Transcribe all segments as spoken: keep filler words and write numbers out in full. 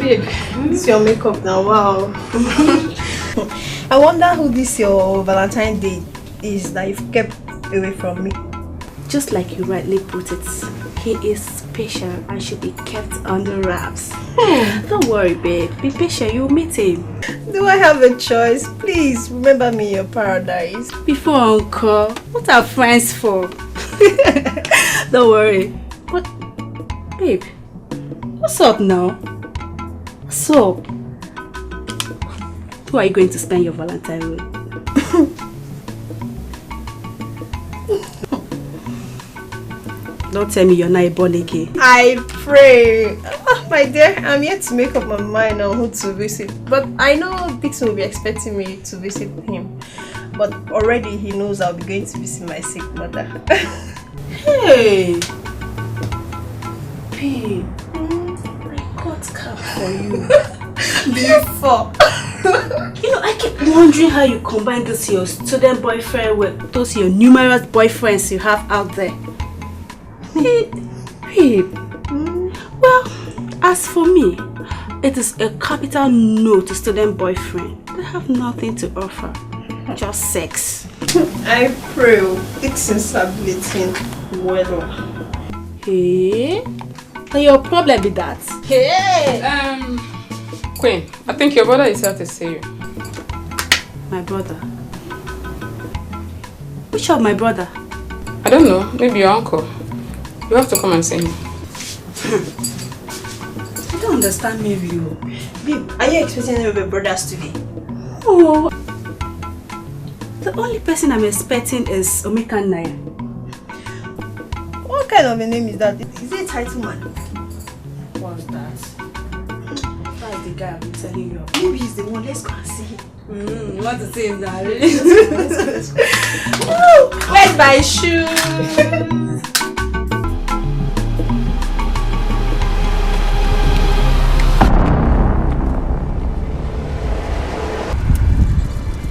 Babe, this your makeup now, wow. I wonder who this your Valentine Day is that you've kept away from me. Just like you rightly put it, he is special and should be kept under wraps. Don't worry, babe. Be patient, you'll meet him. Do I have a choice? Please remember me in your paradise. Before Uncle, what are friends for? Don't worry. But, babe, what's up now? What's up? Who are you going to spend your Valentine with? Don't tell me you're not a born again. I pray. Ah, my dear, I'm yet to make up my mind on who to visit. But I know Dixon will be expecting me to visit him. But already he knows I'll be going to visit my sick mother. Hey! Babe, mm, I got cap for you. Before. You know, I keep wondering how you combine this your student boyfriend with those your numerous boyfriends you have out there. Babe, babe. Mm. Well, as for me, it is a capital no to student boyfriend. They have nothing to offer. Just sex. I pray, oh, fixing stability well. Hey, na your problem be that. Hey! Um, Queen, I think your brother is here to see you. My brother? Which of my brother? I don't know, maybe your uncle. You have to come and see him. I don't understand Mary o. Babe, are you expecting any of your brothers today? Oh, the only person I'm expecting is Omeka Naya. What kind of a name is that? Is he a title man? What's that? That's the guy I've been telling you about. Maybe he's the one. Let's go and see him. Mm, you want to see him now? Woo! Where's my shoes?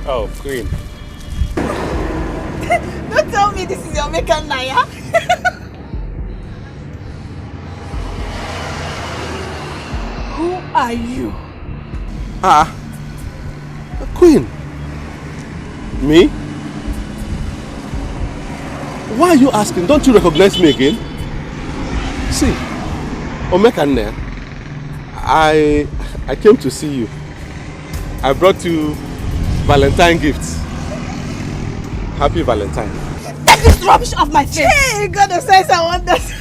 Oh, Queen. Don't tell me this is your Mekan Naya. Who are you? Ah, Queen. Me? Why are you asking? Don't you recognize me again? See, Omekanne, I I came to see you. I brought you Valentine gifts. Happy Valentine. Take this rubbish off my face. Hey, God of science and wonders.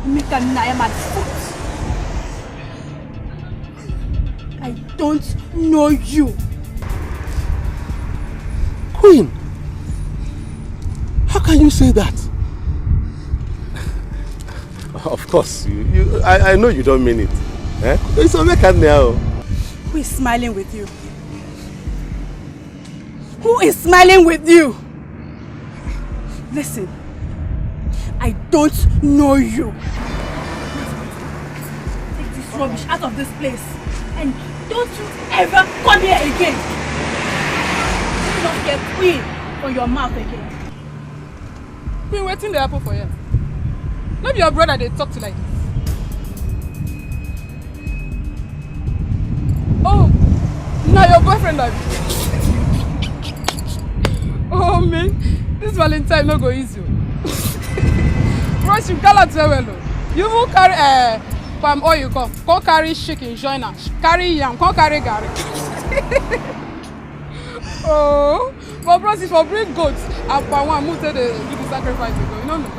Omekanne, I am at foot. I don't know you. Queen, how can you say that? Of course, you, you, I, I know you don't mean it. Eh? It's Omekanne now. Who is smiling with you? Who is smiling with you? Listen, I don't know you. Take this rubbish out of this place and don't you ever come here again. Do not get queen for your mouth again. Queen, wetin dey happen for here? No be your brother dey talk to like this. Oh, now your boyfriend abi? Oh man, this Valentine no go easy o. Bros, you gallant well well o. You even carry uh, palm oil come, come carry chicken join am, carry yam, come carry garri. Oh, but bros, if I bring goat and palm one, move to the do the sacrifice again. You don't know.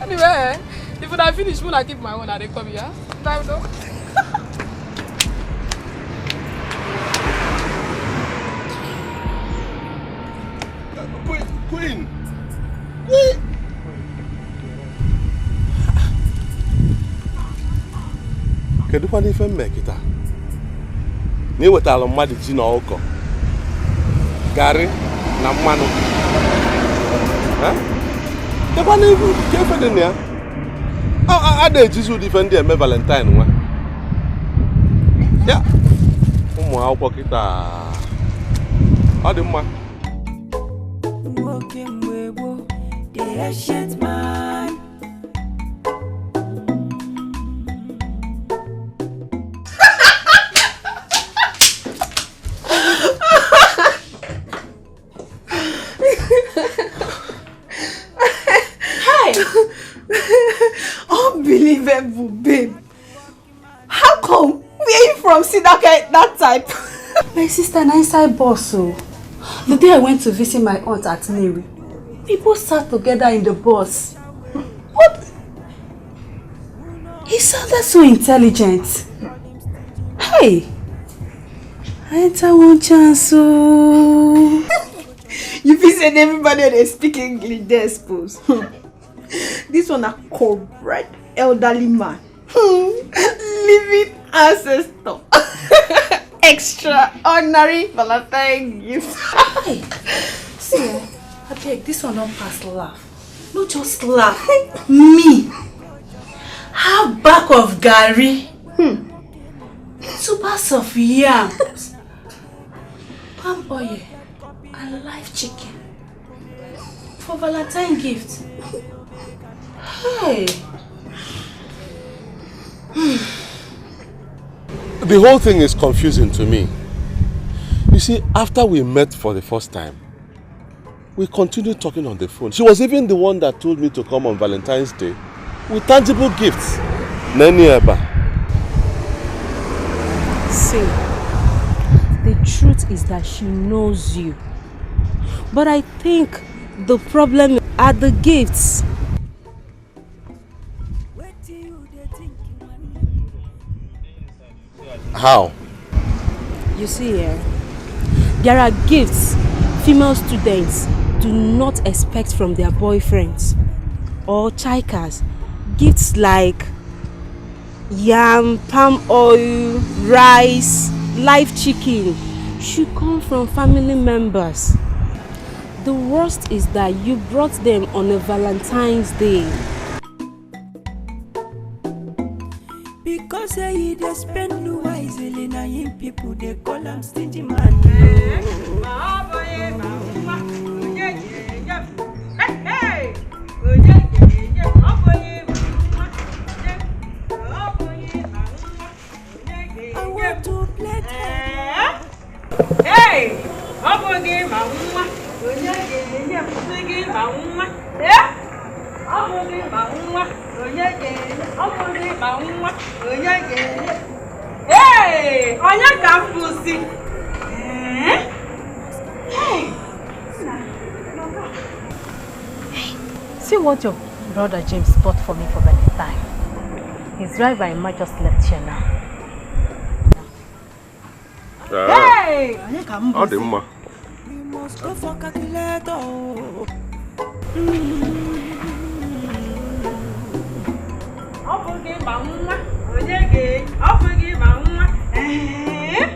Anyway, eh, if I finish, when I keep my own, I dey come here. Time though. Queen, Queen, Queen. Kedụkwanụ ife m mee kịta? Na ewetara mmadụ ji na ọkụkọ, garị na mmanụ. Eh? Kedụkwanụ ife dị na ya? A na-ejizi ụdị ife ndị eme Valentine nwa. Ya, ụmụ akwụkwọ kịta, ọ dị mma. Nwoke mgbe gboo, the ancient man. Level, babe. How come? Where you from? See that guy, that type. My sister, na inside bus o. The day I went to visit my aunt at Nnewi, we both sat together in the bus. What? He sounded so intelligent. Hey! I enter one chance o. You feel say everybody dey speak English dey expose. This one na correct elderly man. Hmm. Living ancestor. Extraordinary Valentine gift. Hey, see, eh, abeg, this one don pass laugh. No just laugh. Me, half bag of garri, hmm, two bags of yam, palm oil, and live chicken for Valentine gift. Hey. The whole thing is confusing to me. You see, after we met for the first time, we continued talking on the phone. She was even the one that told me to come on Valentine's Day with tangible gifts. Neni Eba. See, the truth is that she knows you. But I think the problem are the gifts. How? You see, eh? There are gifts female students do not expect from their boyfriends or chaikas. Gifts like yam, palm oil, rice, live chicken should come from family members. The worst is that you brought them on a Valentine's Day. Because say he dey spend wisely, na him people dey call am stingy man. I want to play. Hey! Ọ bụ gị ma nwa, onye ga-enye m? Sị gị ma nwa. Eh? Ọ bụ gị ma nwa, onye ga-enye? Ọ bụ gị ma nwa, onye ga-enye? Hey! Onye ka m bụzi? Eh? Hey! See what your brother James bought for me for Valentine. His driver Emma just left here now. Hey! Ọ dị mma. Ọ bụ gị ma nwa, onye ga-enye? Ọ bụ gị ma nwa. Ee.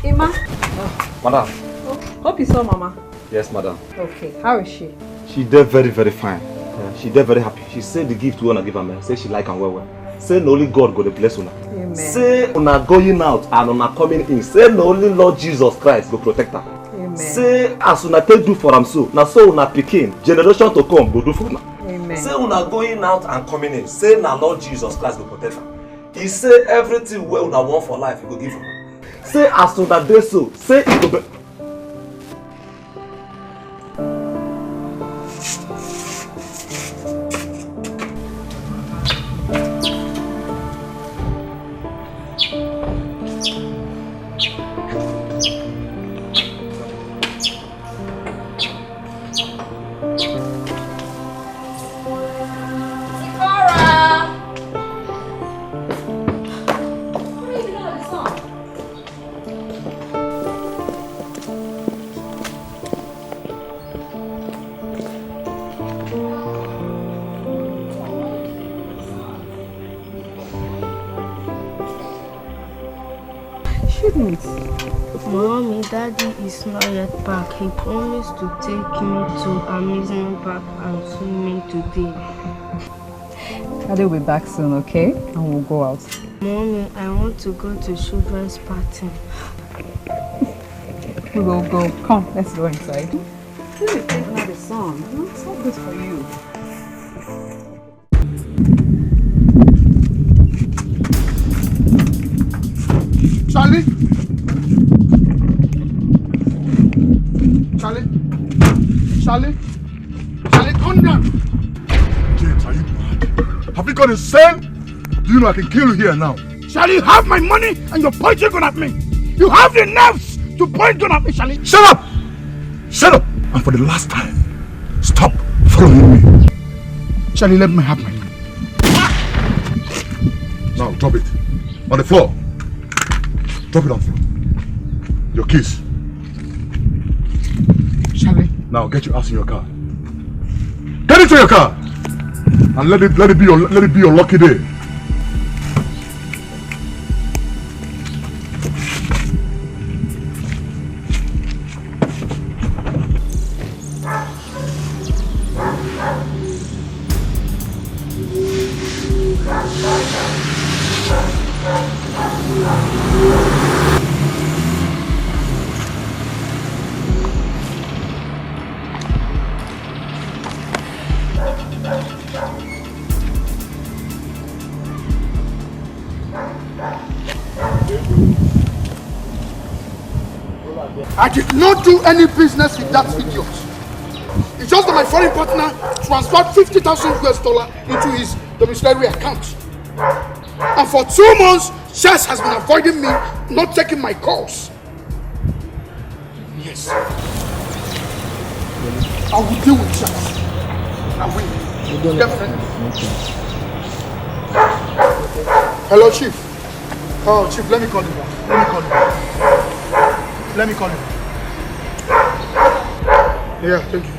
Emma. Madam. Hope you saw Mama. Yes, madam. Okay, how is she? She dey very very fine. Yeah, she dey very happy. She say the gift wey una give am, eh, say she like am well well. Say na only God go dey bless una. Amen. Say una going out and una coming in, say na only Lord Jesus Christ go protect am. Amen. Say as una take do for am so, na so una pikin generation to come go do for una. Amen. Say una going out and coming in, say na Lord Jesus Christ go protect am. He say everything wey una want for life, he go give una. Say as una dey so, say e go be. Mommy, Daddy is not yet back. He promised to take me to amusement park and swim me today. Daddy will be back soon, okay? And we'll go out. Mommy, I want to go to children's party. We will go. Come, let's go inside. Who will take now the son? Hmm? It's not good for you. Charlie! Charlie! Charlie! Charlie, come down! James, are you mad? Have you gone insane? Do you know I can kill you here now? Charlie, you have my money and you're pointing gun at me. You have the nerves to point gun at me, Charlie. Shut up! Shut up! And for the last time, stop following me. Charlie, let me have my money. Now drop it on the floor. Drop it on the floor. Your keys. Charlie. Now get your ass in your car. Get into your car. And let it let it be your let it be your lucky day. I did not do any business with that idiot. It's just that my foreign partner transferred fifty thousand U S dollar into his domiciliary account. And for two months, Charles has been avoiding me, not taking my calls. Yes. I will deal with Charles. I will. Definitely. Hello, Chief. Oh, Chief, let me call you back. Let me call you back. Let me call you back. Yeah, thank you.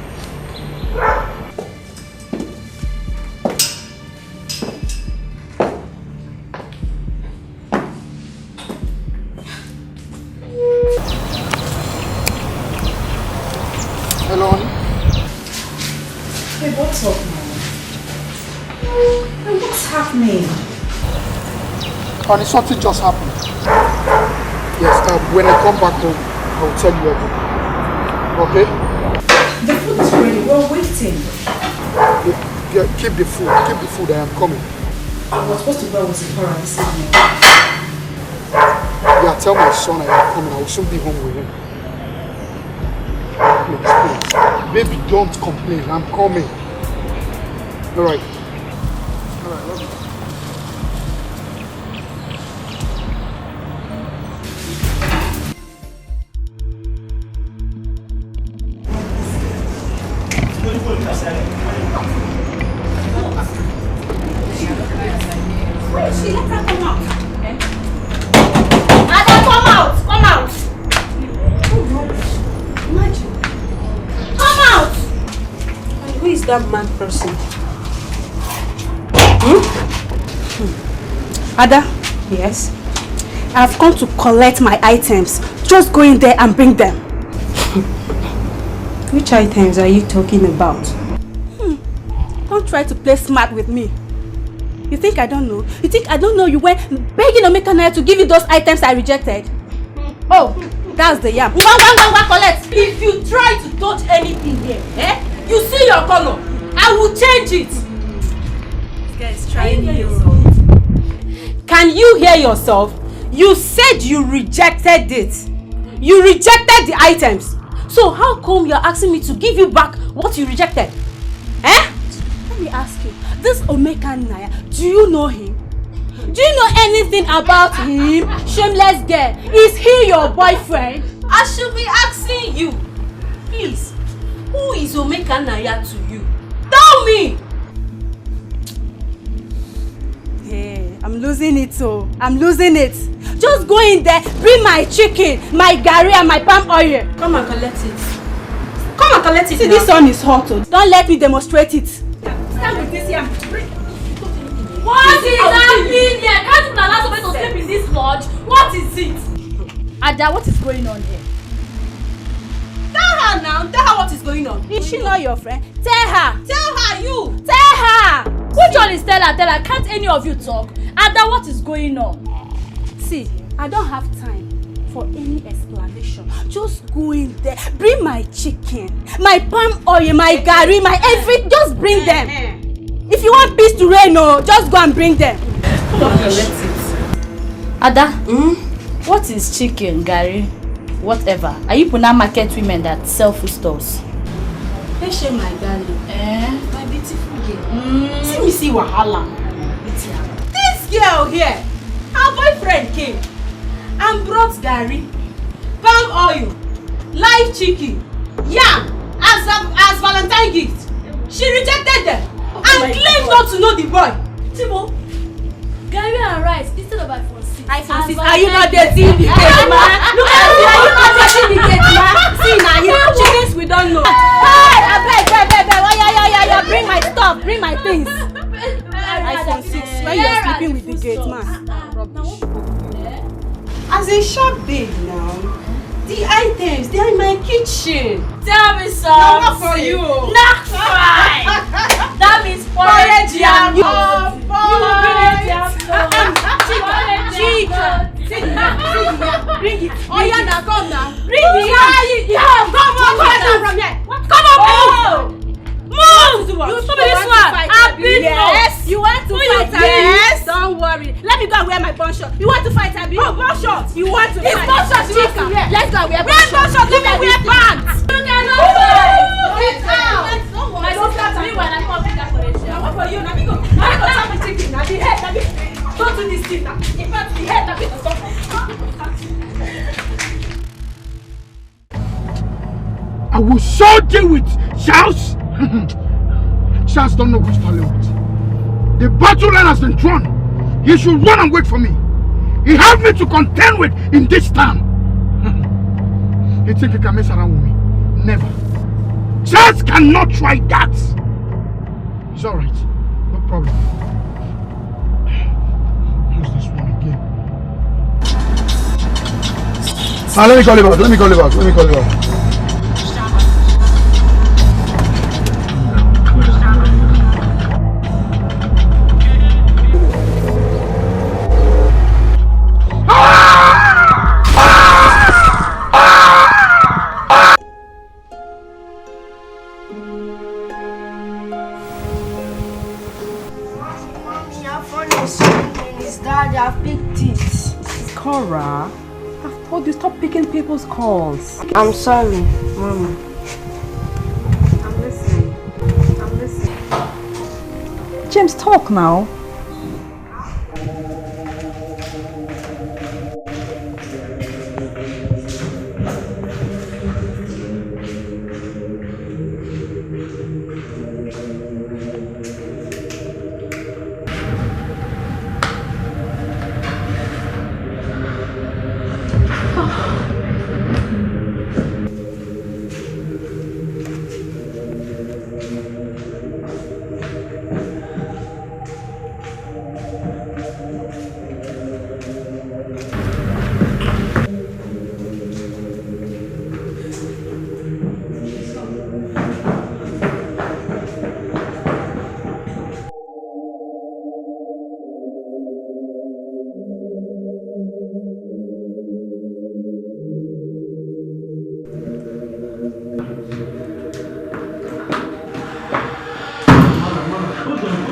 Hello, honey. Hey, what's up, man? Hey, what's happening? Honey, something just happened. Yes, um, when I come back home, I will tell you everything. Okay? The food is ready. We're waiting. Yeah, yeah, keep the food. Keep the food. I am coming. I was supposed to go out with Sephora this evening. Yeah, tell my son I am coming. I will soon be home with him. Please, please. Baby, don't complain. I'm coming. All right. All right, love you. Wait, she let her come out. Ada, come out, come out. Imagine. Come out. And who is that mad person? Hmm? Hmm. Ada? Yes? I've come to collect my items. Just go in there and bring them. Which items are you talking about? Hmm. Don't try to play smart with me. You think I don't know? You think I don't know you went begging Omekannaya to give you those items I rejected? Oh, that's the yam. Ngwa, ngwa, ngwa, ngwa, collect. If you try to touch anything here, eh? You see your color. I will change it. This guy is trying you. Can you hear yourself? You said you rejected it. You rejected the items. So how come you're asking me to give you back what you rejected? Eh? Let me ask you, this Omekannaya, do you know him? Do you know anything about him? Shameless girl. Is he your boyfriend? I should be asking you. Please, who is Omekannaya to you? Tell me! Hey, I'm losing it, oh. I'm losing it. Just go in there, bring my chicken, my garri, and my palm oil. Come and collect it. Come and collect it. See, this one is hot, oh. Don't let me demonstrate it. Stand with this here. What is happening here? Can't you allow somebody to sleep in this lodge? What is it? Ada, what is going on here? Tell her now. Tell her what is going on. Is she not your friend? Tell her. Tell her, you. Tell her. Which one is tell her? Tell her. Can't any of you talk? Ada, what is going on? See, I don't have time for any explanation. Just go in there. Bring my chicken, my palm oil, my garri, my every. Just bring them. If you want peace to reign, no, just go and bring them. Okay, let it. Ada, hmm? What is chicken, garri, whatever? Are you Puna market women that sell foodstuffs? Hey, shey, my darling. Eh? My beautiful girl. Mm. See me see wahala. This girl here, her boyfriend came and brought garri, palm oil, live chicken, yam as a, as Valentine gift. She rejected them and claimed not to know the boy. Timo, garri and rice instead of iPhone six. iPhone six. Are you not dating the gate man? Look at you. Are you not dating the gate man? See now, you know things we don't know. Hey, I beg, beg, beg, beg. Oh, yeah, yeah, yeah, yeah. Bring my stuff. Bring my things. iPhone six. When you're sleeping with the gate man. Rubbish. As a sharp babe now, the items, they are in my kitchen. Tell me something. Now, what for you? Knock five. That means porridge yam. You bring it yam. Chika, Chika, sit down, sit down. Bring it. Oh, yeah, now come now. Bring the yam. Come on, come on from here. Come on, move. Move! You stop this one. I beat you. Yes, you want to fight, abi? Yes. Don't worry. Let me go and wear my bun short. You want to fight, abi? Oh, bun short. You want to fight? It's bun short. Chika, let's go and wear bun short. Where bun short? Let me wear pants. You cannot fight. Get out. My sister, meanwhile, I come with that for you. Now, what for you? Now, me go. Now, me go chop the chicken. Now, the head. Now, me go do this thing. Now, in fact, the head. Now, me go stop. I will so deal with Charles. Charles don't know which to left. The battle line has been drawn. He should run and wait for me. He have me to contend with in this town. He think he can mess around with me. Never. Charles cannot try that. It's all right. No problem. Use this one again. Ah, let me call you back. Let me call you back. Let me call you back. Mommy, I found a song in his dad. I picked it. Cora, I've told you, stop picking people's calls. I'm sorry, Mama. I'm listening. I'm listening. James, talk now.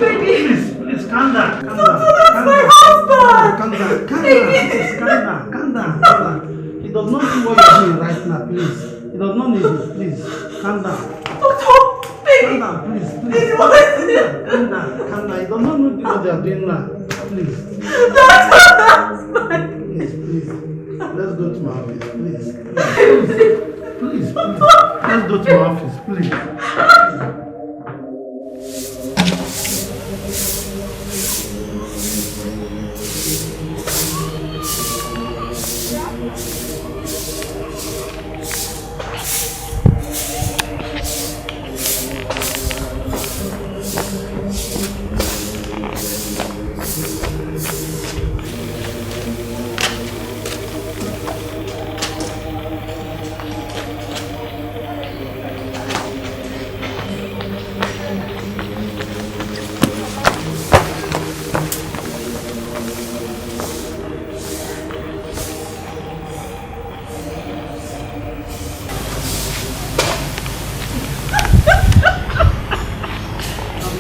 Baby. Please, please, calm down, calm down. Doctor, that's my husband. Calm down, calm down, please, calm down, calm down, calm down. He does not need what you're doing right now, please. He does not need it, please. Calm down. Doctor, baby. Calm down, please, please. Calm down, calm down, calm down. He does not need what they are doing now, please. Doctor, that's my... Please, please. Let's go to my office, please. Please, please, please. Let's go to my office, please.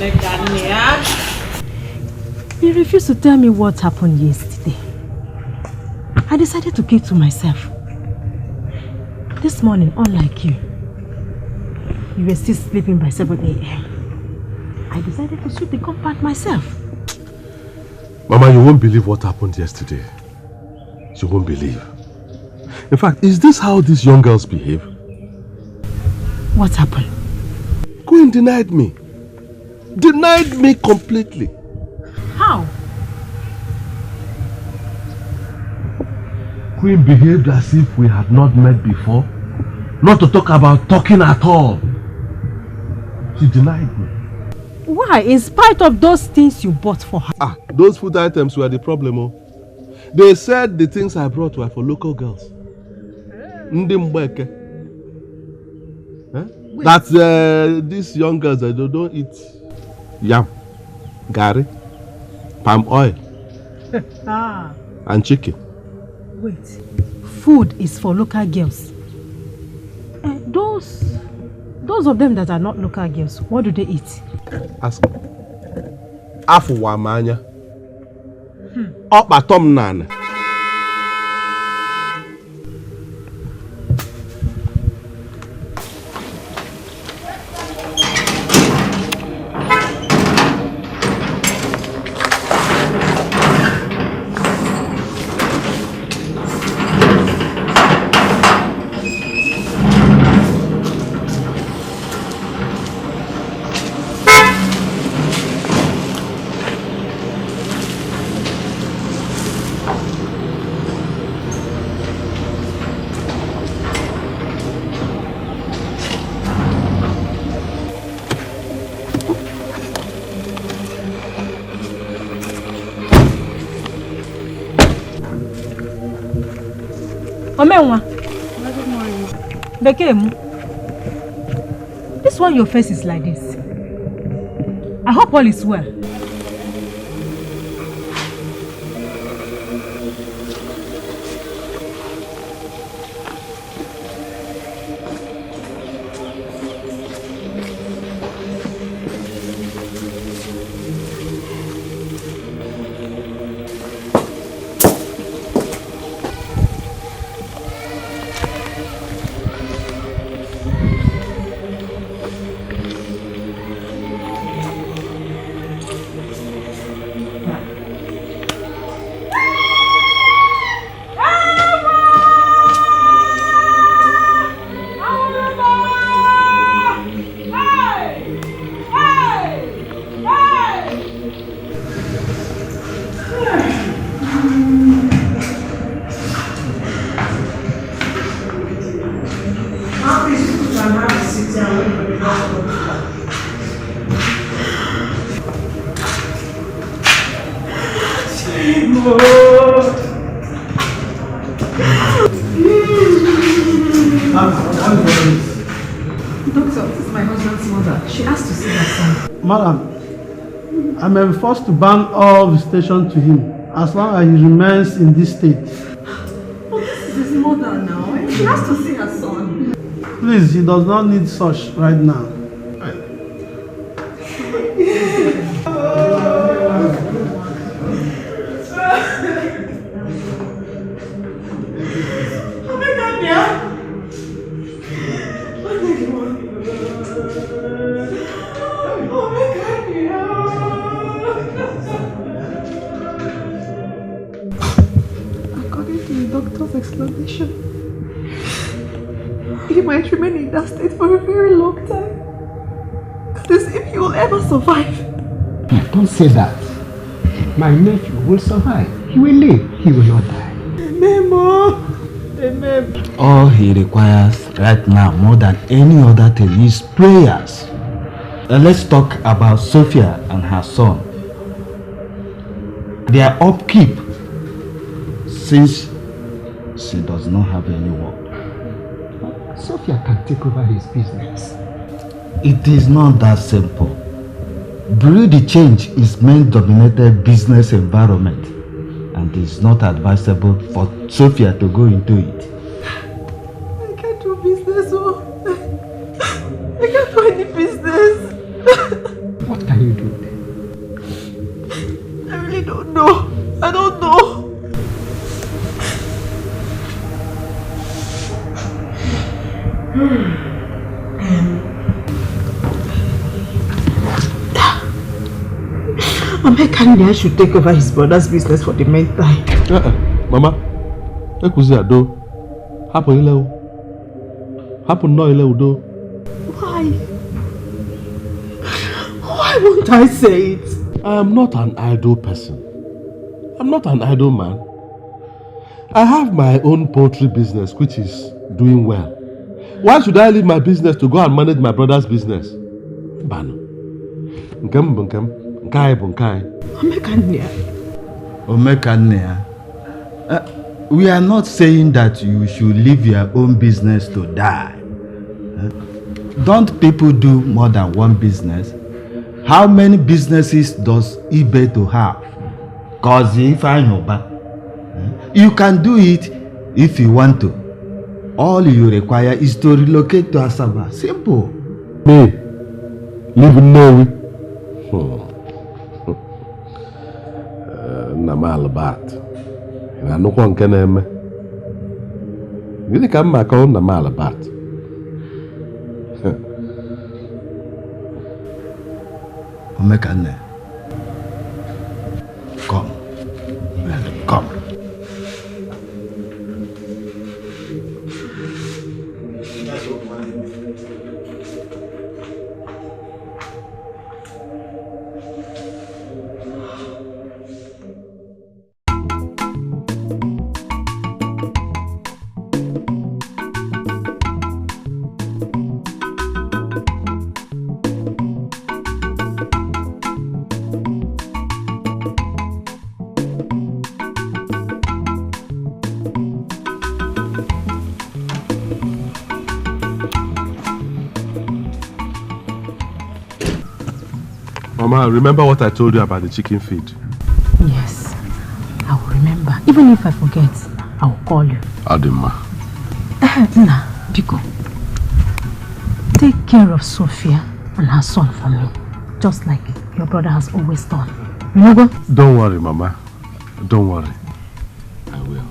He refused to tell me what happened yesterday. I decided to keep to myself. This morning, unlike you, you were still sleeping by seven a m. I decided to sweep the compound myself. Mama, you won't believe what happened yesterday. You won't believe. In fact, is this how these young girls behave? What happened? Queen denied me. Denied me completely. How? Queen behaved as if we had not met before. Not to talk about talking at all. She denied me. Why, in spite of those things you bought for her? Ah, those food items were the problem. Oh. They said the things I brought were for local girls. Ndị Mgbeke. Eh? That uh, these young girls, they don't, don't eat yam, garri, palm oil, Ah, and chicken. Wait. Food is for local girls. Eh, those, those of them that are not local girls, what do they eat? Ask. Afụwa m anya. Ọ kpatọ m n'ala. Omenwa. Bekee m. This one your face is like this. I hope all is well. Doctor, this is my husband's mother. She asked to see her son. Madam, I'm enforced to ban all visitation to him as long as he remains in this state. But this is his mother now. She has to see her son. Please, he does not need such right now. According to the doctor's explanation, he might remain in that state for a very long time. That is, if he will ever survive. Don't say that. My nephew will survive. He will live. He will not die. Amen, Mom. Amen. All he requires right now, more than any other thing, is prayers. Uh, let's talk about Sophia and her son. Their upkeep, since she does not have any work. Sophia can take over his business. It is not that simple. Bureau de change is men-dominated business environment, and it's not advisable for Sophia to go into it. I can't do business. Oh. I can't do any business. What can you Amekania should take over his brother's business for the meantime. Uh-uh. Mama, ekuzi ado. Hapụ ile o. Hapụ nnọọ ile udo. Why? Why won't I say it? I am not an idle person. I'm not an idle man. I have my own poultry business, which is doing well. Why should I leave my business to go and manage my brother's business? Mbanụ. Nke m bụ nke m, nke anyị bụ nke anyị. Omekania. Omekania. Uh, we are not saying that you should leave your own business to die. Uh, don't people do more than one business? How many businesses does Ibe to have? Cause if I know, you can do it if you want to. All you require is to relocate to Asaba. Simple. Me, leave Nnewi. Hmm. Eh, Nna m Albert, ị na-anụkwa nke na-eme? Gịnị ka m ma akọrọ Nna m Albert? Omekanne, come. Come. Mama, remember what I told you about the chicken feed? Yes, I will remember. Even if I forget, I will call you. Adima. Eh, Nna, biko. Take care of Sophia and her son for me, just like your brother has always done. You know what? Don't worry, Mama. Don't worry. I will.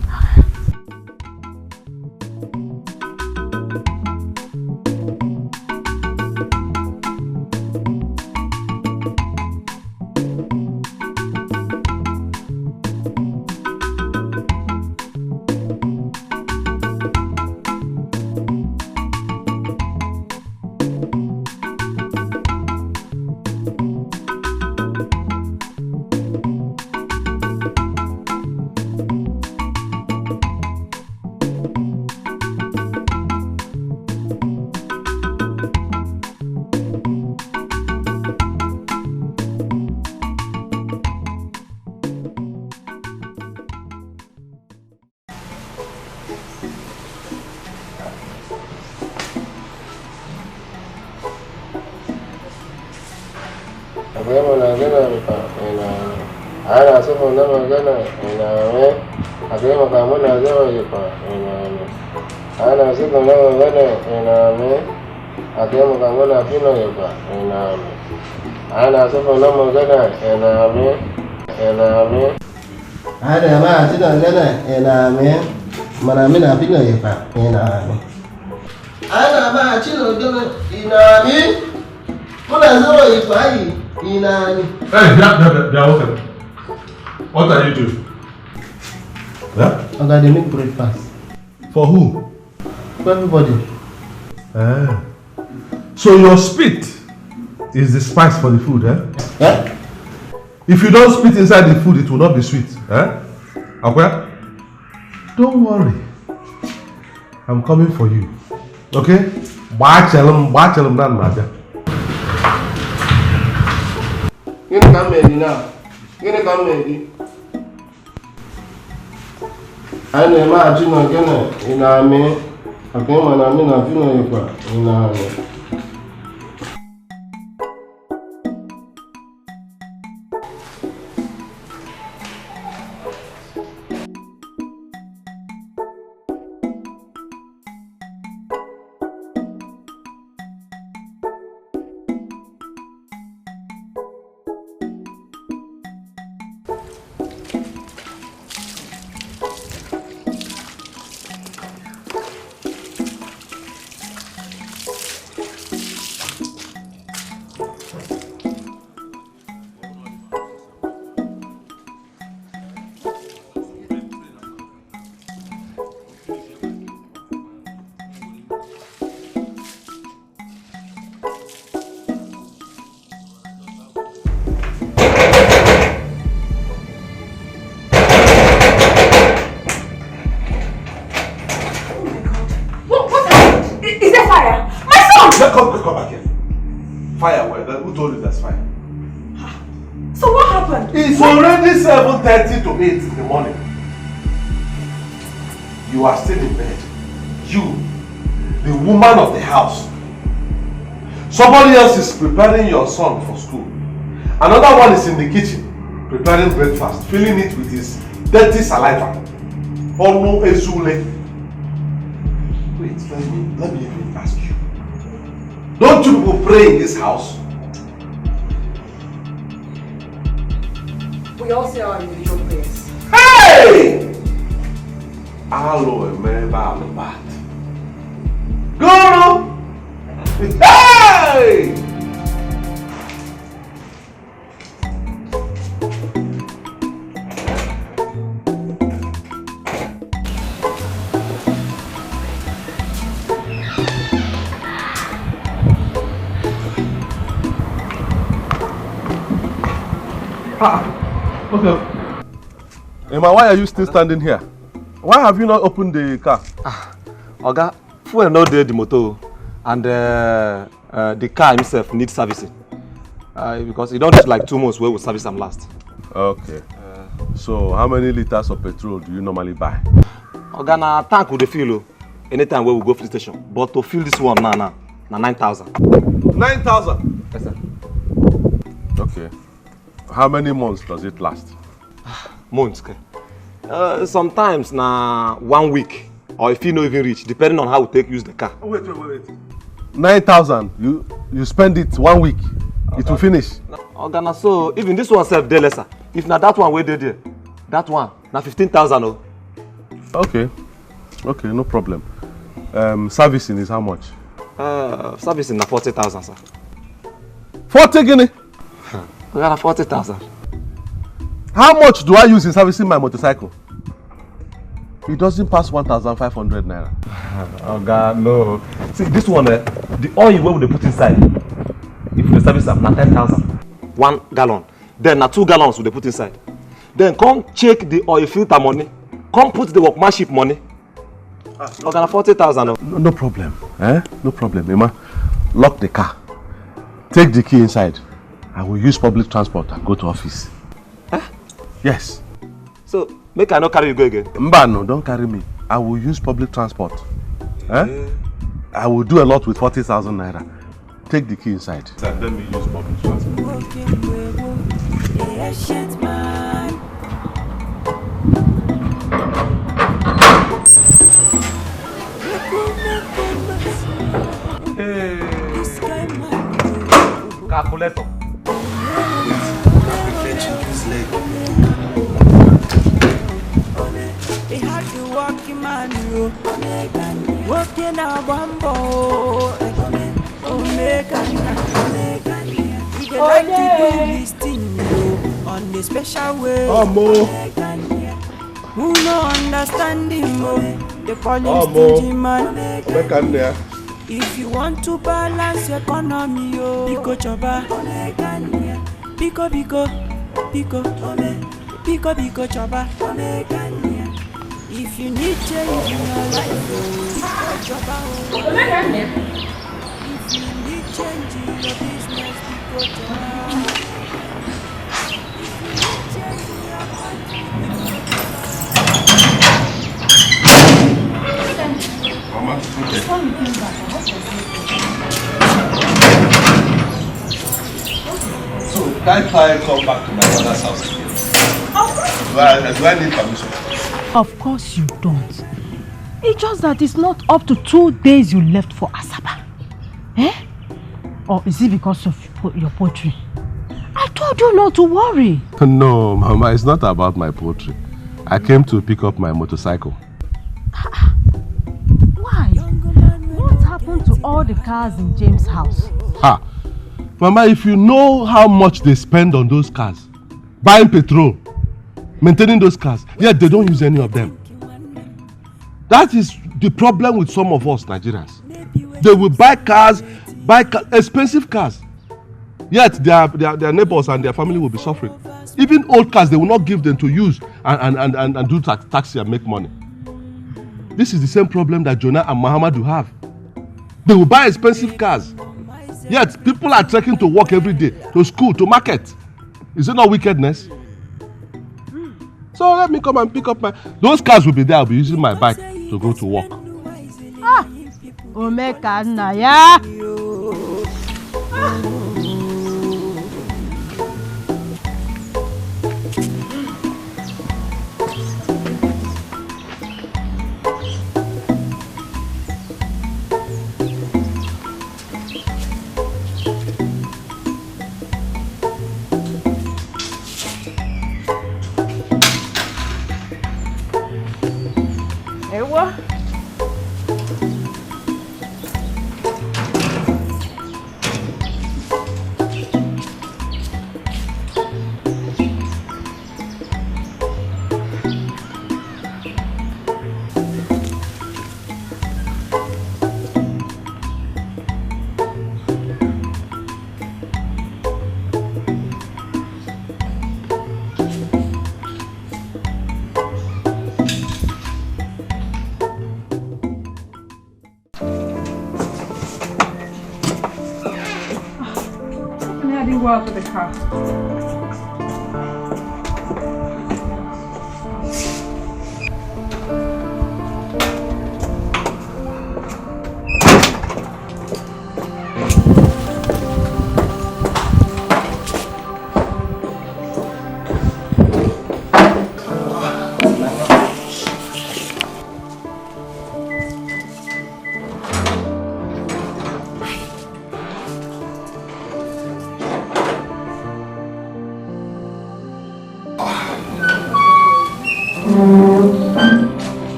Akwai magana ba ina ne. Ana sufin na magana ina ne. Akwai makamun na zama yi ba ina ne. Ana sufin na magana ina ne. Akwai makamun na fina yi ba ina ne. Ana sufin na magana ina ne. Ina ne. Ana ma sufin na magana ina ne. Mana mina fina yi ba ina ne. Ana ma sufin na magana ina ne. Muna zama yi ba ina ne. Hey, bịa, bịa, bịa, bịa, nwoke. What are you doing? Huh? Oga, dey make breakfast. For who? For everybody. Eh. So your spit is the spice for the food, eh? Eh? If you don't spit inside the food, it will not be sweet, eh? Akwa? Don't worry. I'm coming for you. Okay? Gbaa chelụ m, gbaa chelụ m na m na-abịa. Gịnị ka m mere gị na? Gịnị ka m mere gị? Anyị na-eme achị na ogene, ị na-amị. Maka ịma na amị na fino yikwa, ị na-amị. Fire! My son! Let come, come back here. Fire where? Who told you that's fire? So what happened? It's already seven thirty to eight in the morning. You are still in bed. You, the woman of the house. Somebody else is preparing your son for school. Another one is in the kitchen preparing breakfast, filling it with his dirty saliva. Onu Ezule. Wait, let me, let me even ask you. Don't you people pray in this house? We all say our individual prayers. Hey! Alo emebe alụbat. Gụrụ! Hey! Ah, okay. Emma, why are you still standing here? Why have you not opened the car? Ah, Oga, fuel no dey the motor, and uh, uh, the car himself needs servicing uh, because e don reach like two months wey we service am last. Okay. Uh, so, how many liters of petrol do you normally buy? Oga, na tank we dey fill o. Anytime wey we go fill station, but to fill this one now, now na nine thousand. Nine thousand? Yes, sir. Okay. How many months does it last? Months, okay. Uh, sometimes na one week, or if e no even reach, depending on how we take use the car. Wait, wait, wait, wait. Nine thousand, you you spend it one week, it will finish. Oga, na so, even this one sef dey lesser. If na that one wey dey there, that one na fifteen thousand o. Okay, okay, no problem. Um, servicing is how much? Uh, servicing na forty thousand, sir. Forty guinea? Oga, na forty thousand. How much do I use in servicing my motorcycle? It doesn't pass one thousand five hundred naira. Oga, no. See, this one, eh, the oil wey we dey put inside, if we dey service am, na ten thousand. One gallon. Then na two gallons we dey put inside. Then come check the oil filter money. Come put the workmanship money. Oga, na forty thousand o. No, no problem. Eh? No problem, Emma. Lock the car. Take the key inside. I will use public transport and go to office. Eh? Yes. So, make I no carry you go again? Mba, no, don't carry me. I will use public transport. Eh? I will do a lot with forty thousand naira. Take the key inside. Sir, let me use public transport. Hey. Calculator. Working a bumbo. Omega, Omega. We dey like to do this thing, yo, on the special way. Omo. Who no understand him, oh? They call him stingy man. If you want to balance your economy, oh, biko choba. Biko, biko, biko, biko, biko choba. If you need change in your life, oh, biko choba, oh. If you need change in your business, biko choba. If you need change in your country, biko choba. Mama, okay. So, can't I come back to my father's house again? Do I, do I need permission? Of course you don't. It's just that it's not up to two days you left for Asaba. Eh? Or is it because of po- your poultry? I told you not to worry. No, Mama, it's not about my poultry. I came to pick up my motorcycle. Why? What happened to all the cars in James' house? Ha! Mama, if you know how much they spend on those cars, buying petrol, maintaining those cars, yet they don't use any of them. That is the problem with some of us Nigerians. They will buy cars, buy ca- expensive cars, yet their, their, their neighbors and their family will be suffering. Even old cars, they will not give them to use and, and, and, and, and do ta- taxi and make money. This is the same problem that Jonah and Muhammadu have. They will buy expensive cars. Yet people are trekking to work every day, to school, to market. Is it not wickedness? So let me come and pick up my, those cars will be there. I'll be using my bike to go to work. Ah, Omeka nna ya. Open the door to the car.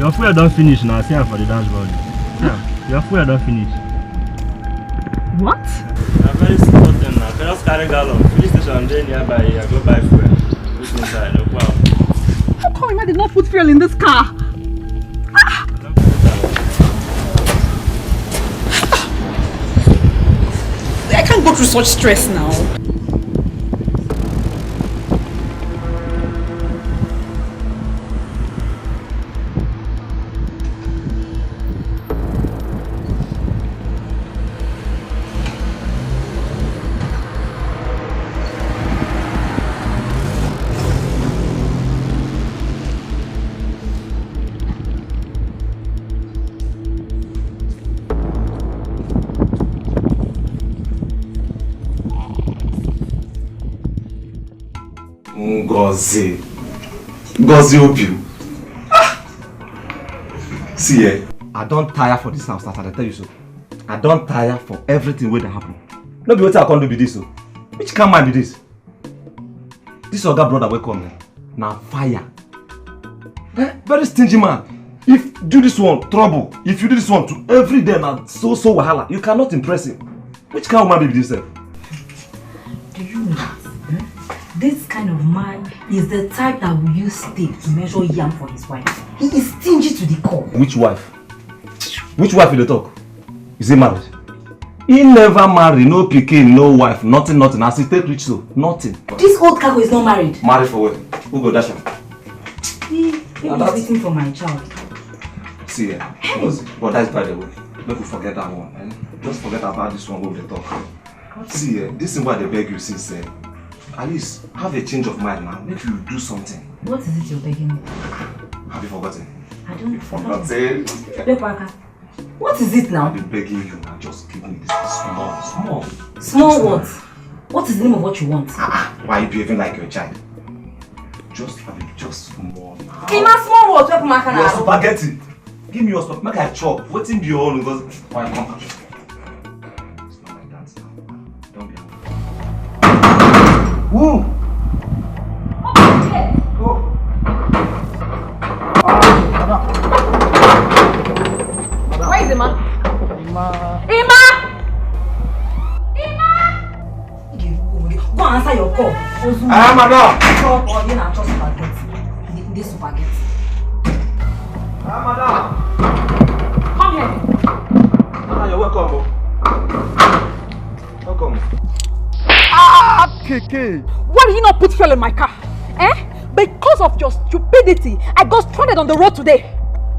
Your fuel don finish now. See am for the dashboard. See am. Your fuel don finish. What? Na very simple thing now. Just carry gallon. Filling station dey nearby here. Go buy fuel. Put inside. No problem. How come Emma did not put fuel in this car? Ah! I can't go through such stress now. Ngozi. Ngozi Obiu. Ah! See, eh? I don tire for this house, as I dey tell you so. I don tire for everything wey dey happen. No be wetin I come do be this o. Which kind man be this? This oga brother wey come here, na fire. Eh? Very stingy man. If do this one, trouble. If you do this one too, every day na so so wahala. You cannot impress him. Which kind woman be this sef? Do you know that? Hmm? This kind of man is the type that will use tape to measure yam for his wife. He is stingy to the core. Which wife? Which wife you dey talk? Is he married? He never marry, no pikin, no wife, nothing, nothing. As he take reach so, nothing. This old cargo is not married. Married for where? Who go dash am? He, he Na was that waiting for my child. See, eh? Hey! But that's by the way. Make we forget that one. Eh? Just forget about this one wey we dey talk. See, eh? This thing wey I dey beg you since, eh? At least have a change of mind now. Make you do something. What is it you're begging me? Have you forgotten? I don't. You forgotten? Lekwaka. What is it now? I've been begging you now. Just give me this small, small. Small what? What is the name of what you want? Ah, ah, why are you behaving like your child? Just have it, just small now. Ima, small what? What matter now? Spaghetti. Give me your spaghetti. Make I chop. Wetin be your own? Because why come? It's not like that now. Don't be angry. Who? Open the gate. Go. Ah, madam. Madam. Where is Ima? Ima. Ima! Ima! Go and answer your call. Ozu. Ah, madam. Chop or you na chop spaghetti. This, this spaghetti. Ah, madam. Come here. Ah, you're welcome. Oh. How come? Ah, Keke! Why did you not put fuel in my car? Eh? Because of your stupidity, I got stranded on the road today.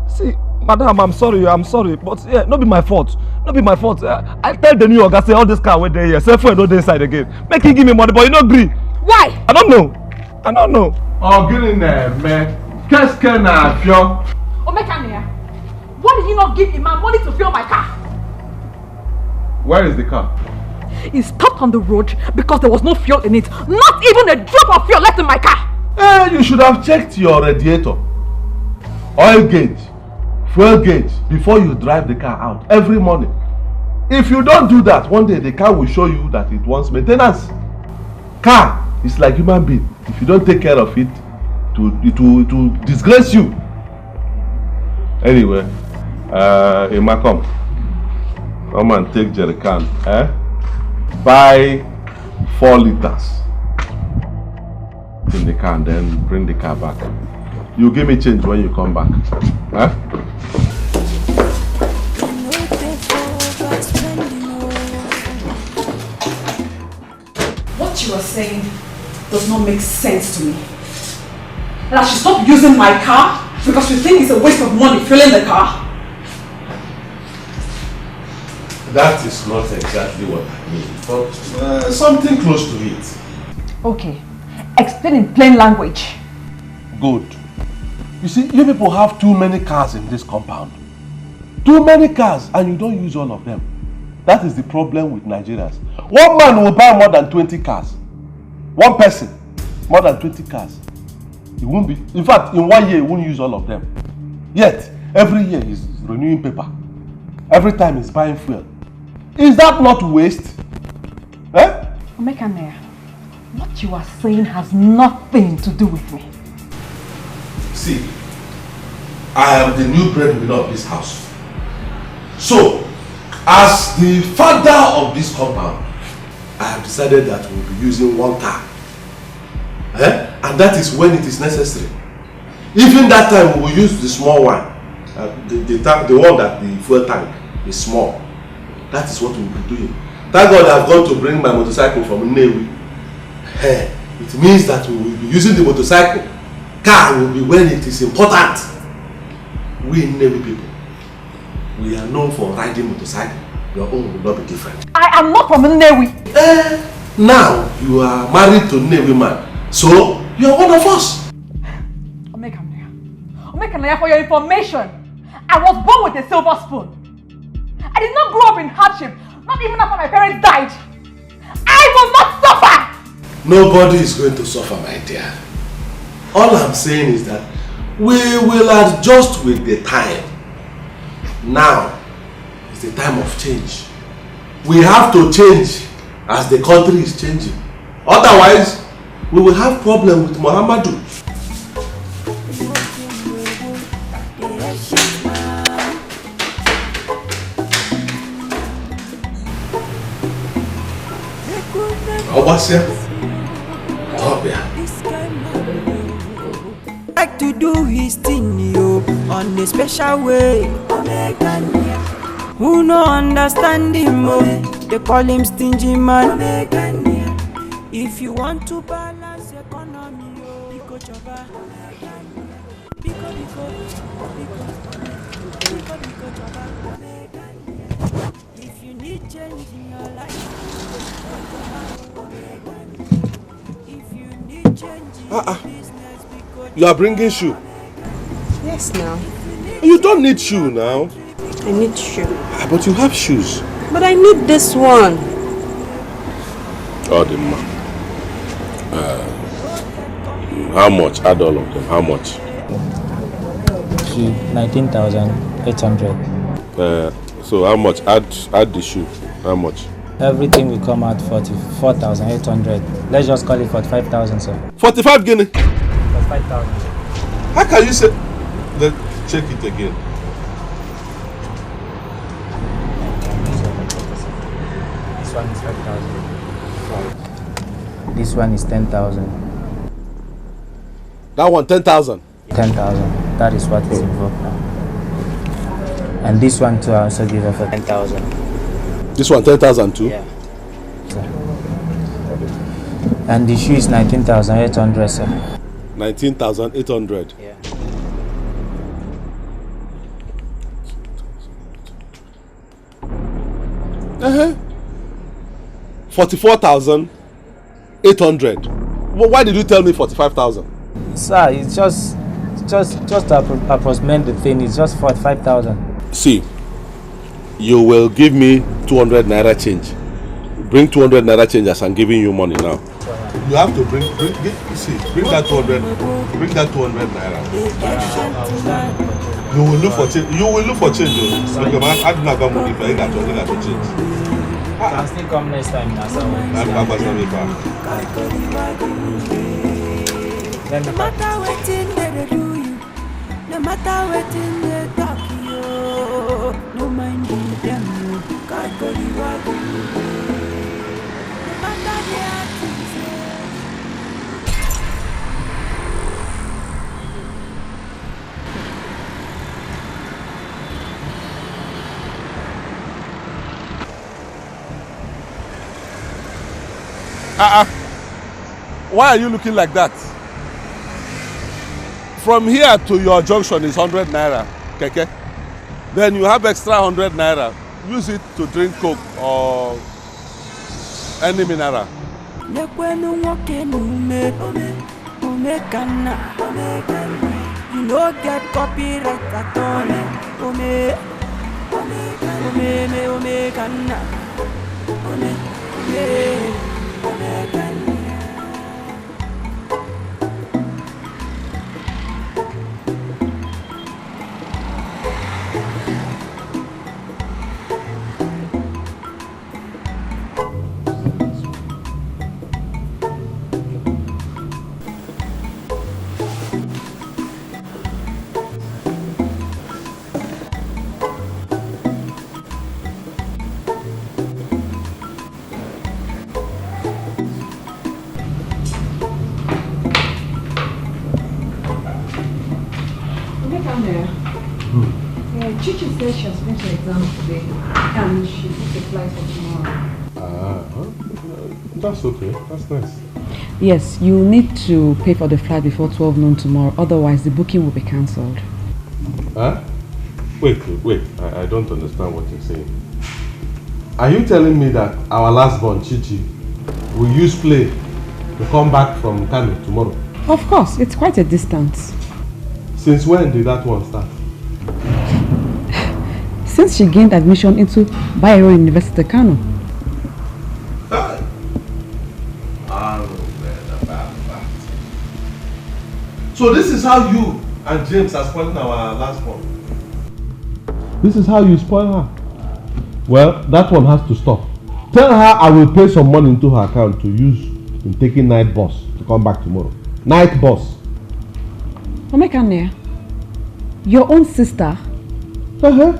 See, madam, I'm sorry, I'm sorry, but yeah, no be my fault. No be my fault. Uh, I tell the new oga say all this car wey dey here, say fuel no dey inside again. Make him give me money, but he no gree. Why? I don't know. I don't know. Ọ gịnị na-eme? Keske na afịọ. Omekania, why did you not give Ima money to fuel my car? Where is the car? It stopped on the road because there was no fuel in it. Not even a drop of fuel left in my car. Eh, you should have checked your radiator, oil gauge, fuel gauge before you drive the car out every morning. If you don't do that, one day the car will show you that it wants maintenance. Car is like human being. If you don't take care of it, it will, it will, it will disgrace you. Anyway, uh, Ima, come. Come and take jerrycan. Eh? Buy four liters in the can, then bring the car back. You give me change when you come back. Eh? What you are saying does not make sense to me. And I should stop using my car because you think it's a waste of money fueling the car? That is not exactly what I mean, but uh, something close to it. Okay, explain in plain language. Good. You see, you people have too many cars in this compound. Too many cars, and you don't use all of them. That is the problem with Nigerians. One man will buy more than twenty cars. One person, more than twenty cars. He won't be, in fact, in one year, he won't use all of them. Yet, every year he's renewing paper. Every time he's buying fuel. Is that not waste? Eh? Omekania, what you are saying has nothing to do with me. See, I am the new breadwinner of this house. So, as the father of this compound, I have decided that we'll be using one car. Eh? And that is when it is necessary. Even that time, we will use the small one. Uh, the, the, tank, the one that the fuel tank is small. That is what we will be doing. Thank God I've gone to bring my motorcycle from Nnewi. Eh, it means that we will be using the motorcycle. Car will be when it is important. We Nnewi people, we are known for riding motorcycle. Your own will not be different. I am not from Nnewi. Eh, now you are married to Nnewi man. So, you are one of us. Omekania. Omekania, for your information, I was born with a silver spoon. I did not grow up in hardship, not even after my parents died. I will not suffer! Nobody is going to suffer, my dear. All I'm saying is that we will adjust with the time. Now is the time of change. We have to change as the country is changing. Otherwise, we will have problem with Muhammadu. Ọgbasịa, ọ bịa. Like to do his thing, yo, on a special way. Who no understand him, oh? They call him stingy man. If you want to balance economy, yo, biko chọba. Biko, biko, biko, biko, biko chọba. If you need change in your life, if you need change in Ah, ah. Business, because You are bringing shoe. Yes, now. You don't need shoe now. I need shoe. Ah, but you have shoes. But I need this one. All the man. Uh, how much? Add all of them. How much? Shoe, nineteen thousand eight hundred. Uh, so how much? Add add the shoe. How much? Everything will come out forty-four thousand eight hundred. Let's just call it forty-five thousand, sir. Forty-five guinea. Forty-five thousand. How can you say? Let check it again. This one is five thousand. This one is ten thousand. That one, ten thousand. Ten thousand. That is what is involved now. And this one too, I also give her for ten thousand. This one, ten thousand too? Yeah. Sir. And the shoe is nineteen thousand eight hundred, sir. Nineteen thousand eight hundred? Yeah. Uh-huh. Forty-four thousand eight hundred. Wh- Why did you tell me forty-five thousand? Sir, it's just, just, just to appro- approximate the thing. It's just forty-five thousand. See, you will give me two hundred naira change. Bring two hundred naira change as I'm giving you money now. You have to bring, bring, bring see, bring that two hundred, bring that two hundred naira. You will look for change. You will look for change. Oh. Okay, man, I do not go move if I got to, I got to change. You can still come next time, na, sir. I'm back, back, back, back. Let me No matter wetin they dey do you, no matter wetin they talk you, no mind them, you can't go the way. No matter the hard things, eh. Ah, ah. Why are you looking like that? From here to your junction is hundred naira, keke. Then you have extra hundred naira. Use it to drink Coke or any mineral. Nyekwenu nwoke na ume, ume ka nna. You no get copyright at all. Ume, ume, ume, ume ka nna. Ume, ume, ume ka nna. Emeka, Mary. Hmm. Uh, Chichi says she has finished her exams today and she booked a flight for tomorrow. Ah, huh? That's okay. That's nice. Yes, you need to pay for the flight before twelve noon tomorrow, otherwise the booking will be cancelled. Huh? Wait, wait, wait. I, I don't understand what you're saying. Are you telling me that our last born, Chichi, will use plane to come back from Kano tomorrow? Of course, it's quite a distance. Since when did that one start? Since she gained admission into Bayero University, Kano. Hey! Ah, So this is how you and James are spoiling our last one. This is how you spoil her. Well, that one has to stop. Tell her I will pay some money into her account to use in taking night bus to come back tomorrow. Night bus. Omekane, your own sister? Uh-huh.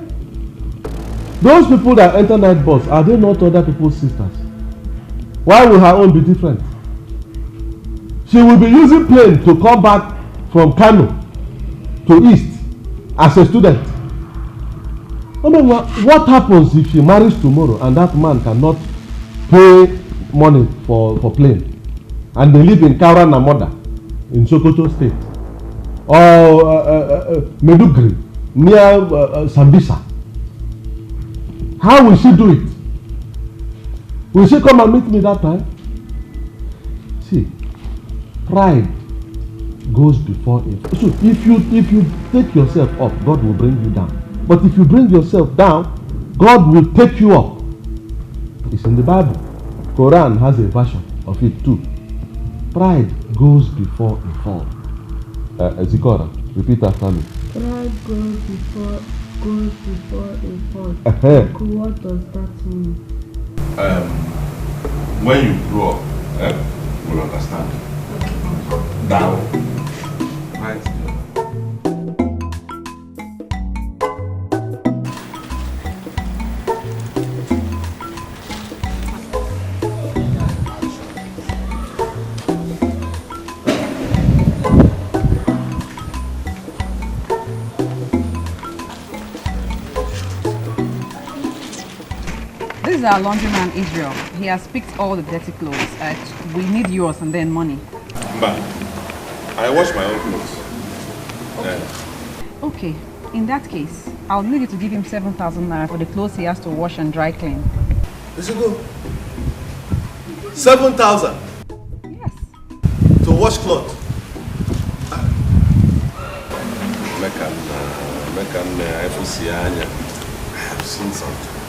Those people that enter night bus, are they not other people's sisters? Why will her own be different? She will be using plane to come back from Kano to East as a student. I mean, wha- what happens if she marries tomorrow and that man cannot pay money for, for plane? And they live in Kaura Namoda in Sokoto State or uh, uh, uh, uh, Medugri near uh, uh, Sambisa. How will she do it? Will she come and meet me that time? See, pride goes before it. So if you if you take yourself up, God will bring you down. But if you bring yourself down, God will take you up. It's in the Bible. Quran has a version of it too. Pride goes before a fall. Uh, Ezikora, repeat after me. Pride goes before goes before a fall. Uh-huh. Uncle, what does that mean? Um, when you grow up, eh, you will understand. Down. Right. This is our laundryman, Israel. He has picked all the dirty clothes. Uh, we need yours and then money. But I wash my own clothes. Eh, Okay, in that case, I'll need you to give him seven thousand naira for the clothes he has to wash and dry clean. Is it good? Seven thousand Yes. to wash cloth. Make am, uh, make am, uh, F C anya. I have seen something.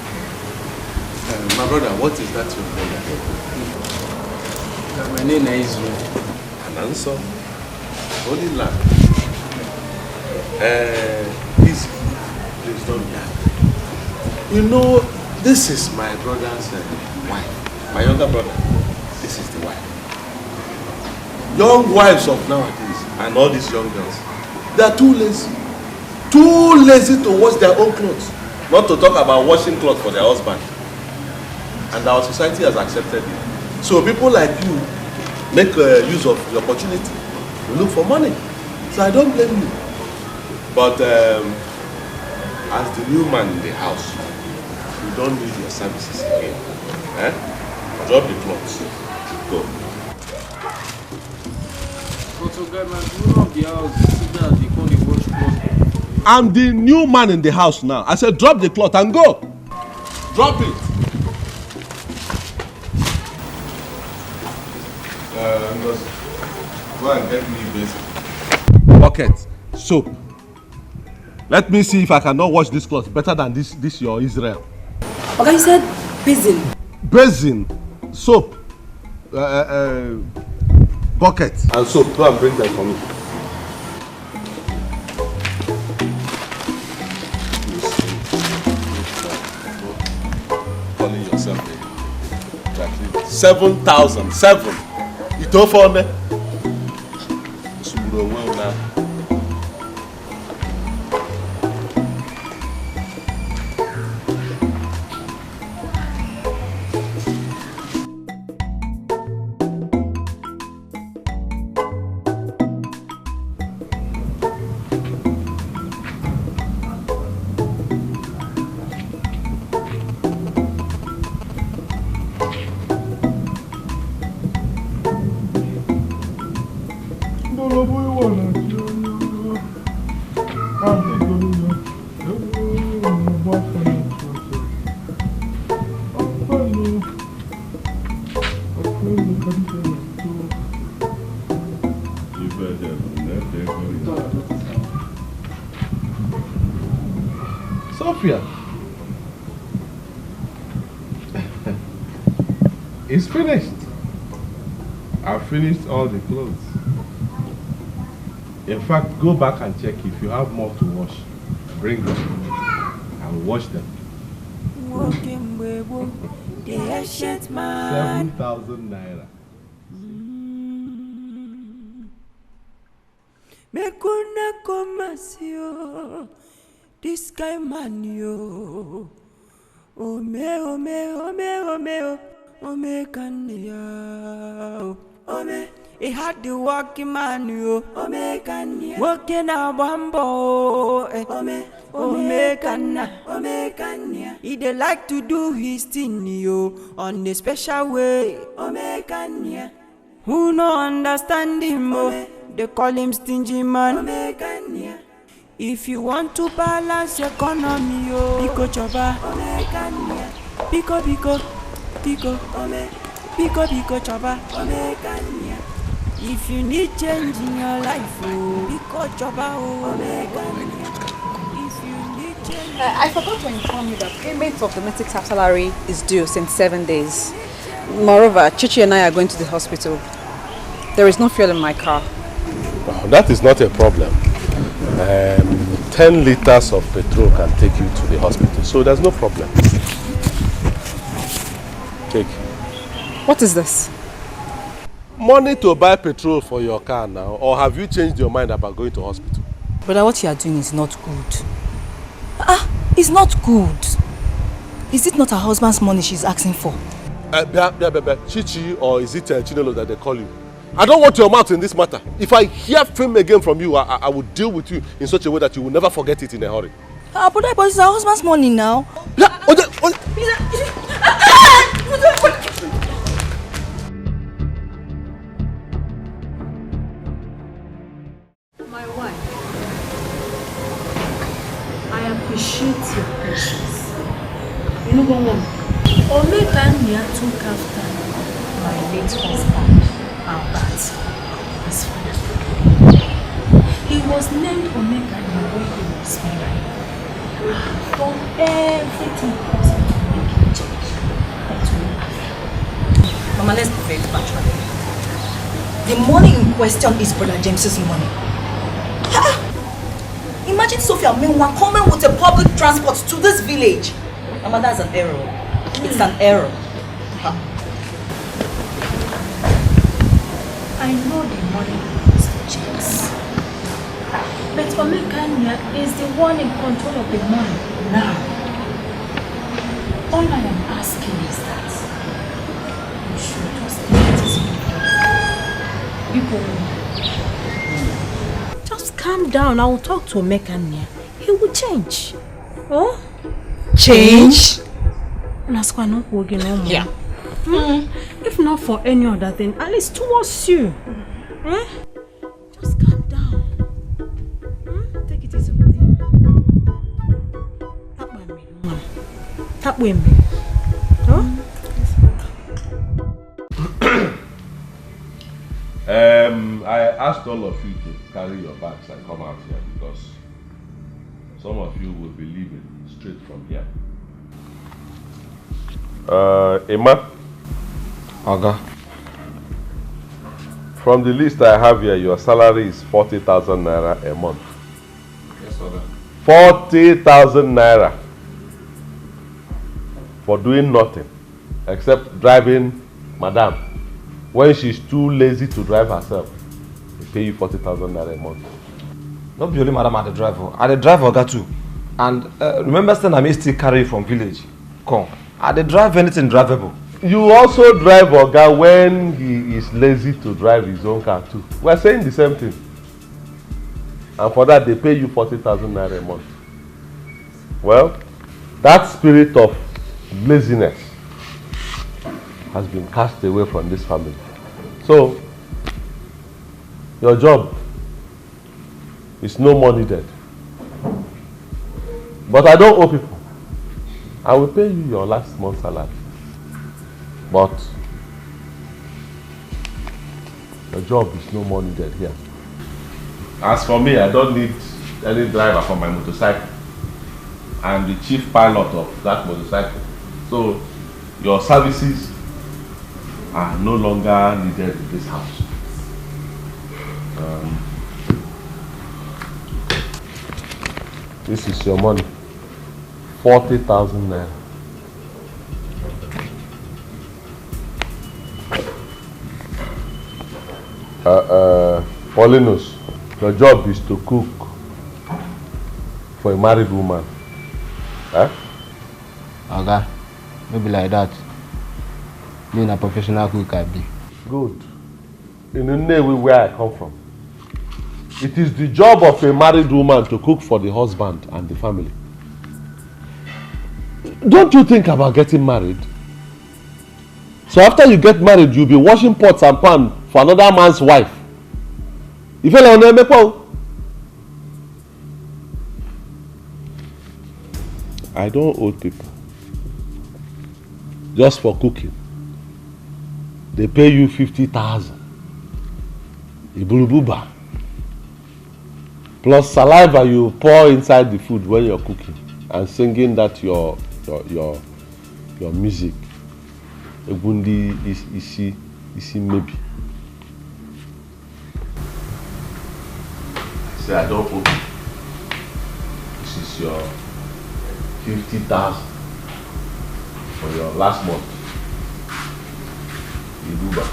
Uh, my brother, what is that your name? Uh, my name is Israel. Ananso. Holy land. Uh, please, please don't be angry. You know, this is my brother's uh, wife, my younger brother. This is the wife. Young wives of nowadays and all these young girls, they are too lazy. Too lazy to wash their own clothes. Not to talk about washing clothes for their husband. And our society has accepted it. So people like you make uh, use of the opportunity to look for money. So I don't blame you. But um, as the new man in the house, we don't need your services again. Eh? Drop the clothes. Go. But so guy, my owner of the house, see that they come dey wash clothes. I'm the new man in the house now. I said, drop the cloth and go. Drop it. Uh, Ngozi, go and get me basin. Bucket, soap. Let me see if I cannot wash this cloth better than this this your Israel. Oga, you said basin. Basin, soap, uh, uh, uh, bucket. And soap, go and bring them for me. Calling yourself a seven thousand, seven. Ito for me. Sophia, it's finished. I finished all the clothes. In fact, go back and check. If you have more to wash, bring them. I will wash them. Nwoke mgbe gboo, the ancient man. Seven thousand naira. Make una come and see o, this kind man yo. Ome, ome, ome, ome, o, ome kania o. Ome, he had the working man yo. Ome kania. Working a bambo, eh. Ome, ome kana, ome kania. He dey like to do his thing yo on a special way. Ome kania. Who no understand him o? They call him stingy man. Ome kania. If you want to balance economy o, biko choba. Ome kania. Biko biko, biko. Ome. Biko biko choba. Ome kania. If you need change in your life o, biko choba o. Ome kania. If you need change. Uh, I forgot to inform you that payment of domestic staff salary is due since seven days. Moreover, Chichi and I are going to the hospital. There is no fuel in my car. Oh, that is not a problem. Um, ten liters of petrol can take you to the hospital, so there's no problem. Take. What is this? Money to buy petrol for your car now, or have you changed your mind about going to hospital? Brother, what you are doing is not good. Ah, it's not good. Is it not her husband's money she's asking for? Uh, bia, bia, bia, bia. Chichi, or is it uh, Chinelo that they call you? I don't want your mouth in this matter. If I hear film again from you, I, I, I will deal with you in such a way that you will never forget it in a hurry. Ah, brother, but it's her husband's money now. Yeah, oh, the, oh, My wife, I appreciate your patience. You know what? Omekania took after my late husband, Albert, as father. He was named Omekania when he was married. I've done everything possible to make him change, but he will not. Mama, let's be very factual. The money in question is Brother James's money. Ha! Imagine Sophia Minwa coming with a public transport to this village. Mama, that's an error. It's an error. Ha. I know the money belongs to James. But Omekania is the one in control of the money now. All I am asking is that you should just let it be. Biko. Just calm down. I will talk to Omekania. He will change. Oh? Change? Una square no go again no more. Yeah. Hmm? If not for any other thing, at least towards you. Eh? Just calm down. Hmm? Take it easy with him. Tap me, man. Tap with me. Huh? Um, I asked all of you to carry your bags and come out here because some of you will be leaving straight from here. Uh, Emma, Oga. From the list I have here, your salary is forty thousand naira a month. Yes, Oga. Forty thousand naira for doing nothing except driving madam when she's too lazy to drive herself. They pay you forty thousand naira a month. No be only madam I dey drive o. I dey drive Oga too. And uh, remember say na me still carry you from village come. I dey drive anything drivable. You also drive Oga when he is lazy to drive his own car too. We are saying the same thing. And for that, they pay you forty thousand naira a month. Well, that spirit of laziness has been cast away from this family. So, your job is no more needed. But I don't owe people. I will pay you your last month's salary. But your job is no more needed here. As for me, I don't need any driver for my motorcycle. I'm the chief pilot of that motorcycle. So your services are no longer needed in this house. Um, This is your money. Forty thousand naira. Uh, uh, Paulinus, your job is to cook for a married woman. Eh? Oga, no be like that. Me na professional cook I be. Good. In Nnewi, where I come from, it is the job of a married woman to cook for the husband and the family. Don't you think about getting married? So after you get married, you'll be washing pots and pan for another man's wife. If you don't make, I don't owe people just for cooking. They pay you fifty thousand. Ibulububa. Plus saliva you pour inside the food when you're cooking and singing that your your your your music. Egwu ndị is- isi isi mmebi. Say I don't owe you. This is your fifty thousand for your last month. Ibuba.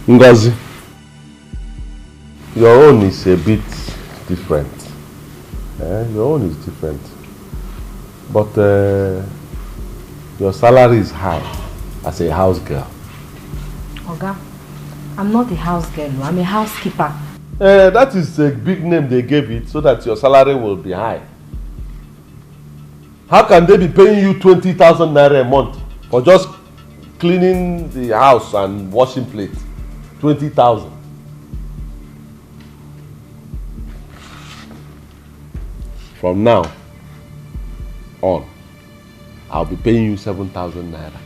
Ngozi, your own is a bit different. Eh, your own is different. But uh, your salary is high as a house girl. Oga, I'm not a house girl, oh, I'm a housekeeper. Uh, that is a big name they gave it so that your salary will be high. How can they be paying you twenty thousand naira a month for just cleaning the house and washing plates? Twenty thousand. From now on, I'll be paying you seven thousand naira.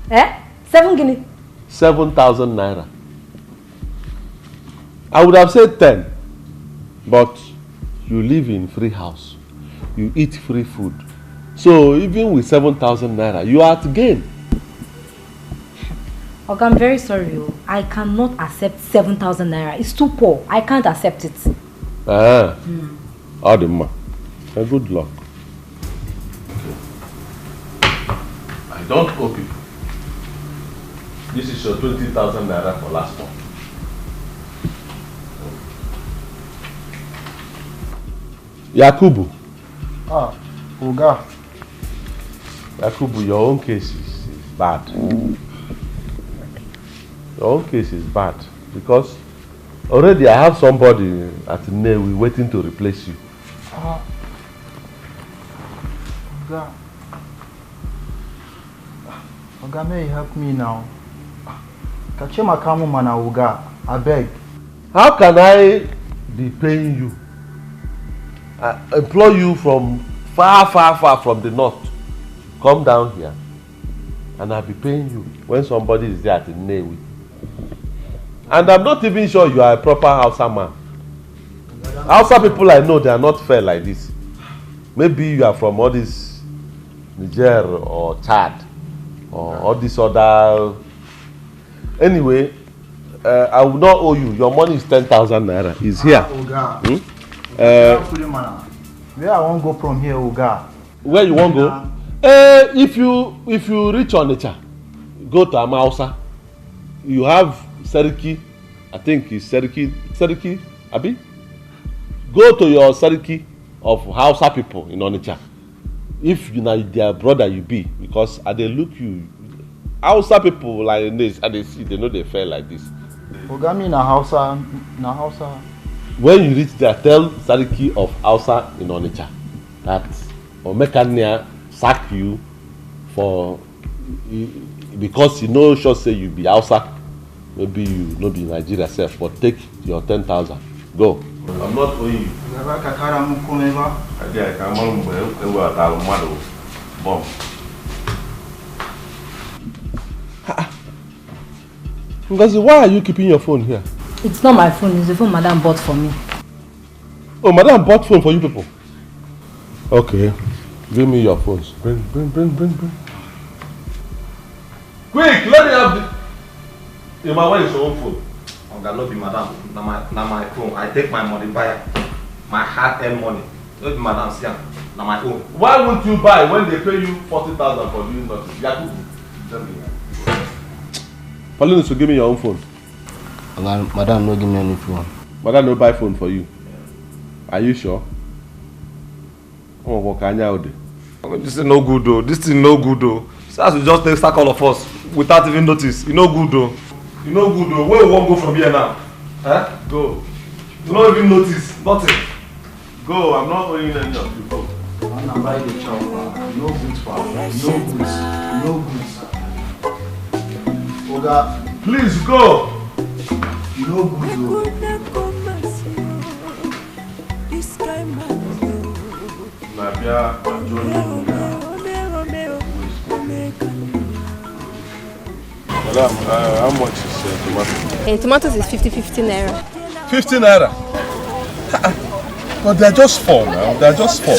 Eh? Seven guinea? Seven thousand naira. I would have said ten, but you live in free house, you eat free food. So even with seven thousand naira, you are at gain. Oga, I'm very sorry, oh. I cannot accept seven thousand naira. It's too poor. I can't accept it. Ah, Adima, good luck. I don't owe people. This is your twenty thousand naira for last month. Yakubu. Ah, Oga. Yakubu, your own case is, is bad. Your own case is bad because already I have somebody at Nnewi waiting to replace you. Ah, Oga. Oga, may you help me now? Kachema Kamu Mana Oga, I beg. How can I be paying you? I employ you from far, far, far from the north. Come down here, and I'll be paying you when somebody is there at Nnewi. And I'm not even sure you are a proper Hausa man. Hausa people I know, they are not fair like this. Maybe you are from all this Niger or Chad or all this other. Anyway, uh, I will not owe you. Your money is ten thousand naira. It's here. Oga. Hmm? Uh, Where I wan go from here, Oga? Where you wan go? Uh, if you if you reach Onitsha, go to Amausa. You have Seriki. I think it's Seriki. Seriki, Abi? Go to your Seriki of Hausa people in Onitsha. If you na their brother you be, because I dey look you, Hausa people like this, I dey see, they no dey fair like this. Oga, me na Hausa, na Hausa. When you reach there, tell Sariki of Hausa in Onitsha that Omekania sack you for because you know sure say you be Hausa. Maybe you no be Nigeria sef, but take your ten thousand. Go. I'm not owing you. Oga, ka kara mu komai ba. I dey, I can mmadụ mgbe e weghataara mmadụ bomb. Ngozi, why are you keeping your phone here? It's not my phone, it's the phone madam bought for me. Oh, madam bought phone for you people. Okay, give me your phones. Bring, bring, bring, bring, bring. Quick, let me have the. Emma, where is your own phone? Oga, no be madam, na my na my phone. I take my money buy am. My hard earned money. No be madam, see am. Na my own. Why won't you buy when they pay you forty thousand for doing nothing? Yakubu, tell me. Paulinus, give me your own phone. Oga, madam no give me any phone. Madam no buy phone for you. Are you sure? Come on, walk anya ode. This thing no good though. This thing no good though. See as we just take sack all of us without even notice. E no good though. E no good though. Where we wan go from here now? Eh? Go. We no even notice. Nothing. Go. I'm not owing any of you. Go. Una buy the chop. No good for no good. No good. Oga, please go. No good though. This kind man. Na bia join you na. Madam, uh, how much is uh, tomato? Eh, tomatoes is fifty fifty naira. Fifty naira. But they're just four now. They're just four.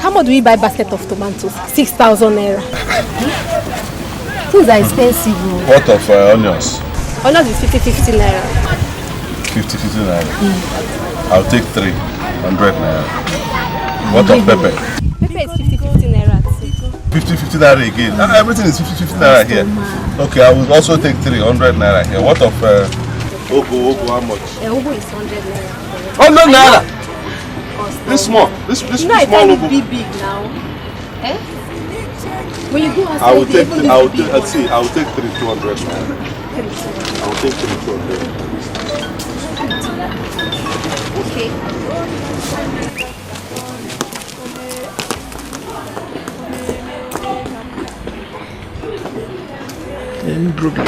How much do we buy basket of tomatoes? Six thousand naira. Things are expensive. Oh. What of uh, onions? Onions is fifty fifty naira. Fifty fifty naira. I'll take three hundred naira. What of pepper? Pepper is fifty fifty naira too. Fifty fifty naira again. Ah, everything is fifty fifty naira here. Okay, I will also take three hundred naira here. What of uh, ogo? Ogo, how much? Eh, ugu is hundred naira. Hundred naira. This small. This this You know, I small tell you ogo. Big big now. Eh? When you go outside, I will they take. even I will big take. one. See, I will take three two hundred naira. I will take three two hundred. Okay. Any problem?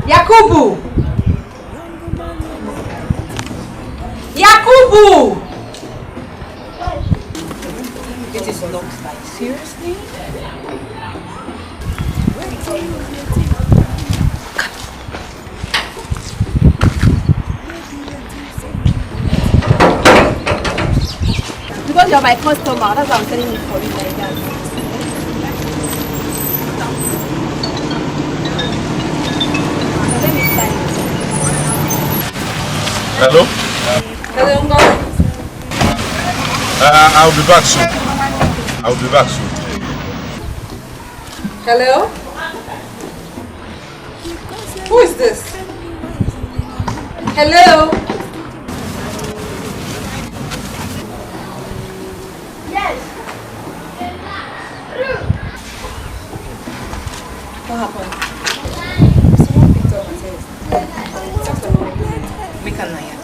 Yakubu! Yakubu! It is not like seriously. Because you're my customer, that's why I'm selling it for you like that. Let me try it. Hello? Hello, Uncle. Uh, I'll be back soon. I'll be back soon. Hello? Who is this? Hello? Yes. What happened? Someone picked up and said, "Make a naya."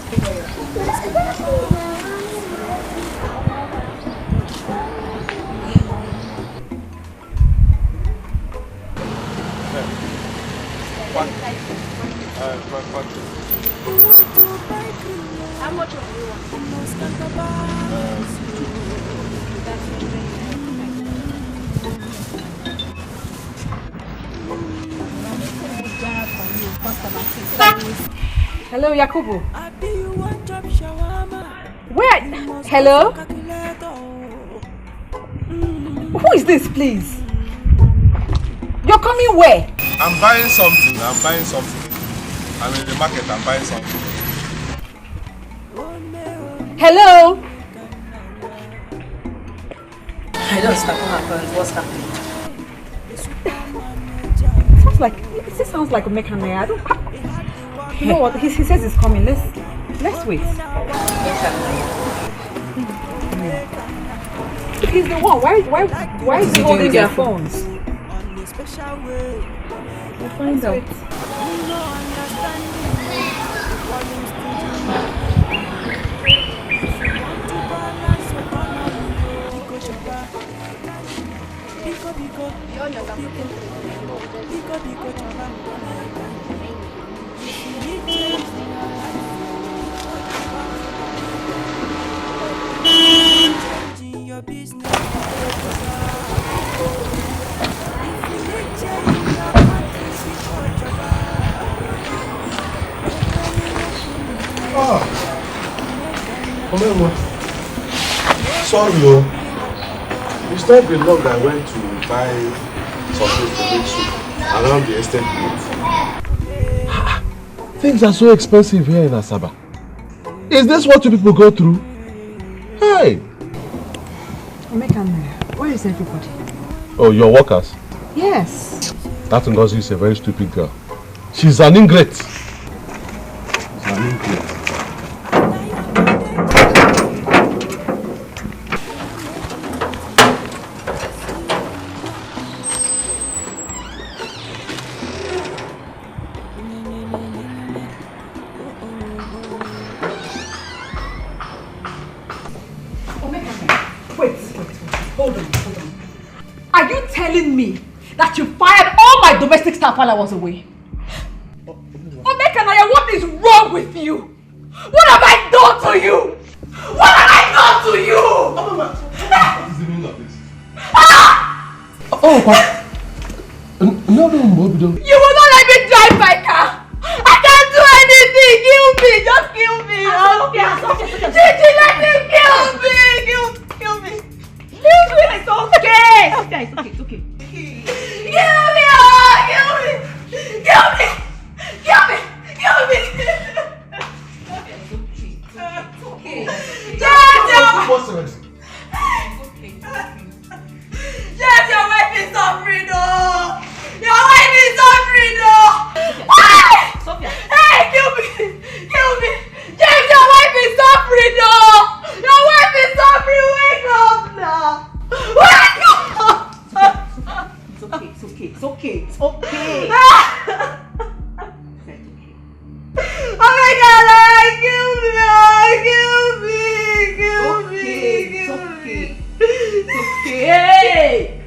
Hello, Yakubu. Where? Hello? Who is this, please? You're coming where? I'm buying something. I'm buying something. I'm in the market. I'm buying something. Hello? I don't understand what happened. What's happening? Sounds like, it sounds like Omekannaya. I don't. You know what? He, he says he's coming. Let's let's wait. He's the one. Why why why is he holding their phones? We'll find out. Ah, Omemo, sorry o. It's not been long I went to buy some things to make soup around the estate gate. Things are so expensive here in Asaba. Is this what you people go through? Hey! Omekano, where is everybody? Oh, your workers? Yes. That Ngozi is a very stupid girl. She's an ingrate. She's an ingrate. Wait, wait, wait. Hold on, hold on. Are you telling me that you fired all my domestic staff while I was away? Omekano, what is wrong with you? What have I done to you? What have I done to you? What is the meaning of this? Ah! Oh, what? No, no, no, no. You will not let me drive my car. I can't do anything. Kill me. Just kill me. Gigi, let me kill me. Kill, kill me. Kill me. It's okay. It's okay. It's okay. It's okay. Kill me. Oh, kill me. Kill me. Kill me. Kill me. It's okay. It's okay. It's okay. What's the rest? Yes, your wife is suffering, oh! Your wife is suffering, oh! Hey! Sophia. Hey, kill me! Kill me! Yes, your wife is suffering, oh! Your wife is suffering! Wake up now! Wake up! It's okay, it's okay, it's okay, it's okay. It's okay. Oh my God, I kill me, I kill me, kill me, okay, kill it's okay. Me. It's okay. Hey!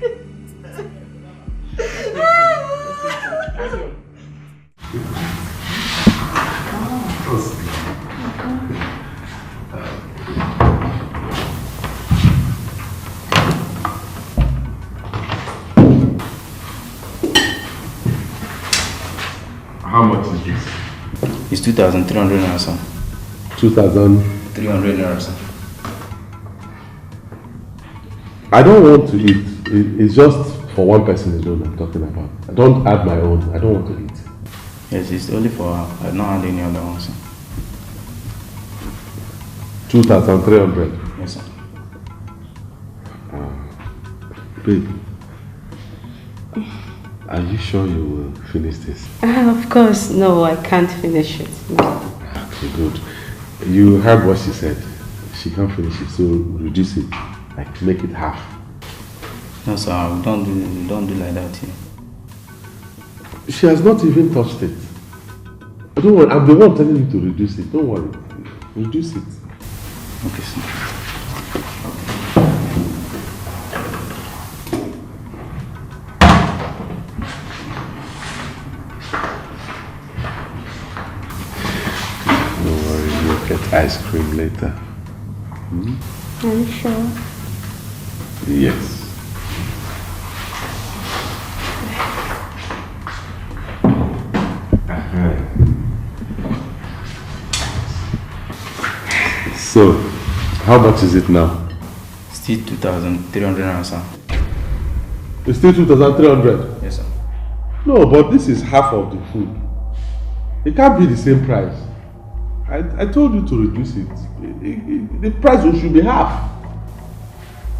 How much is this? It's two thousand three hundred naira, sir. Two thousand? Three hundred naira, sir. I don't want to eat. It, it's just for one person alone I'm talking about. I don't add my own. I don't want to eat. Yes, it's only for her. I don't add any other one, sir. Two thousand three hundred? Yes, sir. Ah, babe, are you sure you will finish this? Ah, of course, no, I can't finish it. No. Okay, good. You heard what she said. She can't finish it, so reduce it. Like, make it half. No, sir, we don't do, we don't do like that here. She has not even touched it. Don't worry, I'm the one telling you to reduce it. Don't worry. Reduce it. Okay, sir. Don't worry, you'll get ice cream later. Hmm? Are you sure? Yes. Uh-huh. So, how much is it now? Still two thousand three hundred naira, sir. It's still two thousand three hundred? Yes, sir. No, but this is half of the food. It can't be the same price. I, I told you to reduce it. It, it, it. The price should be half.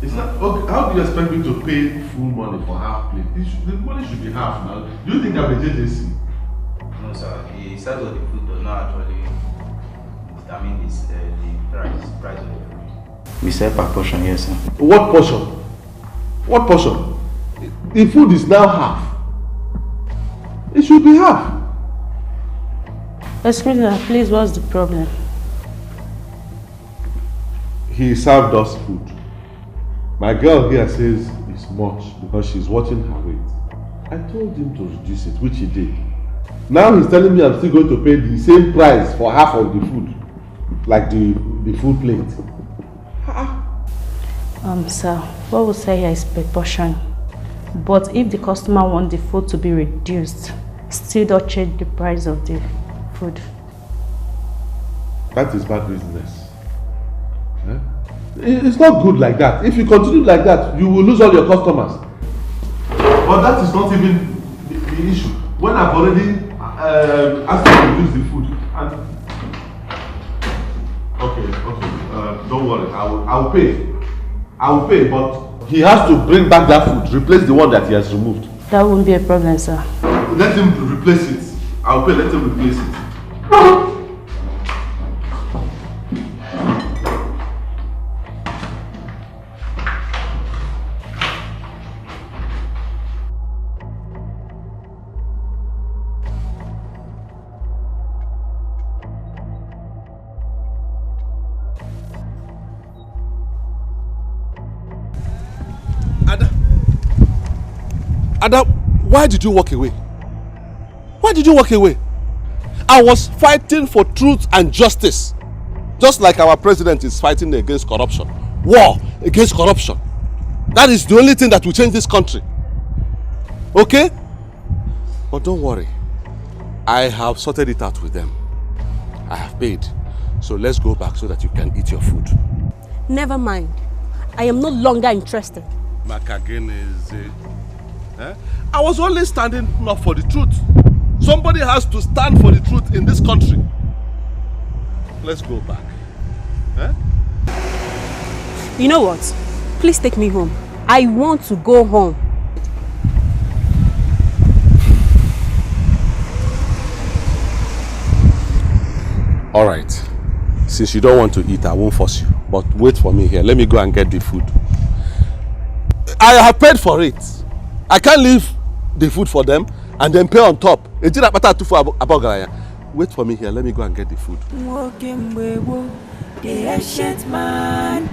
It's not, okay, how do you expect me to pay full money for half plate? It should, the money should be half now. Do you think I'm a J J C? No, sir. The size of the food does not actually determine this, uh, the price, price of the food. We sell per portion, yes, sir. What portion? What portion? The food is now half. It should be half. Excuse me, please, what's the problem? He served us food. My girl here says it's much because she's watching her weight. I told him to reduce it, which he did. Now he's telling me I'm still going to pay the same price for half of the food, like the, the full plate. Ah. Um, sir, what we say here is per portion. But if the customer wants the food to be reduced, still don't change the price of the food. That is bad business. Eh? It- It's not good like that. If you continue like that, you will lose all your customers. But that is not even the, the issue. When I've already um, asked you to use the food, and okay, okay, uh, don't worry, I will, I will pay. I will pay, but he has to bring back that food, replace the one that he has removed. That won't be a problem, sir. Let him replace it. I'll pay, let him replace it. Ada, Ada, why did you walk away? Why did you walk away? I was fighting for truth and justice, just like our president is fighting against corruption. War against corruption. That is the only thing that will change this country. Okay? But don't worry. I have sorted it out with them. I have paid. So let's go back so that you can eat your food. Never mind. I am no longer interested. Maka gịnịzi? Eh? I was only standing up for the truth. Somebody has to stand for the truth in this country. Let's go back. Eh? You know what? Please take me home. I want to go home. All right. Since you don't want to eat, I won't force you. But wait for me here. Let me go and get the food. I have paid for it. I can't leave the food for them and then pay on top. Ejira pata tufu abo- abogaranya. Wait for me here. Let me go and get the food. Nwoke mgbe gboo, the ancient man.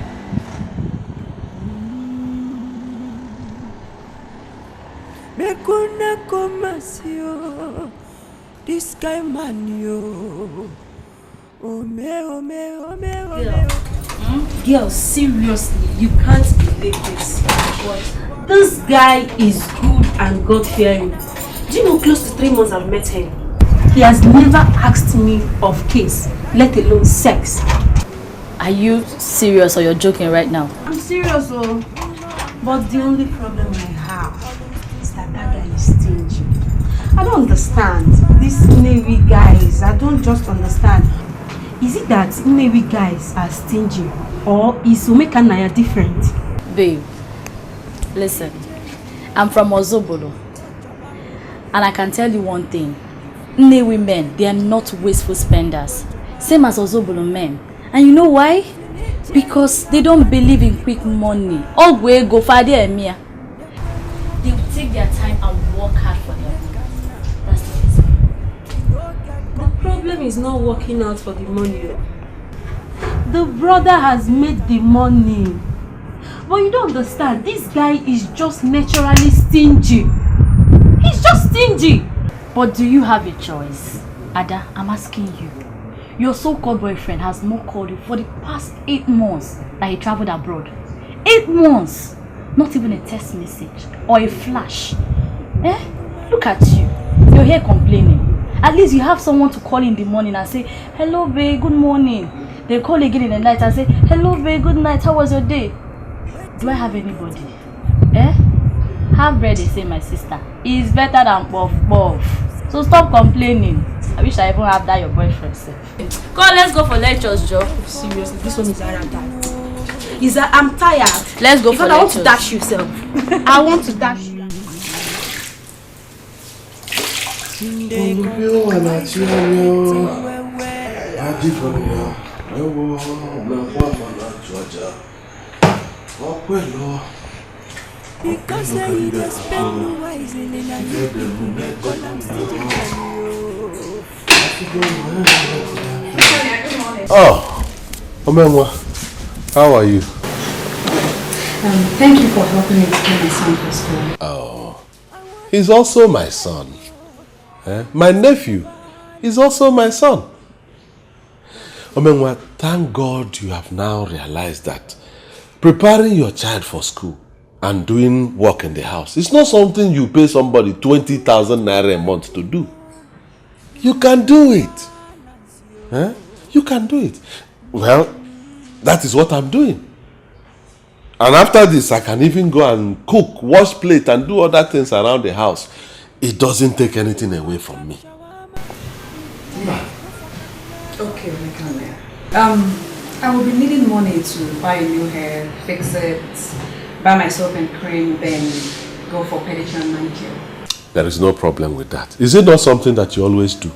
Make una come and see o, this kind man yo. Ome, ome, ome, ome. Girl, hmm? Girl, seriously, you can't believe this. What? This guy is good and God-fearing. Do you know close to three months I've met him? He has never asked me of case, let alone sex. Are you serious or you're joking right now? I'm serious, oh. But the only problem I have is that that guy is stingy. I don't understand. These Nnewi guys, I don't just understand. Is it that Nnewi guys are stingy, or is Omekanaya different? Babe, listen. I'm from Ozobolo. And I can tell you one thing. Nnewi men, they are not wasteful spenders. Same as Ozobolo men. And you know why? Because they don't believe in quick money. Ogwe go fade emia. They will take their time and work hard for their money. That's the reason. The problem is not working out for the money. Oh. The brother has made the money. But you don't understand. This guy is just naturally stingy. He's just stingy. But do you have a choice? Ada, I'm asking you. Your so-called boyfriend has not called you for the past eight months that he traveled abroad. Eight months! Not even a text message or a flash. Eh? Look at you. You're here complaining. At least you have someone to call in the morning and say, "Hello, babe, good morning." Then call again in the night and say, "Hello, babe, good night. How was your day?" Do I have anybody? Eh? Have bread, they say, my sister. It's better than puff puff. So stop complaining. I wish I even have that your boyfriend, sef. Come, let's go for lectures, Joe. Seriously, this one is higher than. Is that I'm tired. Let's go for lectures. I want to dash you, sef. I want to dash you. Ndị Olubi ụwa na-achị anyị o. Adịbọ ya, ewo, na-agba ama na-achụ aja. Ọkwa elu. Because say you dey spend wisely na you be the column still dey. Oh, Omenwa, how are you? Um, thank you for helping me to pay my son for school. Oh, he's also my son. Eh? My nephew is also my son. Omenwa, thank God you have now realized that preparing your child for school and doing work in the house is not something you pay somebody twenty thousand naira a month to do. You can do it. Eh? You can do it. Well, that is what I'm doing. And after this, I can even go and cook, wash plate, and do other things around the house. It doesn't take anything away from me. Okay, Omekame. Um, I will be needing money to buy a new hair, fix it, buy myself a cream, then go for pedicure and manicure. There is no problem with that. Is it not something that you always do?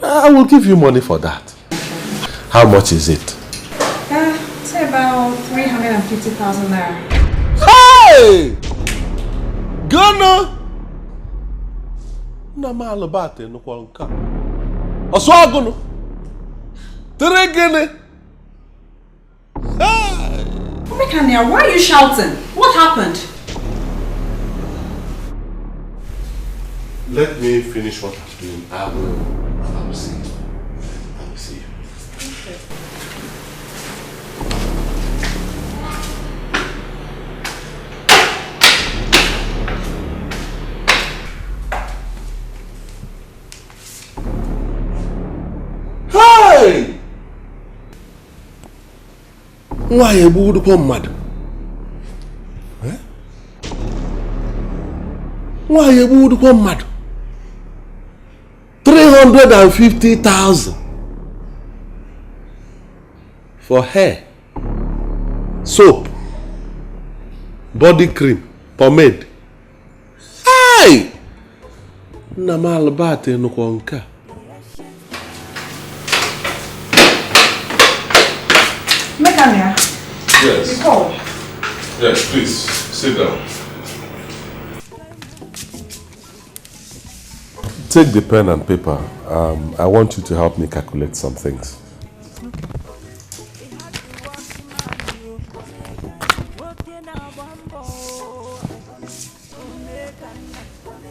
I will give you money for that. How much is it? Uh, say about three hundred and fifty thousand naira. Hey! Ghana! Na m alụba atọ nụkwa nke a. Ọsụ agụnụ. Tere gịnị? Hey! Omekania, why are you shouting? What happened? Let me finish what I'm doing. I will, I will see you. I will see you. Hey! Nwaanyị egbudukwa mmadụ. Eh? Nwaanyị egbudukwa mmadụ. Three hundred and fifty thousand for hair, soap, body cream, pomade. Hey! Nna m Albert nụkwa nke a. Omekania, Yes. you called. Yes, please, sit down. Take the pen and paper. Um, I want you to help me calculate some things.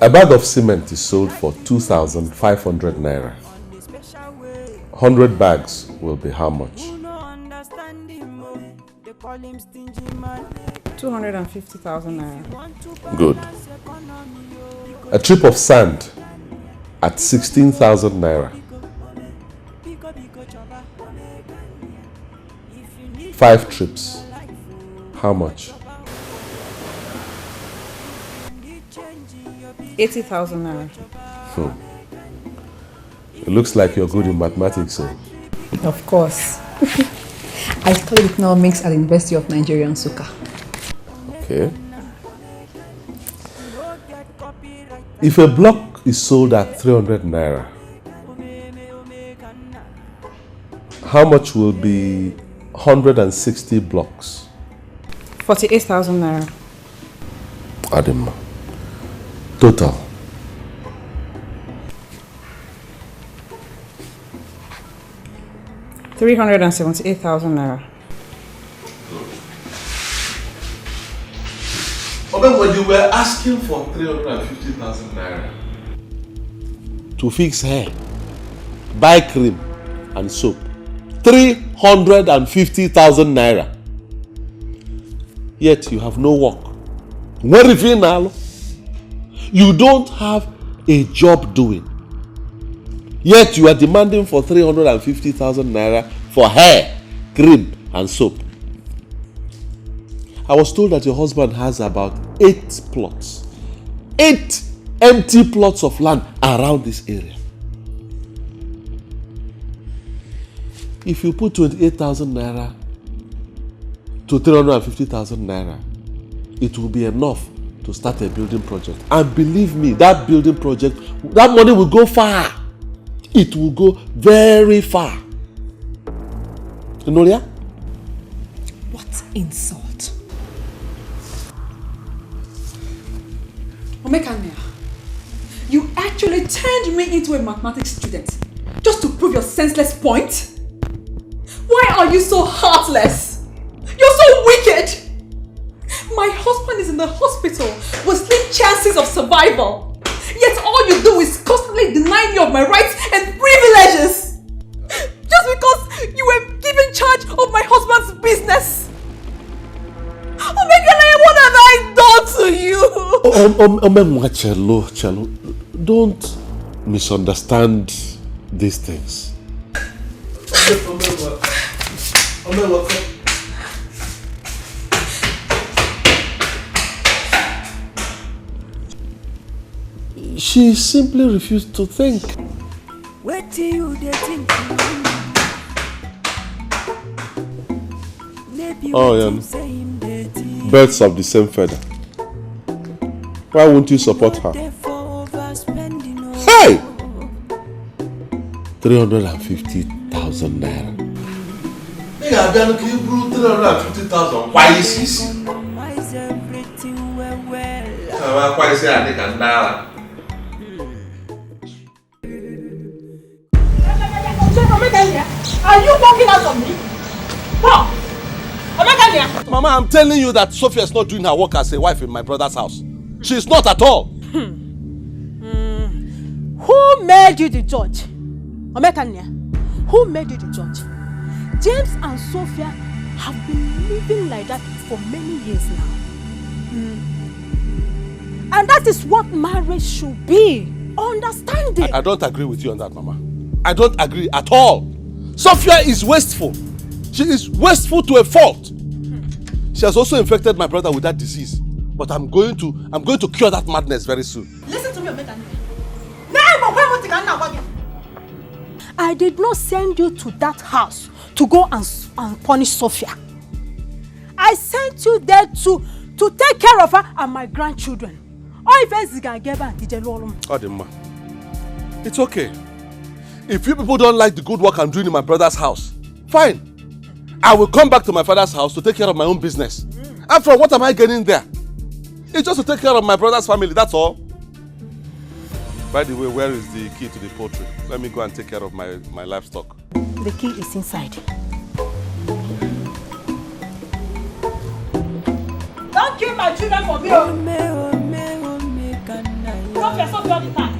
A bag of cement is sold for two thousand five hundred naira. Hundred bags will be how much? Two hundred and fifty thousand naira. Good. A trip of sand at sixteen thousand naira. Five trips. How much? Eighty thousand naira. It looks like you're good in mathematics, so. Of course. I studied economics at the University of Nigeria, Nsukka. Okay. If a block is sold at three hundred naira, how much will be hundred and sixty blocks? Forty-eight thousand naira. Adịmma. Total. Three hundred and seventy-eight thousand naira. Obenwa, you were asking for three hundred and fifty thousand naira to fix hair, buy cream and soap. Three hundred and fifty thousand naira. Yet you have no work. Where if you now? You don't have a job doing. Yet you are demanding for three hundred and fifty thousand naira for hair, cream, and soap. I was told that your husband has about eight plots, eight empty plots of land around this area. If you put twenty-eight thousand naira to three hundred and fifty thousand naira, it will be enough to start a building project. And believe me, that building project, that money will go far. It will go very far. Noria? What insult? Omekania, you actually turned me into a mathematics student just to prove your senseless point? Why are you so heartless? You're so wicked! My husband is in the hospital with slim chances of survival. Yet all you do is constantly deny me of my rights and privileges. Just because you were given charge of my husband's business. Omekania, what have I done to you? Um, um, Omenwa, Chelo, Chelo, don't misunderstand these things. She simply refused to think. Wetin you dey think? Maybe Oh, you yeah. Think say him dey think. Birds of the same feather. Why won't you support her? Dey for overspending o. Hey! Three hundred and fifty thousand naira. Ị ga-abịa ka i buru three hundred and fifty thousand kwa isi isi. Economize everything well well. Ka wa kwa isi a dị ka ndị ara. Are you walking out on me? Come. Omekania. Mama, I'm telling you that Sophia is not doing her work as a wife in my brother's house. She's not at all. Who made you the judge? Omekania. Who made you the judge? James and Sophia have been living like that for many years now. And that is what marriage should be. Understanding. I, I don't agree with you on that, Mama. I don't agree at all. Sophia is wasteful. She is wasteful to a fault. She has also infected my brother with that disease. But I'm going to I'm going to cure that madness very soon. Listen to me, Omekania. Now I go where want to go now. I did not send you to that house to go and, s- and punish Sophia. I sent you there to to take care of her and my grandchildren. Or if Eziga and Geba and Tijelu Olum. Ọ dị mma. It's okay. If you people don't like the good work I'm doing in my brother's house, fine. I will come back to my father's house to take care of my own business. After all, what am I gaining there? It's just to take care of my brother's family, that's all. By the way, where is the key to the poultry? Let me go and take care of my, my livestock. The key is inside. Don't kill my children for me. Oh. Ome, ome, ome, can I? Don't person tell the time.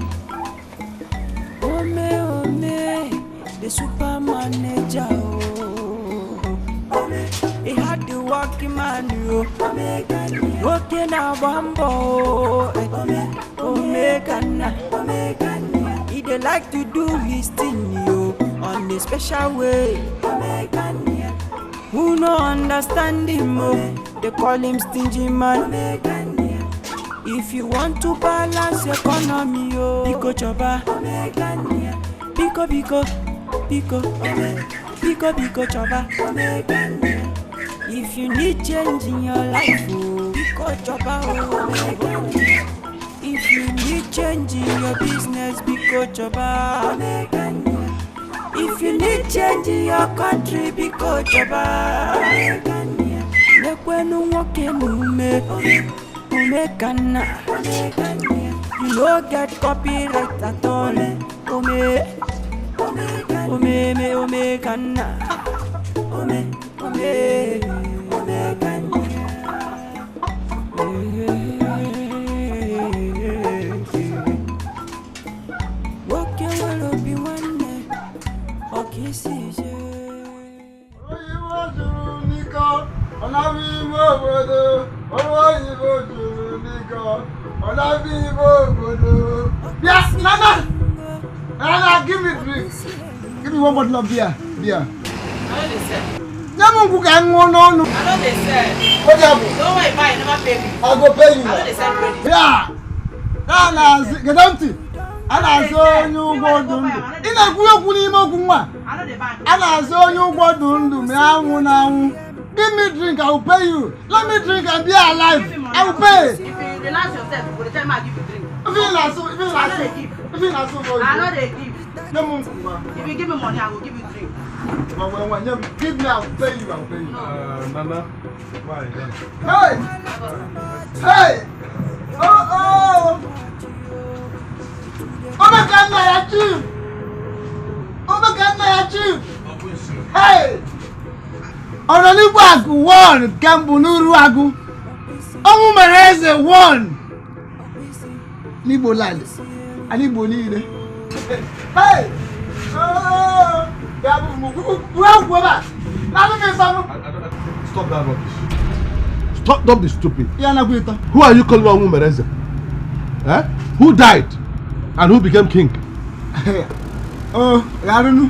Ome, ome, the super manager. Oh. He had the working man, yo. Working a bambo. Omekania, Omekania. He dey like to do his thing, yo, on a special way. Omekania. Who no understand him, oh? They call him stingy man. Omekania. If you want to balance economy, yo, biko choba. Omekania. Biko, biko, biko, ome. Biko, biko choba. Omekania. If you need change in your life, oh, biko choba, oh. If you need change in your business, biko choba. If you need change in your country, biko choba. Lekwenu nwoke na ume, Omekania. You no get copyright at all. Ome, ome, ome, Omekania. Ome, ome, Omekania. Nwoke nwere obi nwanne, ọ ka isi ije. Oyibo juru n'iko, ọ na-abụ ime obodo. Ọrụ oyibo juru n'iko, ọ na-abụ ime obodo. Bịa, Nana! Nana, give me drink. Give me one bottle of beer. Beer. I no dey sell. Nye m nkwụ ka m ṅụọ n'ọnụ. I no dey sell. What happen? The one wey you buy, you never pay me. I go pay you. I no dey sell credit. Yeah. A na-azụ, gede ntị. A na-azụ onye ụgwọ ọdụ ndụ. Ị na-ekwu okwu n'ime okwu nwa. I no dey buy. A na-azụ onye ụgwọ ọdụ ndụ ma ya nwụ na anwụ. Give me drink, I will pay you. Let me drink and be alive. I will pay. If you relax yourself, you go dey tell me I give you drink. If you na so, if you na so, if you na so, I no dey give. Nye m nkwụ. If you give me money, I will give you drink. Well, well, well, nye m. Give me, I will pay you, I will pay you. Uh, Nana, why? Hey! Hey! Oh, oh! Omekania ya chief! Omekania ya chief! Hey! Ọnọligbo Akụ one, nke mbụ n'Uru Agụ. Ọnwụ mere eze one. N'Igbo land. Ala Igbo niile. Hey! Oh! Ya bụ m, kwuo okwu ebe a. N'alụ m ịsọ m. Stop that rubbish. Stop, don't be stupid. Ya nakwa ịtọ. Who are you calling Ọnwụ mere eze? Eh? Who died? And who became king? Oh, gharụnụ.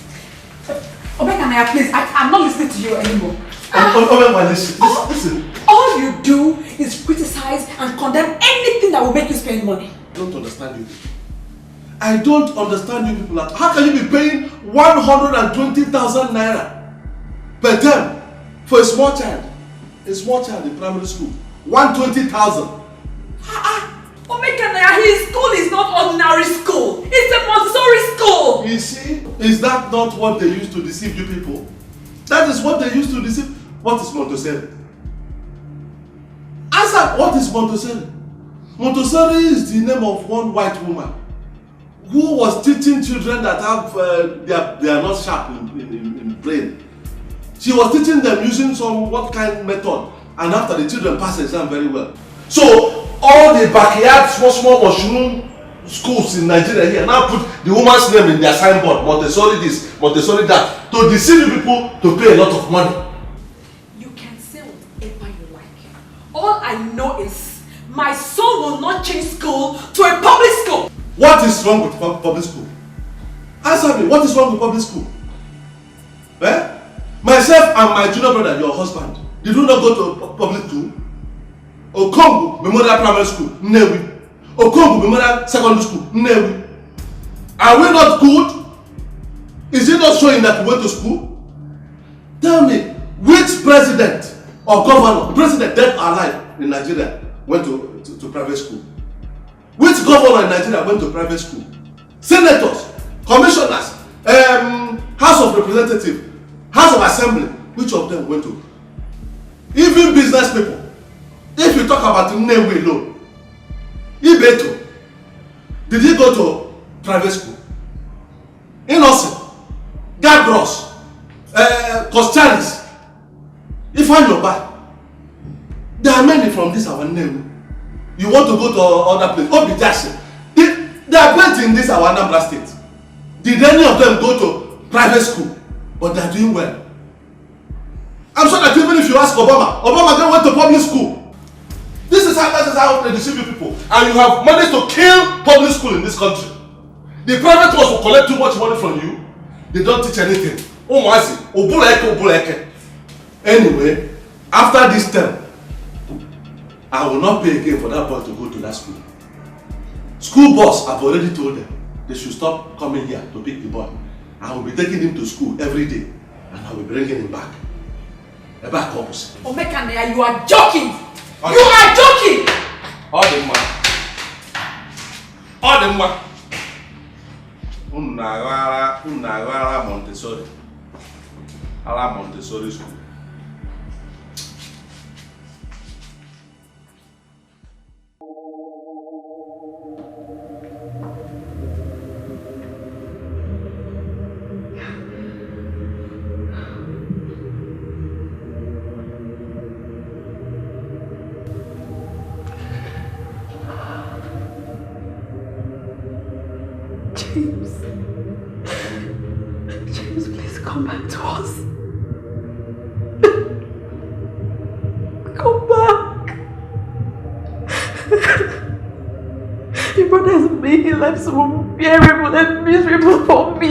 Omekanaya, please, I, I'm not listening to you anymore. Oh, oh, oh, listen, listen, listen. All you do is criticize and condemn anything that will make you spend money. I don't understand you people. I don't understand you people. How can you be paying one hundred and twenty thousand naira per term for a small child? A small child in primary school. One twenty thousand. Ah, ah. Omekanaya, his school is not ordinary school. It's a Montessori school. You see, is that not what they used to deceive you people? That is what they used to deceive. What is Montessori? Answer, what is Montessori? Montessori is the name of one white woman who was teaching children that have uh, they, are, they are not sharp in, in, in, in brain. She was teaching them using some what kind method, and after the children pass exam very well. So all the backyard small small mushroom schools in Nigeria here now put the woman's name in their signboard, Montessori this, Montessori that, to deceive you people to pay a lot of money. You can say whatever you like. All I know is my son will not change school to a public school. What is wrong with pub- public school? Answer me, what is wrong with public school? Eh? Myself and my junior brother, your husband, did we not go to pu- public school? Okongu Memorial Primary School, Nnewi. Okongu Memorial Secondary School, Nnewi. Are we not good? Is it not showing that we went to school? Tell me, which president or governor, president dead or alive in Nigeria, went to, to, to private school? Which governor in Nigeria went to private school? Senators, commissioners, um, House of Representatives, House of Assembly, which of them went to? Even business people, if you talk about Nnewi alone, Ibeto, did he go to private school? Innocent, Gabros, uh, Costalis, Ifeanyi Ubah. There are many from this our name. You want to go to other place? Obi Jackson. They, they are plenty in this our Anambra state. Did any of them go to private school? But they are doing well. I'm sure that even if you ask Obama, Obama then went to public school. This is how that is how they deceive you people. And you have managed to kill public school in this country. The private ones will collect too much money from you. They don't teach anything. Ụmụazị, ụbụrụ eke, ụbụrụ eke. Anyway, after this term, I will not pay again for that boy to go to that school. School boss, I've already told them they should stop coming here to pick the boy. I will be taking him to school every day and I will be bringing him back. Ebe a ka ọ bụ sị. Omekannaya, you are joking! You are joking! Ọ dị mma. Ọ dị mma. Unu na-aghara unu na-aghara Montessori. Ala Montessori school. James. James, please come back to us. Come back. Your brother is making life so unbearable and miserable for me.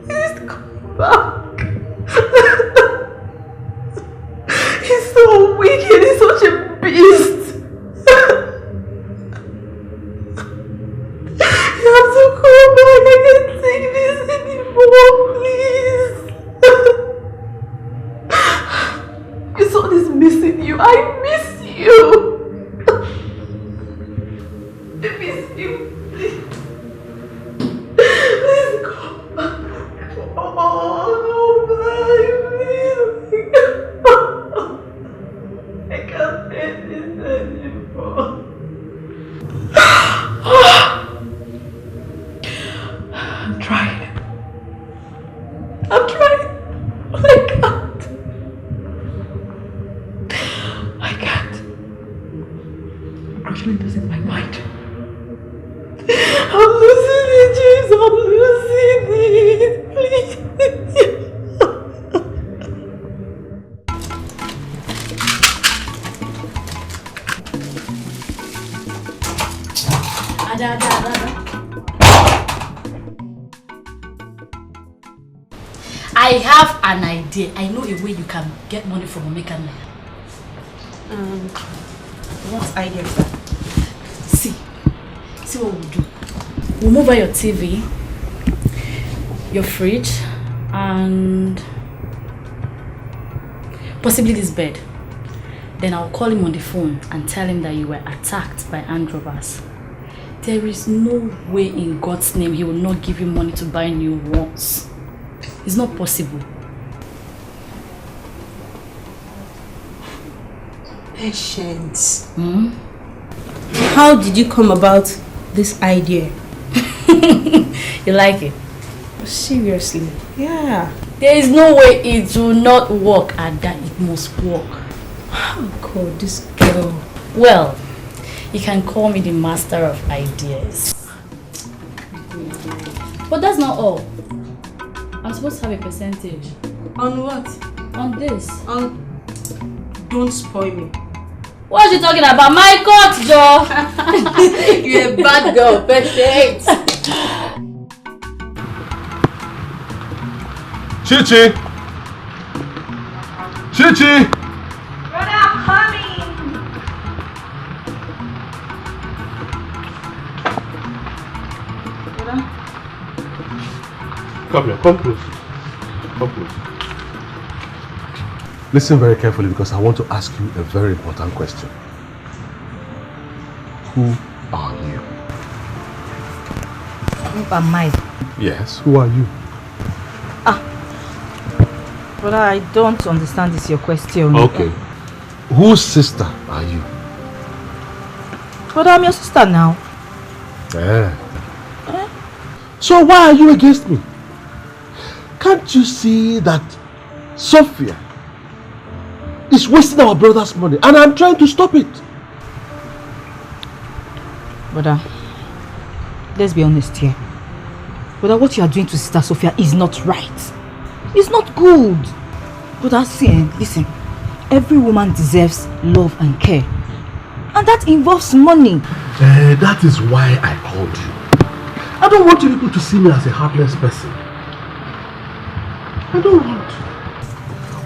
Please come back. He's so wicked. He's such a beast. You have to come back. I can't take this anymore, please. Your son is missing you. I miss you. I miss you. Please. Please come back. Oh, no, please. I can't take this anymore. I'm trying. I'm trying. I can't. I can't. I'm actually losing my mind. I'm losing it, James. I'm losing it. Please. Ada, ada, ada, ada. I have an idea. I know a way you can get money from Omekannaya. Um, what idea is that? See, see what we'll do. We'll move out your T V, your fridge, and possibly this bed. Then I'll call him on the phone and tell him that you were attacked by armed robbers. There is no way in God's name he will not give you money to buy new ones. It's not possible. Patience. Hmm? How did you come about this idea? You like it? Seriously? Yeah. There is no way it will not work, and that it must work. Oh God, this girl. Well, you can call me the master of ideas. But that's not all. I'm supposed to have a percentage. On what? On this. On. Don't spoil me. What are you talking about? My court, Joe. You're a bad girl, Patience. Chichi! Chichi! Brother, I'm coming. Brother? Come here, come close. Come close. Listen very carefully because I want to ask you a very important question. Who are you? Who am I? Yes, who are you? Ah, brother, I don't understand this your question. Okay. Whose sister are you? Brother, I'm your sister now. Eh. Eh? So why are you against me? Can't you see that Sophia is wasting our brother's money and I'm trying to stop it? Brother, let's be honest here. Brother, what you are doing to Sister Sophia is not right. It's not good. Brother, see, eh, listen. Every woman deserves love and care. And that involves money. Eh, that is why I called you. I don't want you people to see me as a heartless person. I don't want.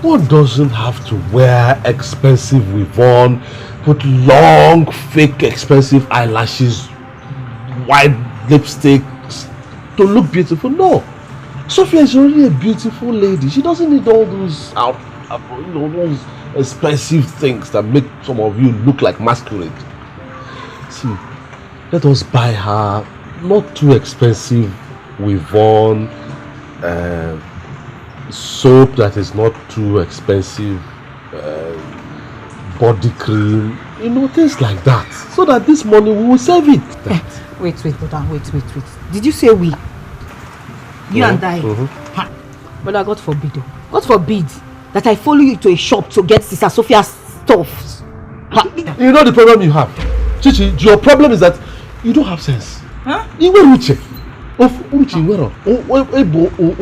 One doesn't have to wear expensive weave-on, put long, fake, expensive eyelashes, white lipsticks to look beautiful. No. Sophia is already a beautiful lady. She doesn't need all those out, uh, you know, those expensive things that make some of you look like masquerade. See, let us buy her not too expensive Weave On, uh, soap that is not too expensive, uh, body cream, you know, things like that, so that this money we will save it. Wait, wait, brother, wait, wait, wait. Did you say we? You and I? Mm-hmm. Ha. Brother, God forbid. Oh. God forbid that I follow you to a shop to get Sister Sophia's stuff. Ha. You know the problem you have? Chichi, your problem is that you don't have sense. Huh? Iwe Uche. Of Uche, where? O, o, o, o, o,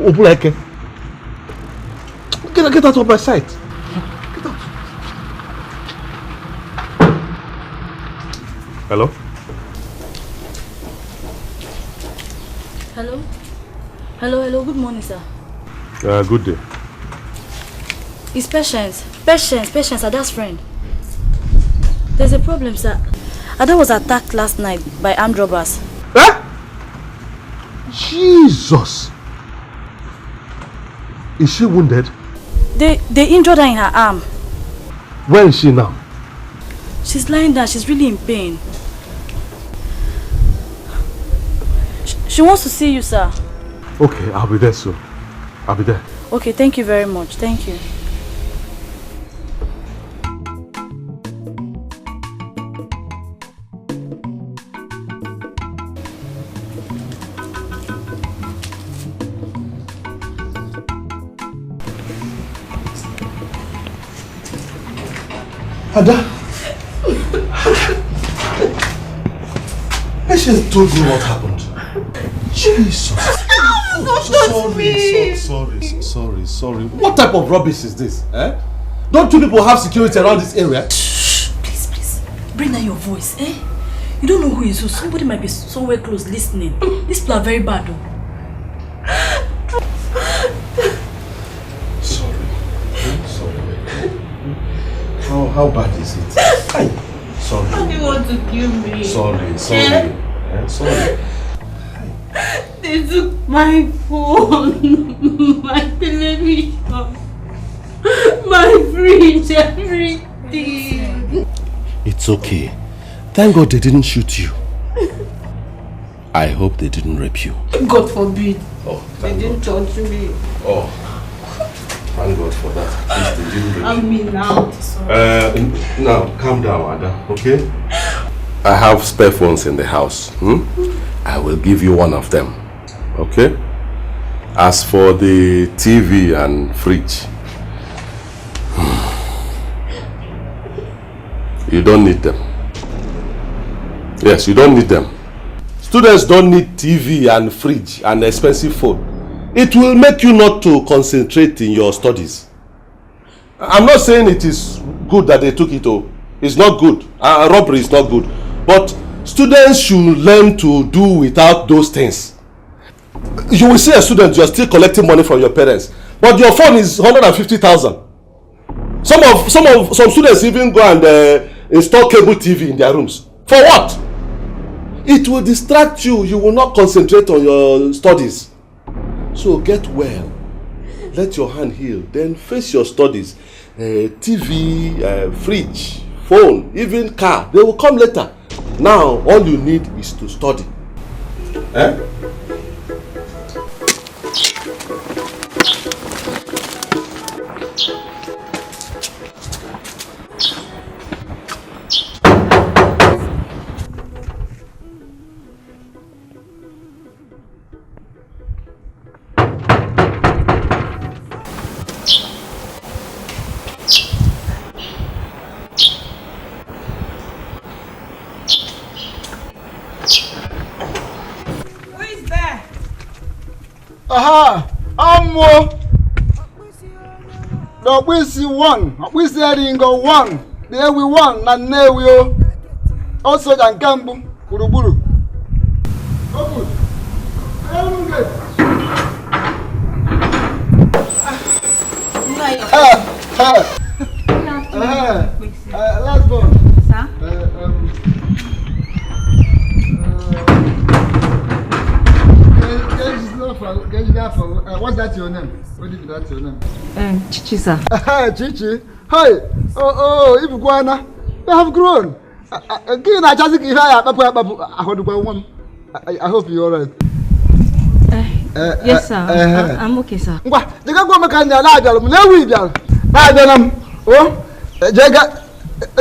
o, Obuleke. Get, get out of my sight. Get out. Hello? Hello? Hello, hello, good morning, sir. Uh, good day. It's Patience. Patience, Patience, Ada's friend. There's a problem, sir. Ada was attacked last night by armed robbers. Eh? Jesus! Is she wounded? They they injured her in her arm. Where is she now? She's lying down. She's really in pain. She, she wants to see you, sir. Okay, I'll be there soon. I'll be there. Okay, thank you very much. Thank you. Ada, Patience told me what happened. Jesus. Don't touch Sorry, me. so- sorry, so- sorry, sorry. What type of rubbish is this? Eh? Don't you people have security around this area? Shh, please, please. Bring down your voice, eh? You don't know who is who. Somebody might be somewhere close listening. These people are very bad, though. Sorry. Sorry. How, how bad is it? Aye. Sorry. How do you want to kill me? Sorry, sorry. Eh? Eh, sorry. They took my phone, my television, my fridge, everything. It's okay. Thank God they didn't shoot you. I hope they didn't rape you. God forbid. Oh, They thank didn't God. touch me. Oh, thank God for that. Please, they didn't rape I'm you. in now. Uh, n- now, calm down, Ada, okay? I have spare phones in the house. Hmm? I will give you one of them, okay? As for the T V and fridge, you don't need them. Yes, you don't need them. Students don't need T V and fridge and expensive phone. It will make you not to concentrate in your studies. I'm not saying it is good that they took it, oh. It's not good. Uh, robbery is not good. But students should learn to do without those things. You will see a student, you're still collecting money from your parents. But your phone is hundred and fifty thousand. Some of some of some students even go and uh, install cable T V in their rooms. For what? It will distract you. You will not concentrate on your studies. So get well. Let your hand heal. Then face your studies. Uh, T V, uh, fridge, phone, even car, they will come later. Now, all you need is to study. Eh? Who is there? Aha! Ammo! Ọkpụisi one, Ọkpụisi Eringo one, the Ewi one na Nnewi o. Ọ soja nke mbụ gburugburu. Open. Open gate. Eh, eh. Eh, eh, let's Sir? Uh, um, uh, What's that your name? What is that your name? Um, Chichi, sir. Chichi. Hey. Oh, oh, Ibukwana. You have grown. Gị na-achazi ka ihe a ya akpapụ akpapụ, ahụ dịkwa nwa m. I, I hope you're alright. Uh, yes, sir. Uh, I'm okay, sir. Ngwa, jega gwa maka nne na-abịara m, na-ewu ịbịara. Na-abịara m. Oh, jega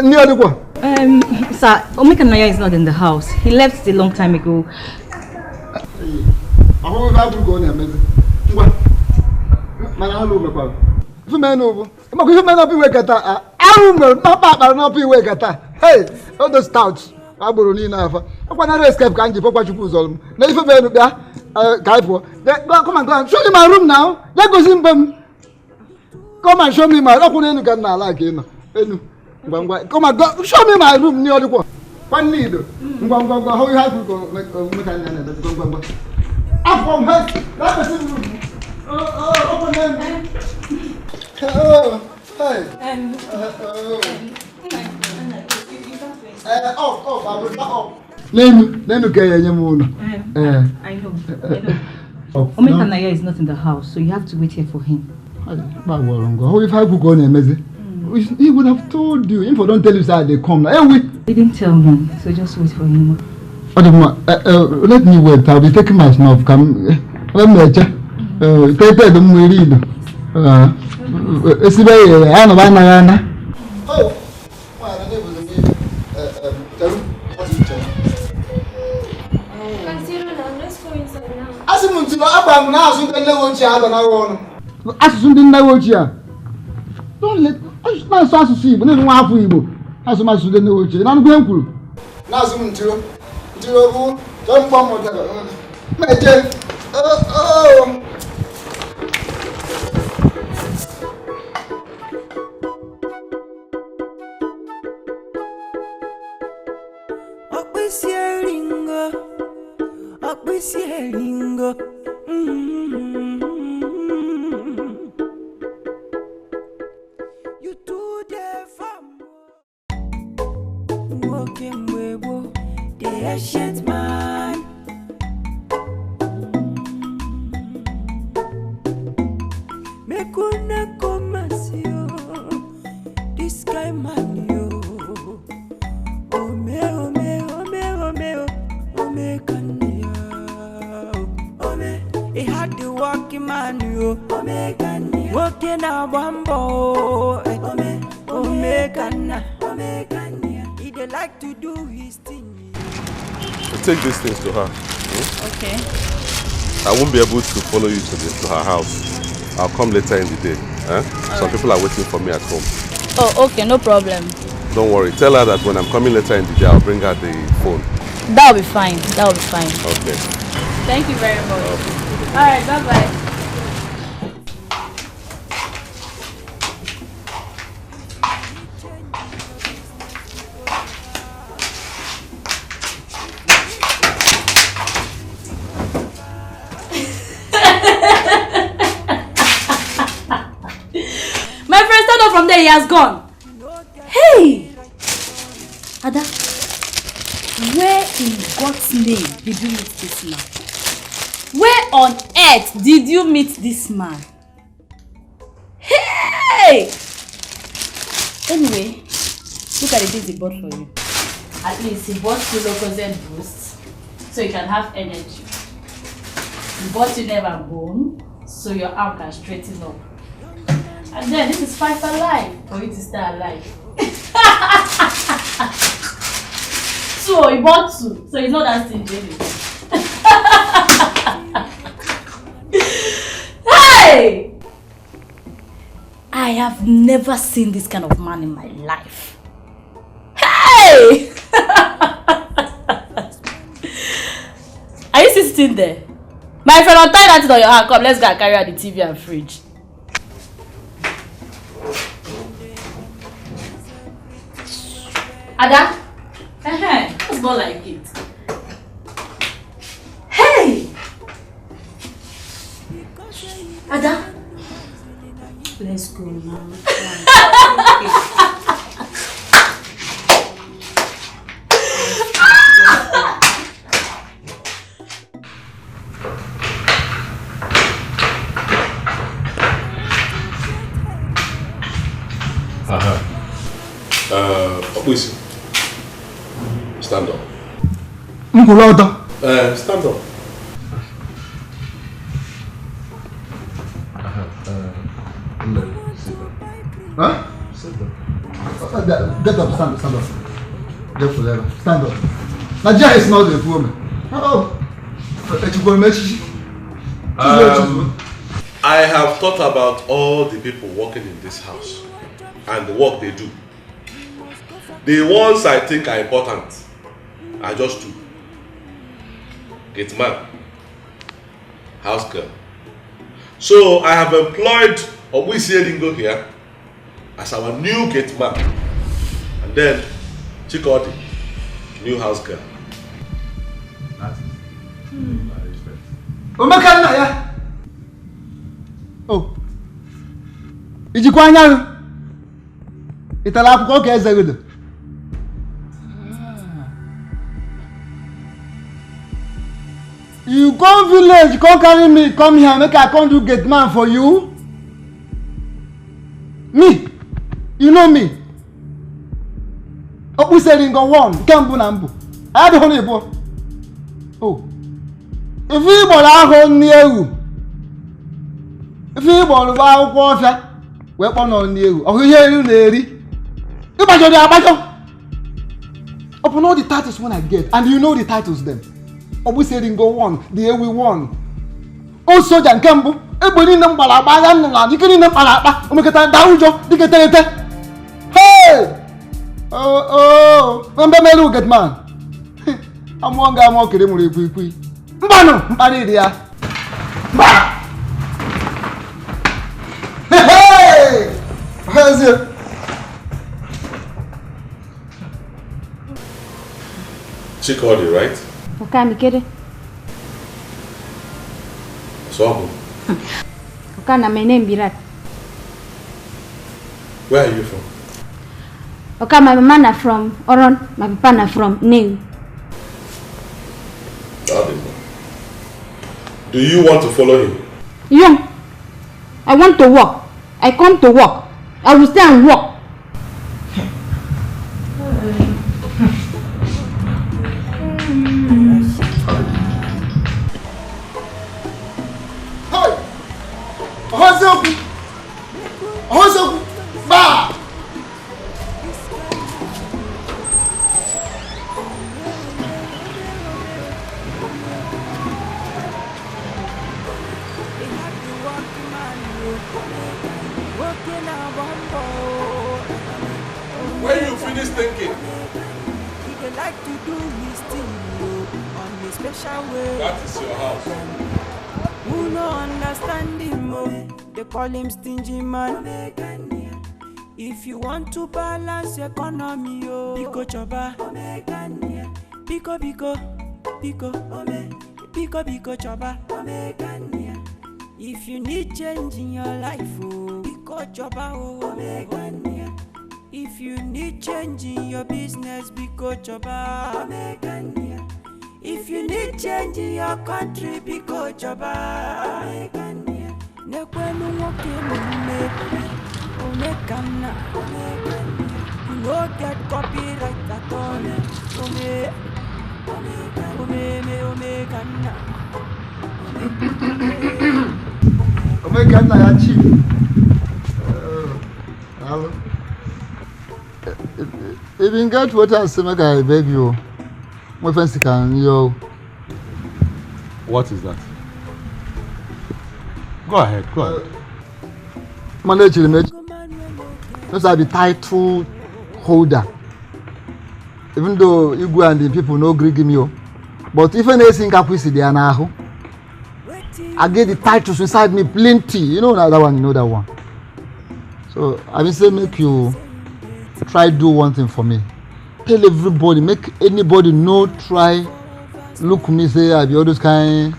nne ọ dịkwa. Um, sir, Omekanaya is not in the house. He left a long time ago. Ahụ ebe abụrụ ka ọ na-emezi. Ngwa. Mana ha na-emekwara. Ife mee n'ụbụ. Maka ife mee n'ọpụ iwe kata. Arụ mere mkpakpa akpara n'ọpụ iwe kata. Hey, all those stout. Agbụrụ niile afa. Ọkwa na escape ka m ji pọkwa Chukwu zọrọ m. Na ife mee n'ụbịa. Ka anyị pụọ. Come and go and show me my room now. Ya gosi mbe m. Come and show me my room. Ọkwụ n'elu ka nna ala ka ị nọ. Enu. Ngwa ngwa. Come and go. Show me my room. Ni ọdịkwa. Kwa nne ido. Ngwa ngwa ngwa. How you have to go? Make a nne na ngwa ngwa ngwa. Up from her. That person room. Oh, oh, ọkwụ n'elu. Oh, hey. Uh, oh. Uh, oh, oh, I will not up. N'enu, n'enu ka ya enye m ụlọ. Eh. I know. I know. Oh, Omekanaya is not in the house, so you have to wait here for him. Gbagwọrọ ngọ. How if I could go na-emezi? He would have told you. If I don't tell you, sir, they come. Hey, we. He didn't tell me, so just wait for him. Ọ dị mma. Let me wait. I'll be taking my snuff. Come, let me check. Tete dị mma iri ido. Esibe ya ya anọba anaghị ana. Asị m ntị na agba m na-asụ ndị nne ochie ada na ọnụ. Asụsụ ndị nne ochie a. Na-asụ asụsụ Igbo, na-eri nwa afọ Igbo. Asụ m asụsụ ndị nne ochie. Na nnukwu e kwuru. Na-asụ m ntiro. Ntiro bụ chọọ mkpọ mmụta. Meje. Ọkpụisi eringo, ọkpụisi eringo. Mm-hmm. You too dey farm. Nwoke mgbe gboo, the ancient man. Make una come and see, oh, this kind man, yo. Ome, ome, ome, ome, oh, ome kanya. Ome, he had the working man, yo. Ome kanya. Working a bambo, eh. Ome, ome kanya. Ome kanya. He dey like to do his thing. Take these things to her. Hmm? Okay. I won't be able to follow you to, the, to her house. I'll come later in the day. Eh? Some people are waiting for me at home. Oh, okay, no problem. Don't worry. Tell her that when I'm coming later in the day, I'll bring her the phone. That'll be fine. That'll be fine. Okay. Thank you very much. All right, bye bye. My friend, stand up from there, he has gone. Hey! Ada, where in God's name did you meet this man? Where on earth did you meet this man? Hey! Anyway, look at the things he bought for you. At least he bought you Lucozade boost so you can have energy. He bought you Never Bone so your arm can straighten up. And then this is five alive for you to stay alive. So he bought two, so he's not that stingy anyway. Hey! I have never seen this kind of man in my life. Hey! Are you still sitting there? My friend, untie that thing on your hand. Come, let's go and carry out the T V and fridge. Ada? Uh-huh. That's more like it. Hey! Ada? Let's go now. Okay. Please, stand up. Ngwụlọdọ. Uh, stand up. Huh? Get up, stand up, stand up. Get up, stand up. Now, Jai is not the woman. Oh, um, I have thought about all the people working in this house and the work they do. The ones I think are important are just two. Gate man, house girl. So I have employed Obuisi Eringo here as our new gate man. And then Chikodi, new house girl. That is the arrangement. Omeka nna ya. Oh. Ijikwa anya gị. Ị tara akwụkwọ ka eze gị dị. You come village, come carry me, come here, make I come do gate man for you. Me, you know me. Okpuseri ngo one, nke mbụ na mbụ. Adịghị na ịbụọ. Oh. Ife ịgbọrọ ahụ nri ewu. Ife ịgbọrọ bụ akwụkwọ ọfịa. Wee kpọọ nọ nri ewu. Ọhụ ihe elu na-eri. Ịgbajọ dị agbajọ. Upon all the titles when I get, and you know the titles them. Ogbuseri ngo one, the Ewi one. O soja nke mbụ, egbe niile m gbara agba, agha m nọ na ike niile m kpara akpa, o mekọta daa ụjọ, dịka eterete. Hey! Oh, oh, mbe melu get man. Amụọ nga amụọ kere mụrụ ikwu ikwu. Mbanụ, mkparị dị ya. Mba! Hey! Hazie. Chikodi, right? Okami kede. So, Okana, my name Birat. Where are you from? Oka, my mama na from Oron, my papa na from New. Do you want to follow him? Young, I want to work. I come to work. I will stay and work. When you finish thinking, he dey like to do his thing o, on a special way. That is your house. Who no understand him o? They call him stingy man. If you want to balance economy o, biko choba. Biko biko, biko ome, biko biko choba. If you need change in your life o, biko choba o. If you need change in your business, biko choba. If you need change in your country, biko choba. Nekwenu nwoke omume, ome ka nna. You no get copyright at all. Ome, ome, ome, ome ka nna. Ome ka nna ya chief. Hello. If you get what I say, make I beg you. My friends can you. What is that? Go ahead, go ahead. Mana echiri m echi. Those are the title holder. Even though Igwe and the people no gree give me o. But if any thing ka kwisi dị ya n'ahụ. I get the titles inside me plenty. You know that one, you know that one. So I will say make you try do one thing for me. Tell everybody, make anybody no try look me say I be all those kind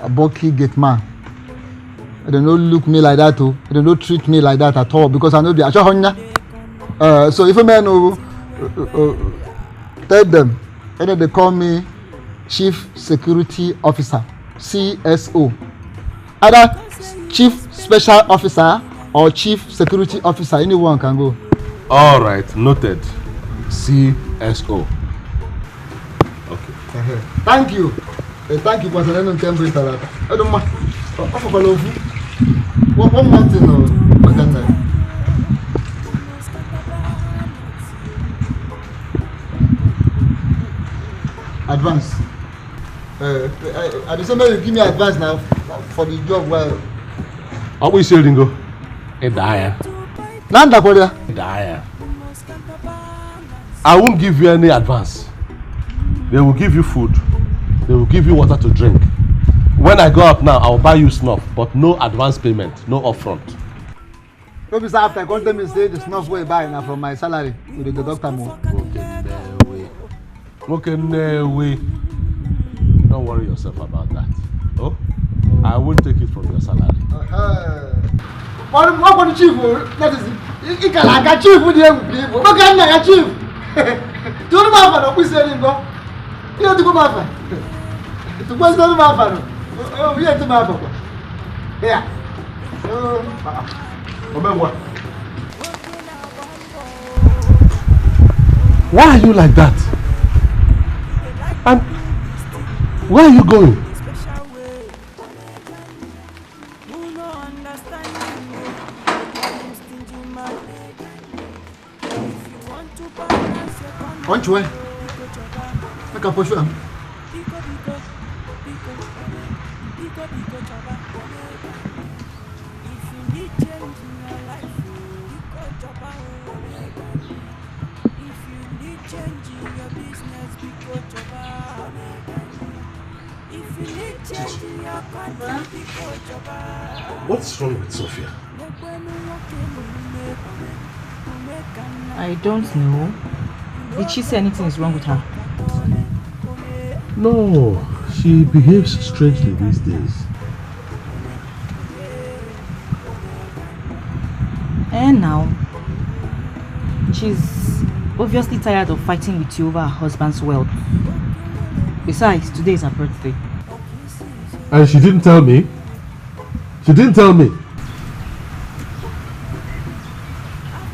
aboki gate man. They no look me like that too. They no treat me like that at all because I no be achohonya. Uh, so if a man no uh, uh, tell them, and then they call me chief security officer, C S O. Either chief special officer or chief security officer, anyone can go. All right, noted. C S O. Okay. Thank you. Eh, thank you, Pastor Lennon Temple Talata. I don't mind. One, one more thing, oh, Madam. Advance. Uh, I, I just say make you give me advance now for the job. Well, Ọ bụ isi eringo? Ị daa ya. Na ndakwara ya. Ị daa ya. I won't give you any advance. They will give you food. They will give you water to drink. When I go up now, I will buy you snuff, but no advance payment, no upfront. No be say after I come tell me say the snuff wey I buy na from my salary, we dey deduct am o. Nwoke Nnewi. Nwoke Nnewi. Don't worry yourself about that. Oh, I will take it from your salary. Ọrụ ọkwa chief o, that is, ị ka na-aga chief dị egwu ka ibu. Nwoke nna ya chief. Tụrụ m afa na ọkpụisi eri ngọ. Ihe tụkwa m afa. Tụkwasị tụrụ m afa nọ. O, ihe tụrụ m afa kwa. Ya. Oh, ah, ah. Omengwa. Why are you like that? And where are you going? Onchwe. Make I pursue am. What's wrong with Sophia? I don't know. Did she say anything is wrong with her? No, she behaves strangely these days. Eh, now. She's obviously tired of fighting with you over her husband's wealth. Besides, today is her birthday. And she didn't tell me? She didn't tell me.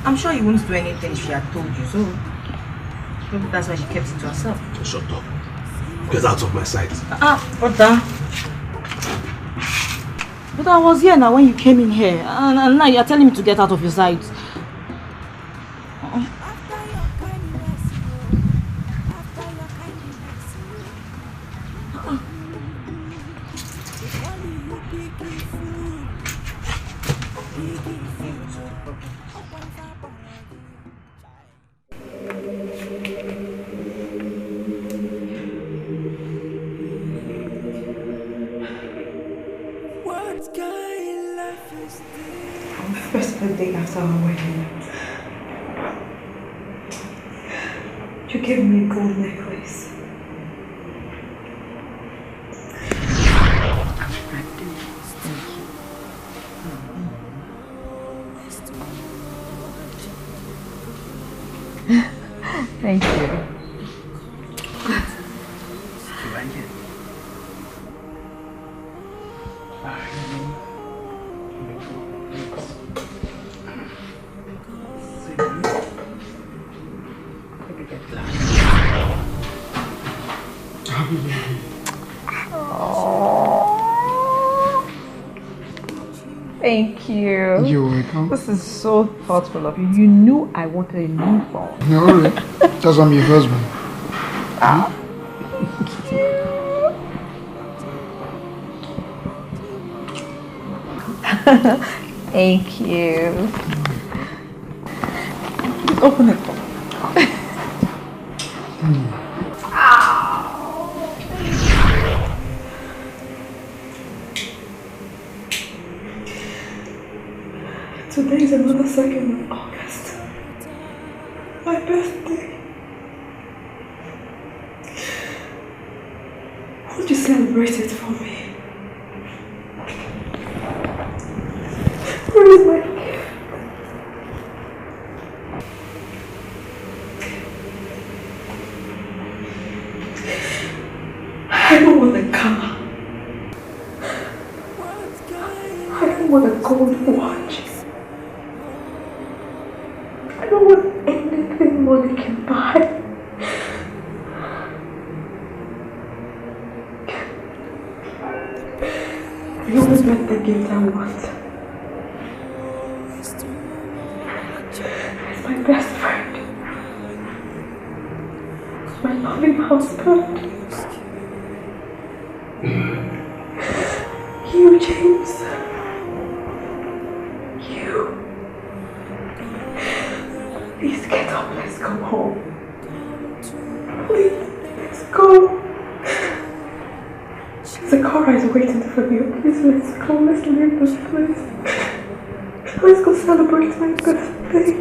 I'm sure you won't do anything she had told you, so maybe that's why she kept it to herself. Shut up. Get out of my sight. Ah, brother. But I was here now when you came in here, and, and now you're telling me to get out of your sight. What kind life is this? On the first birthday after our wedding, you gave me a gold necklace. Happy birthday. Thank you. Thank you. Thank you. You're welcome. This is so thoughtful of you. You knew I wanted a new phone. No worry. That's why I'm your husband. Ah. Thank you. Please open it. Today is another second of August. My birthday. Won't you celebrate it for me? Where is my gift? I don't want the car. I don't want a gold watch. I don't want Give them what? He's my best friend. My loving husband. You, James. You. Please get up. Let's go home. Please, let's go. There's a car is waiting for you. Please, let's go. Let's leave this place. Let's go celebrate my birthday. Please.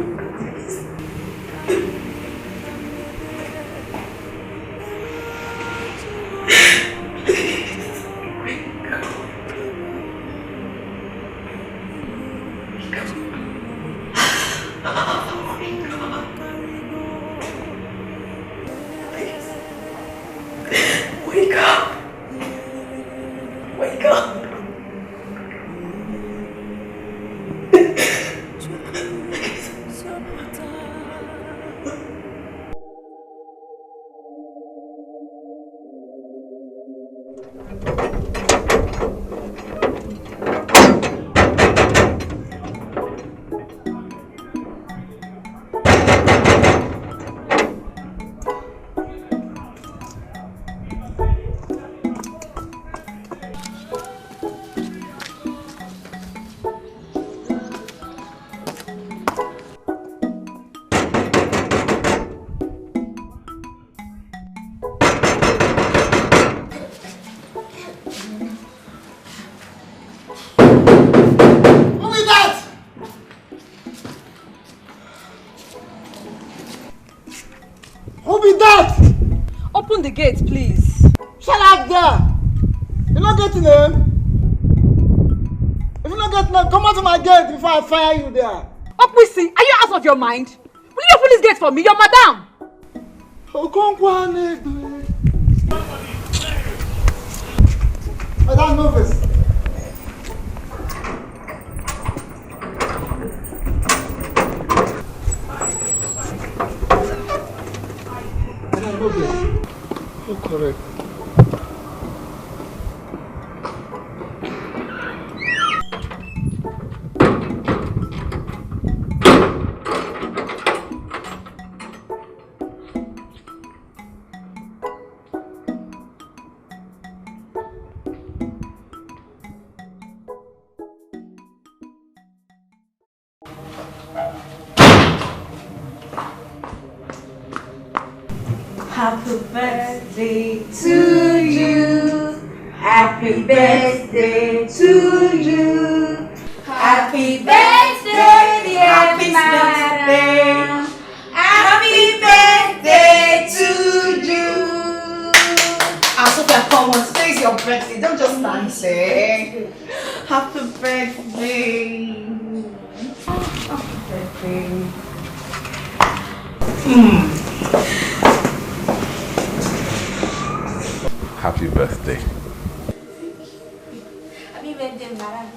Wake up! Wake up! Who be that? Who be that? Open the gate, please. Shut up there! You no get name? If you no get name, come out of my gate before I fire you there. Okwisi, are you out of your mind? Will you open this gate for me? Your madam! Okonkwo Anegbe. Madam, no vex. Madam, no vex. Oh, correct. Happy birthday to you. Happy birthday to you. Happy birthday, dear Happy madam. Birthday. Happy birthday to you. Ah, Sophia, come on. Today is your birthday. Don't just stand there. Happy birthday. Happy birthday. Mm. Happy birthday. Happy birthday, madam.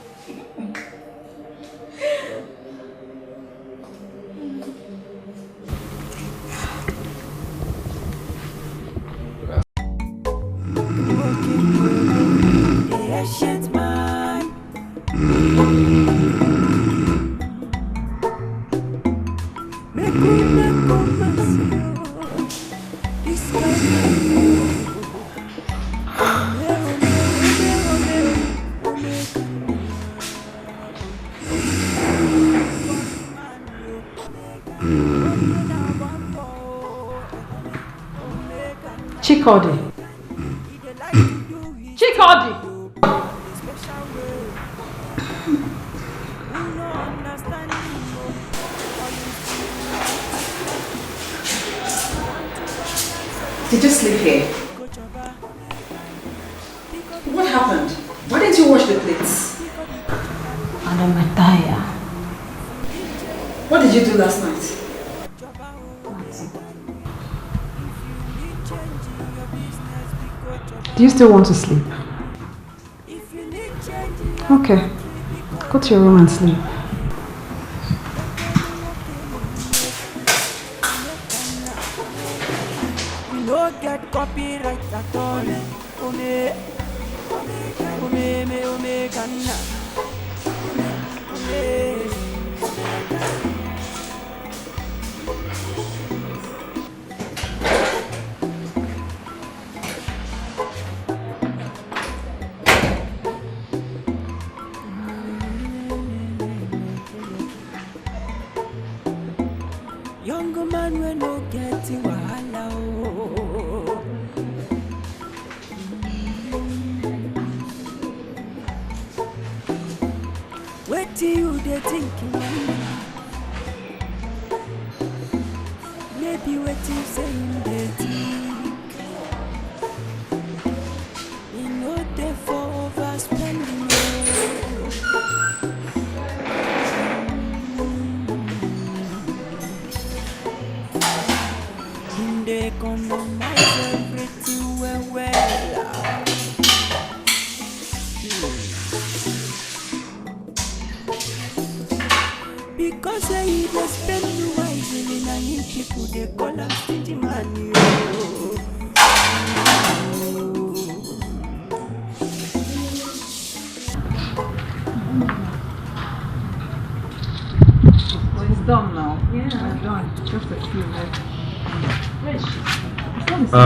Chikodi. Chikodi! Did you sleep here? What happened? Why didn't you wash the plates? Madam, I tire. What did you do last night? Nothing. Do you still want to sleep? Okay. Go to your room and sleep. We no get copyright at all. Only. Young man we no get wahala o. Wetin you dey think, man? Maybe wetin you say you dey think. E no dey for overspending o. Him dey economize everything well well. Because say he dey spend wisely, na him people dey call am stingy man o. It's done now. Yeah. It's done. Just a few minutes. Fresh. It's not the same Uh,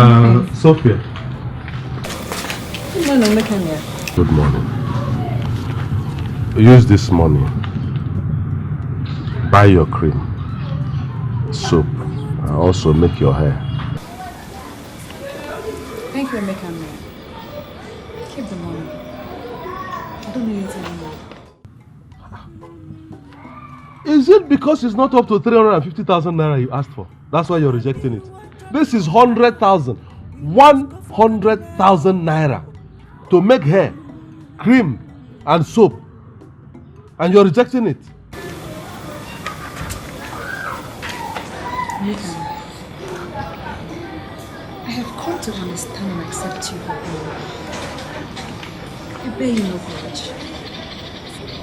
thing. Sophia. Good morning, Mekania. Good morning. Use this money. Buy your cream, soap, and also make your hair. Thank you, Mekania. Keep the money. I don't need it anymore. Is it because it's not up to three hundred and fifty thousand naira you asked for? That's why you're rejecting it. This is hundred thousand. One hundred thousand naira to make hair, cream, and soap. And you're rejecting it. Nathan, I have come to understand and accept you for who you are. I bear you no grudge.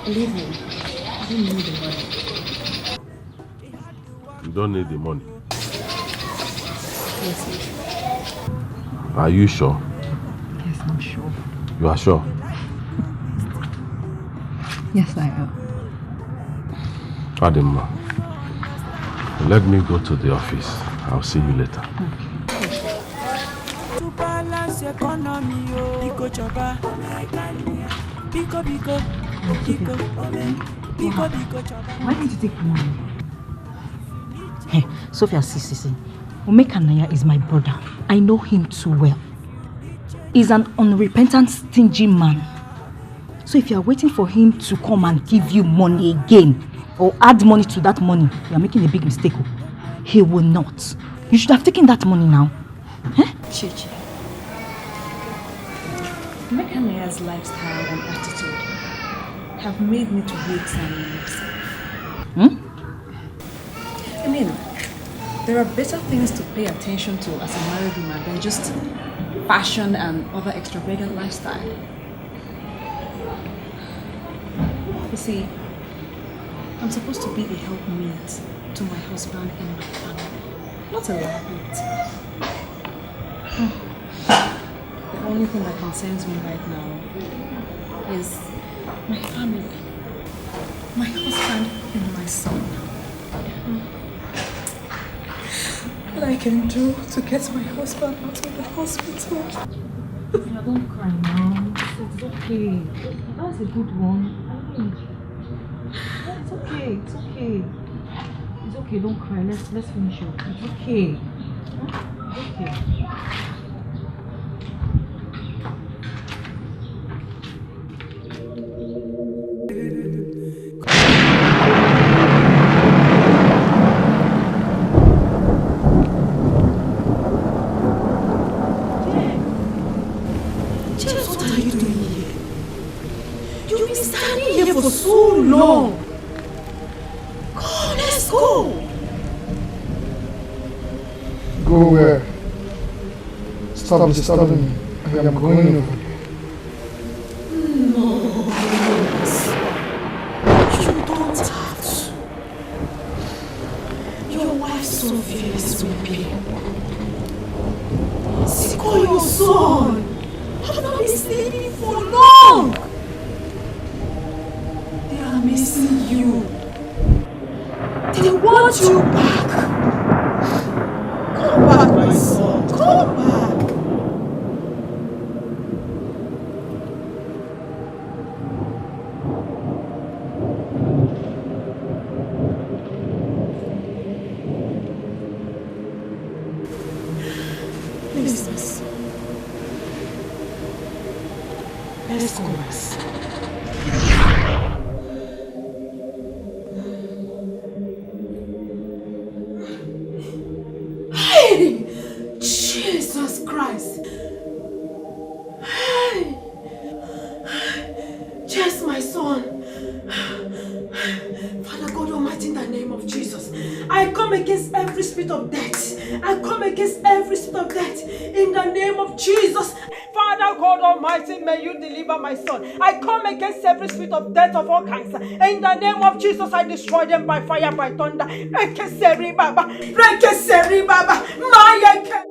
Believe me, I don't need the money. You don't need the money. Yes, sir. Are you sure? Yes, I'm sure. You are sure? Yes, I am. Adima, let me go to the office. I'll see you later. Okay. To balance economy, oh, biko choba. Biko, biko, biko, biko, biko choba. Why did you take the money? Hey, Sophia, see, see, see. Omekanaya is my brother. I know him too well. He's an unrepentant, stingy man. So if you are waiting for him to come and give you money again or add money to that money, you are making a big mistake. Oh. He will not. You should have taken that money now. Eh? Chichi, Mekanaya's lifestyle and attitude have made me to re-examine myself. Hmm? I mean, there are better things to pay attention to as a married woman than just fashion and other extravagant lifestyle. You see, I'm supposed to be a helpmate to my husband and my family, not a labyrinth. The only thing that concerns me right now is my family, my husband, and my son. All I can do to get my husband out of the hospital. Sophia, don't cry now. It's, it's okay. That's a good one. I mean, it's okay. It's okay. It's okay. Don't cry. Let's let's finish up. It's okay. Huh? It's okay. James, what are you doing here? You've been standing here for so long. Come, let's go. Go where? Stop disturbing me. I am going over there. No, you don't have to. Your wife Sophia is weeping. She call your son. How Don't be sleeping for long. They are missing you. They want you back. Come back, my son. Come back. Please, miss. Let's go, miss. Hey! Jesus Christ! Hey! Yes, my son. Father God Almighty, in the name of Jesus, I come against every spirit of death. I come against every spirit of death in the name of Jesus. Father God Almighty, may you deliver my son. I come against every spirit of death of all kinds. In the name of Jesus, I destroy them by fire, by thunder. Rekeseri Baba. Rekeseri Baba. Mayeke.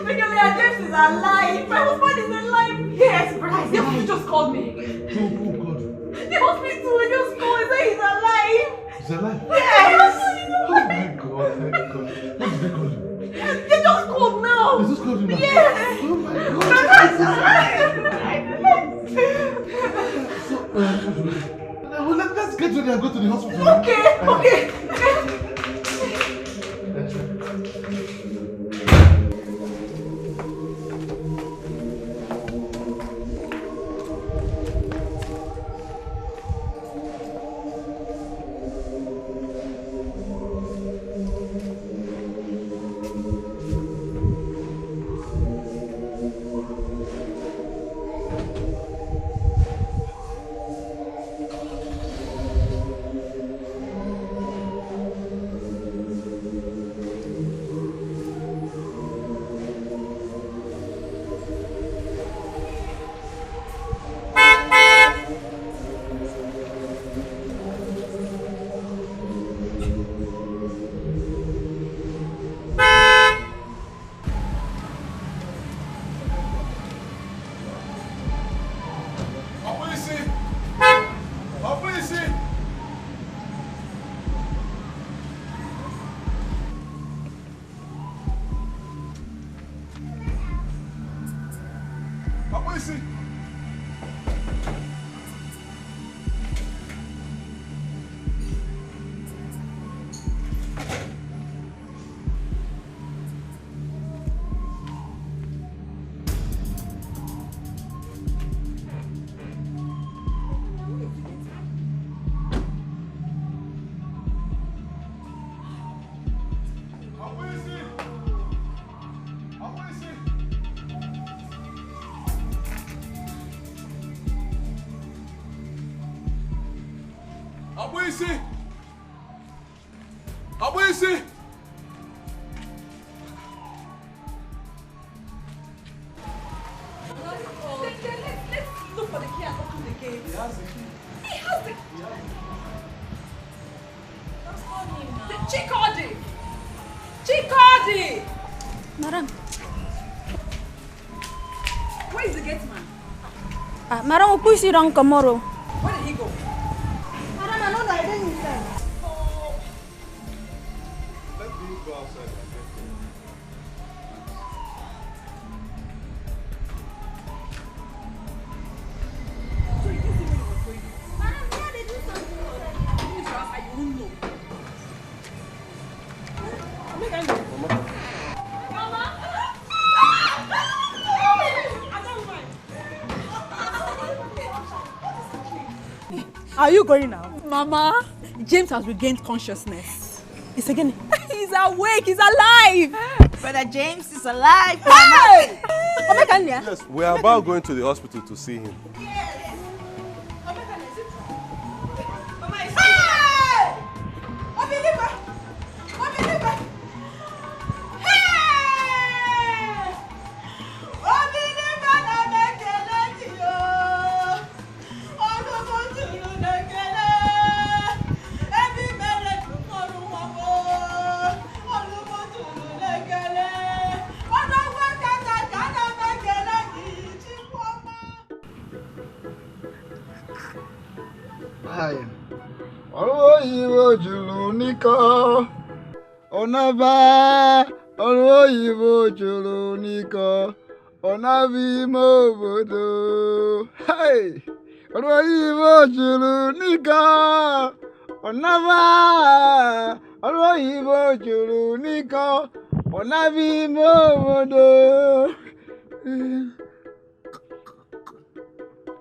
Miguel, James is alive. My husband is alive. Yes, Bryce. The hospital just called me. Who, who called you? The hospital just called. They say he's alive. He's alive? Yes. Oh my God, thank God. What did they call you? They just called now. They just called you now? Yes. Oh my God. Bryce is alive. So, uh, well, let, let's get ready and go to the hospital. Okay, okay. Ọkpụisi! Ọkpụisi! Ọkpụisi! Ọkpụisi! Ọkpụisi! Let's, let's look for the key and open the gate. He has the key. He has the key. He has the key. Let's call him now. Chikodi! Chikodi! Madam. Where is the gate man? Ah, Madam, Opuisi don comot o. Where did he go? Madam, I no know, I dey inside. Let me go outside and get him. So you didn't see when he was going? Madam, me I dey do something. Finish your answer, you won't know. Make I go. Mama! Are you going now? Mama, James has regained consciousness. He's again. He's awake. He's alive. Brother James is alive. Hey! Omekania. Yes, we are about going to the hospital to see him. Hi. Ọrụ oyibo juru n'iko. Ọnaba, ọrụ oyibo juru n'iko. Ọnaba ime obodo. Hey! Ọrụ oyibo juru n'iko. Ọnaba, ọrụ oyibo juru n'iko. Ọnaba ime obodo.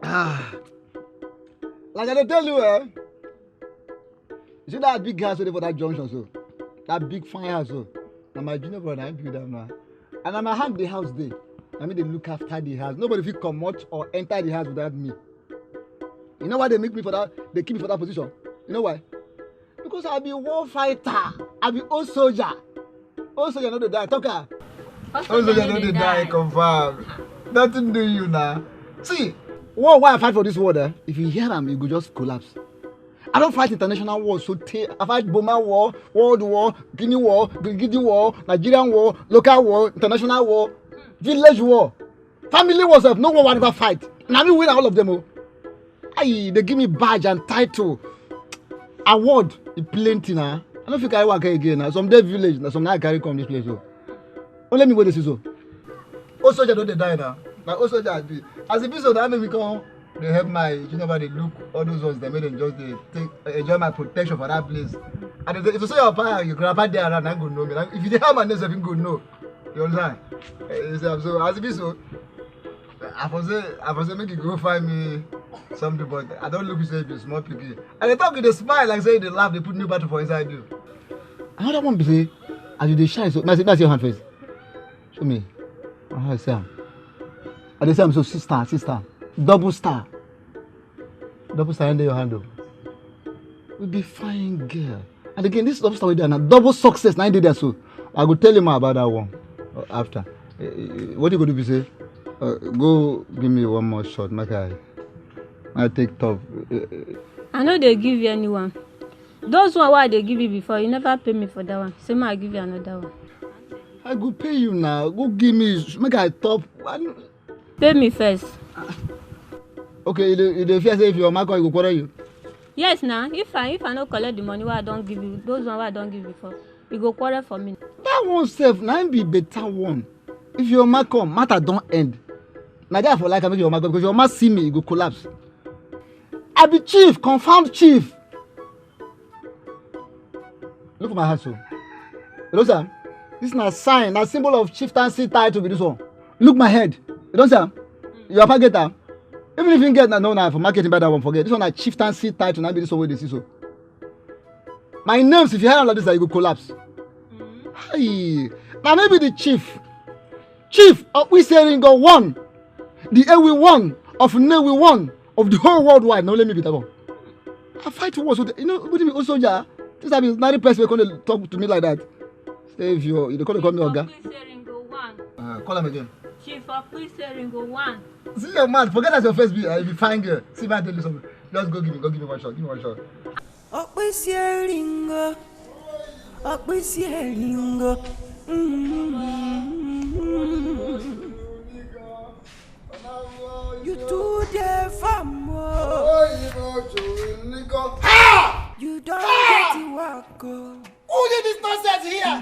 Ah. Like I dey tell you, eh? You see that big house wey dey for that junction so? That big fine house so? Na my junior brother na him build am na. And na my hand the house dey. Na me dey look after the house. Nobody fit comot or enter the house without me. You know why they make me for that? They keep me for that position. You know why? Because I be war fighter. I be old soldier. Old soldier no dey die. Talk am. Old soldier no dey die, confirm. Nothing do you now. See, war wey I fight for this world, eh? If you hear am, you go just collapse. I don fight international war so tey. I fight Boma war, World War, Guinea war, Gidi war, Nigerian war, local war, international war, village war, family war sef. No war wey I never fight. Na me win all of them o. Ayi, they give me badge and title, award, e plenty na. I no fit carry waka again na. Some dey village na, some na I carry come this place o. Only me wey dey see so. Old soldier don dey die na. Na old soldier I be. As e be so, na make me come dey help my junior brother dey look all those ones dem, make dem just dey take, enjoy my protection for that place. And if, if you say your papa, your grandpa dey around, na go know me. Na, if you dey help my name sef, you go know. You understand? Eh, you see, so as e be so, I for say, I for say make you go find me something, but I don look you say you be small pikin. And they talk, you dey smile like say you dey laugh, they put new battle for inside you. Another one be say, as you dey shine so, may I see, may I see your hand first. Show me. Ah, I see am. I dey see am so, sister, sister. Double star. Double star in your hand o. We be fine girl. And again, this double star wey dey na double success na dey there so. I go tell you more about that one, uh, after. Eh, eh, what you go do be say, uh, go give me one more shot, make I, I take top. Eh, eh. I no dey give you anyone. Those one wey I dey give you before, you never pay me for that one. Say make I give you another one. I go pay you now. Go give me, make I top. I no- Pay me first. Okay, you dey, you dey fear say if your mama come, e go quarrel you? Yes na. If I, if I no collect the money wey I don give you, those one wey I don give before, e go quarrel for me. That one sef, na im be better one. If your mama come, matter don end. Na there I for like am make your mama come, because your mama see me, e go collapse. I be chief, confirmed chief. Look for my hand so. You know, sir? This na sign, na symbol of chieftaincy title be this one. Look my head. You know, sir? Your papa get am. Even if you get na, no, na for marketing, buy that one, forget. This one na chieftaincy title, na be this one wey dey see so. My names, if you hear am like this, na you go collapse. Hi. Na me be the chief. Chief of Wiseringo one, the Ewi one, of Newi one, of the whole worldwide. Na only me be that one. I fight wars with, you know, with me, old soldier. This I be ordinary person wey come dey talk to me like that. Say if you, you dey come dey call me oga. Chief of Wiseringo one. Uh, call am again. Chief of Wiseringo one. See your mouth. Forget that your face be, uh, you be fine girl. See if I tell you something. Just go give me, go give me one shot. Give me one shot. Okpisieringo. Okpisieringo. Mm. You too dey farm o. Ha! You don get the work o. Who did this nonsense here?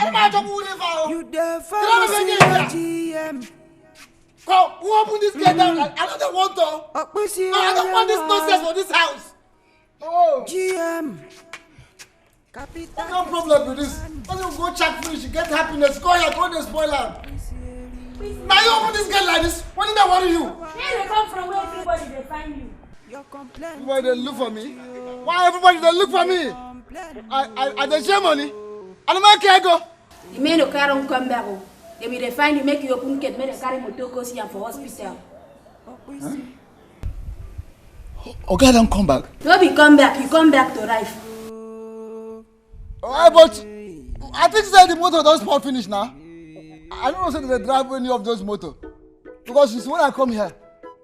Ẹ máa jọ wúlé fa o. You dey farm o, G M. Come, who open this gate now? I, I don't want to. Okpisieringo. I don't want this nonsense for this house. Oh. G M. What kind of problem be this? When you go check finish, you get happiness. Go here, go dey spoil am. Now you open this gate like this. What did I worry you? Where you come from? Where everybody dey find you? Everybody dey look for me. Why everybody dey look for me? I I I dey share money. I no make care go. The men no carry am come back o. They will dey find you, make you open gate, make they carry motor go see am for hospital. Oga don come back. No be come back, you come back to life. Alright, but I think say the motor don spoil finish now. I don't know say they drive any of those motor. Because since when I come here,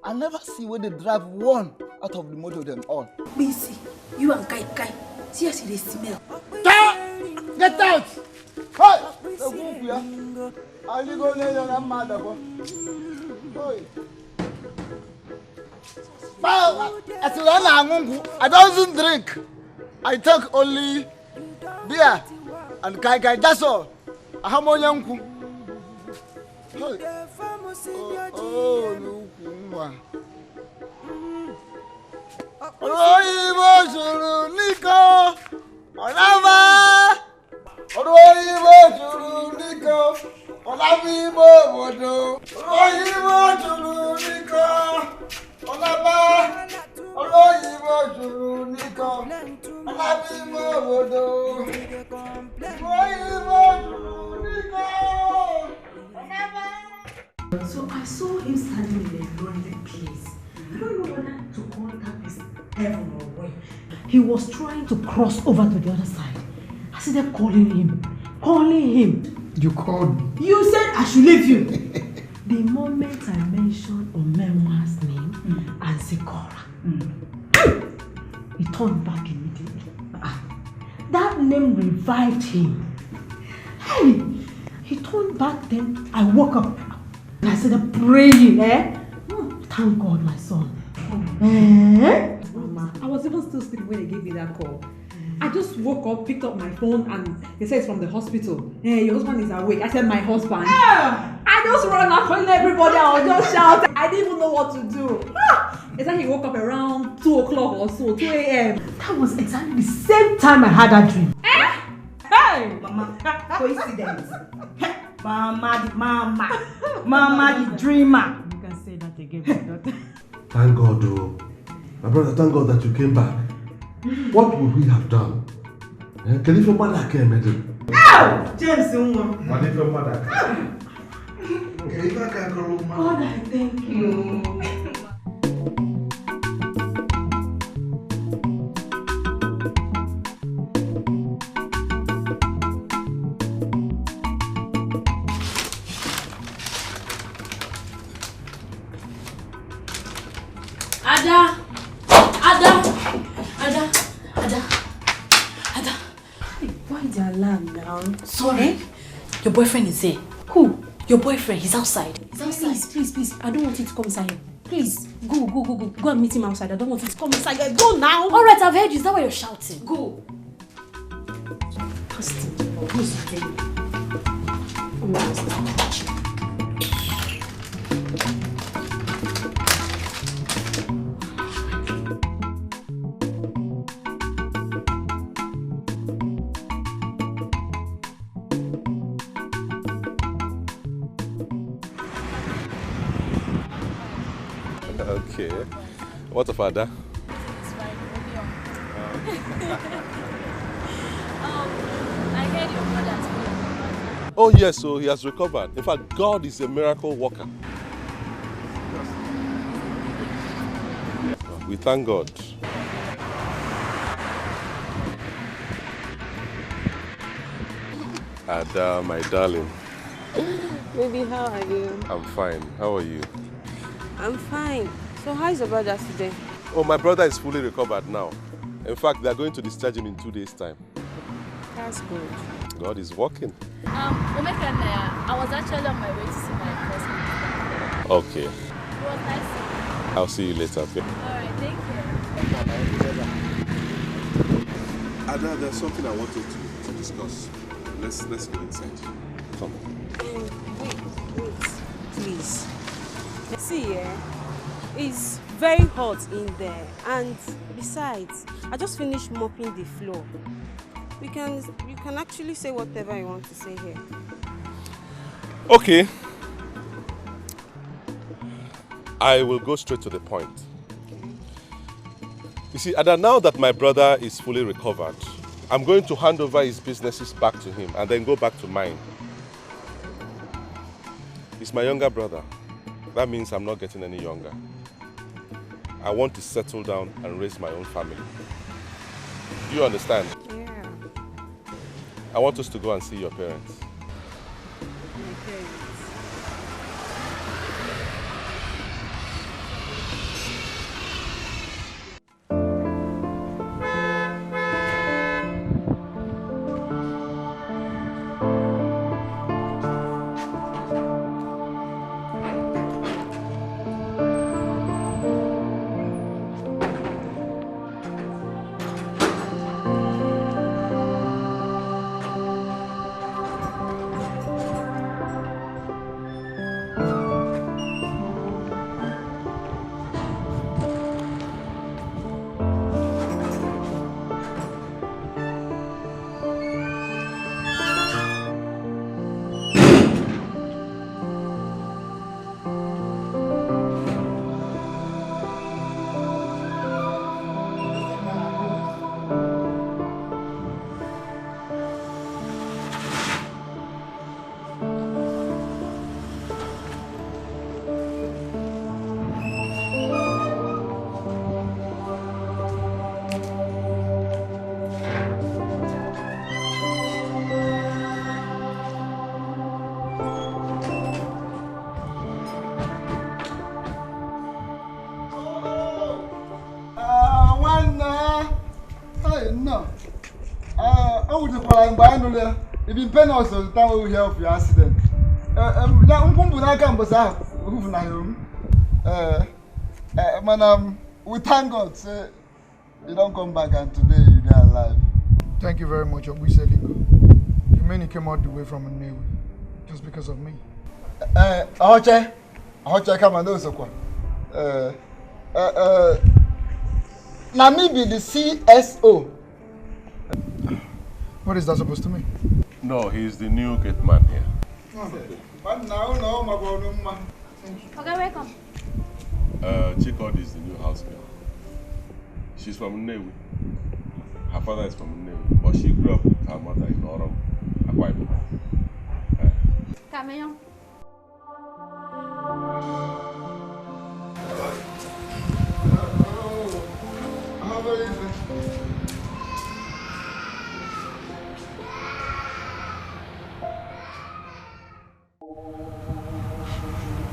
I never see where they drive one out of the motor them all. Bisi, you and Kai Kai, see as you dey smell. Get out! Hey! Hey! As you run, I don't drink. I take only beer and Kai Kai, that's all. Ahamonyanku. Hey. Oh, oh, n'ukwu nwa. Ọrụ oyibo juru n'iko, ọ na-aba. Ọrụ oyibo juru n'iko, ọ na-aba ime obodo. Ọrụ oyibo juru n'iko, ọ na-aba. Ọrụ oyibo juru n'iko, ọ na-aba ime obodo. Ọrụ oyibo juru n'iko, ọ na-aba. So I saw him standing in a lonely place. I don't know whether to call that place heaven or where. He was trying to cross over to the other side. I started calling him, calling him. You called me. You said I should leave you. The moment I mentioned Omenwa's name and Zikora, he turned back immediately. Ah, that name revived him. Hey, he turned back, then I woke up. I started praying, eh? Hmm, thank God, my son. Eh? Mama, I was even still sleeping when they gave me that call. I just woke up, picked up my phone, and they said it's from the hospital. Eh, your husband is awake. I said, "My husband?" Ah! I just ran out, calling everybody. I was just shouting. I didn't even know what to do. Ah! It's like he woke up around two o'clock or so, two a m. That was exactly the same time I had that dream. Eh? Hey! Mama, coincidence. Mama, the mama. Mama, the dreamer. You can say that again, my daughter. Thank God, oh. My brother, thank God that you came back. What would we have done? Eh, kedu ife mmadụ aka emedị? Ow! James nwa. Kedu ife mmadụ aka? Kedu ife aka akọrọ mmadụ? God, I thank you. Ada! Ada! Ada! Ada! Ada! Hey, why the alarm now? Sorry. Eh? Your boyfriend is here. Who? Your boyfriend, he's outside. He's outside. Please, please, please. I don't want him to come inside here. Please, go, go, go, go. Go and meet him outside. I don't want him to come inside here. Go now. All right, I've heard you. Is that why you're shouting? Go. Pastor, who's there? Come on, Pastor. Okay. What of Ada? It's fine, only on. Um, I heard your brother has been recovered. Oh, yes, so he has recovered. In fact, God is a miracle worker. We thank God. Ada, my darling. Baby, how are you? I'm fine. How are you? I'm fine. So, how is your brother today? Oh, my brother is fully recovered now. In fact, they are going to discharge him in two days' time. That's good. God is working. Um, Omeka, I was actually on my way to see my cousin. Okay. It was nice seeing you. I'll see you later, okay? All right, thank you. Ada, there's something I wanted to, to discuss. Let's, let's go inside. Come on. Um, wait, wait, please. See, eh? It's very hot in there, and besides, I just finished mopping the floor. We can, you can actually say whatever you want to say here. Okay. I will go straight to the point. You see, Ada, now that my brother is fully recovered, I'm going to hand over his businesses back to him and then go back to mine. He's my younger brother. That means I'm not getting any younger. I want to settle down and raise my own family. Do you understand? Yeah. I want us to go and see your parents. My parents. Ah, nwanne. Hey, no. Ah, o wutekwara mgbe anyị nụrụ ya. Ibi mpe na ọsọ zụta ohi of your accident. Eh, em, na nkwụ mbụ n'aka mbọsị ahụ, ofufu na ya omu. Eh, eh, mana, um, we thank God say you don come back and today you dey alive. Thank you very much, Ogbuiselingo. You mean you came all the way from Nnewi just because of me? Eh, Oche, Oche kama no sokwa. Eh, eh, eh, na me be the C S O. What is that supposed to mean? No, he is the new gate man here. Oga, welcome. Uh, Chikodi is the new house girl. She's from Nnewi. Her father is from Nnewi, but she grew up with her mother in Orom, Akwa Ibom. Eh. Kameyon.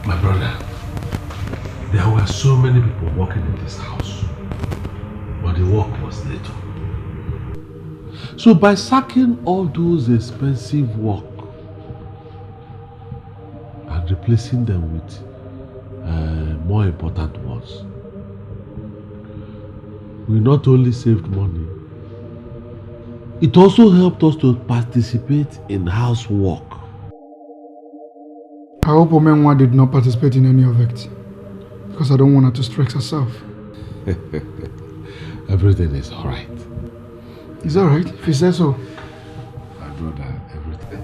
My brother, there were so many people working in this house, but the work was little. So by sacking all those expensive work and replacing them with, uh, more important ones, we not only saved money, it also helped us to participate in housework. I hope Omenwa did not participate in any of it, because I don't want her to stress herself. Everything is all right. It's all right, if you say so. My brother, everything.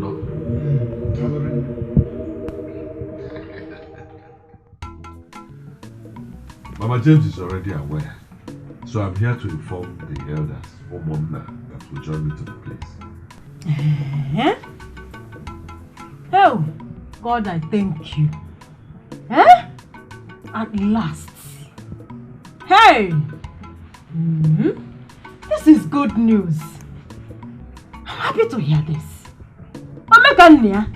No. Mama James is already aware, so I'm here to inform the elders, Omonna, that will join me to the place. Eh? Oh, God, I thank you. Eh? At last. Hey! Mm-hmm. This is good news. I'm happy to hear this. Omeka Nnia.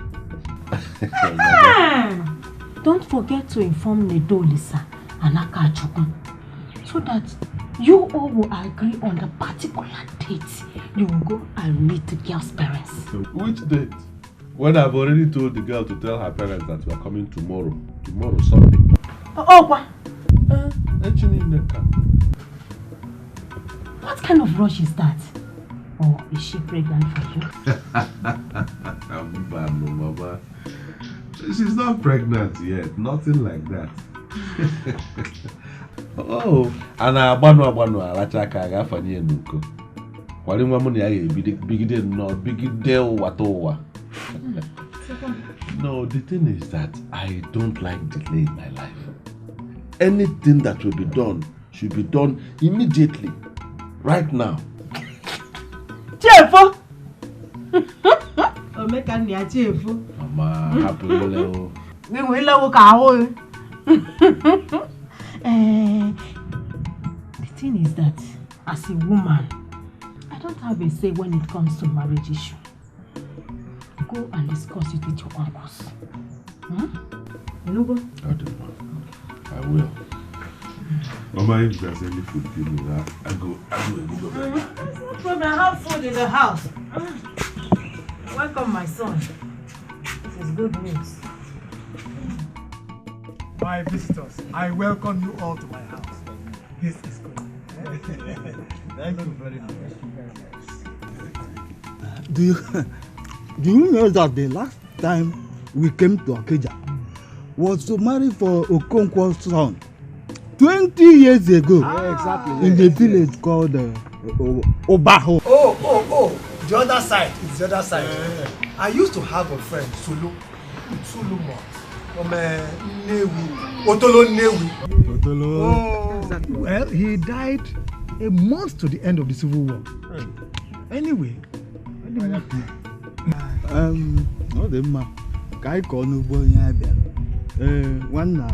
Ah! Don't forget to inform Nedolisa and Akachukwu so that you all will agree on the particular date you will go and meet the girl's parents. Which date? When I've already told the girl to tell her parents that we are coming tomorrow. Tomorrow, Sunday. Oh, oh, kwa. Eh, echi niile ka. What kind of rush is that? Or is she pregnant for you? Mba, no, Mama. She's not pregnant yet. Nothing like that. Oh, a na-agbanụ agbanụ aracha aka a ga-afanye ya n'uko. Kwari nwa mụ na ya ga-ebido bigide nnọọ, bigide ụwa ta ụwa. Mm, it's No, the thing is that I don't like delay in my life. Anything that will be done should be done immediately, right now. Chefo! Omeka ni a chefo. Mama, happy level. Ni wele wo ka ho. Eh, the thing is that as a woman, I don't have a say when it comes to marriage issue. Go and discuss it with your uncles. Hmm? You know go? I do. I will. Mama, if there's any food you need, I, I go. I go. I go. Mm, that's no problem. I have food in the house. Mm. Welcome, my son. This is good news. My visitors, I welcome you all to my house. This is good. Thank you very much. Do you do you know that the last time we came to Okija was to marry for Okonkwo's son twenty years ago? Ah, exactly. In the village called uh, Obaho. Oh, oh, oh, the other side. It's the other side. Yeah. I used to have a friend, Sulu. Solomon. From uh, Nnewi. Otolo Nnewi. Otolo. Oh. Well, he died a month to the end of the civil war. Anyway, um, ọ dị mma ka anyị kọọ n'ugbo ihe a bịara. Ee, nwanna,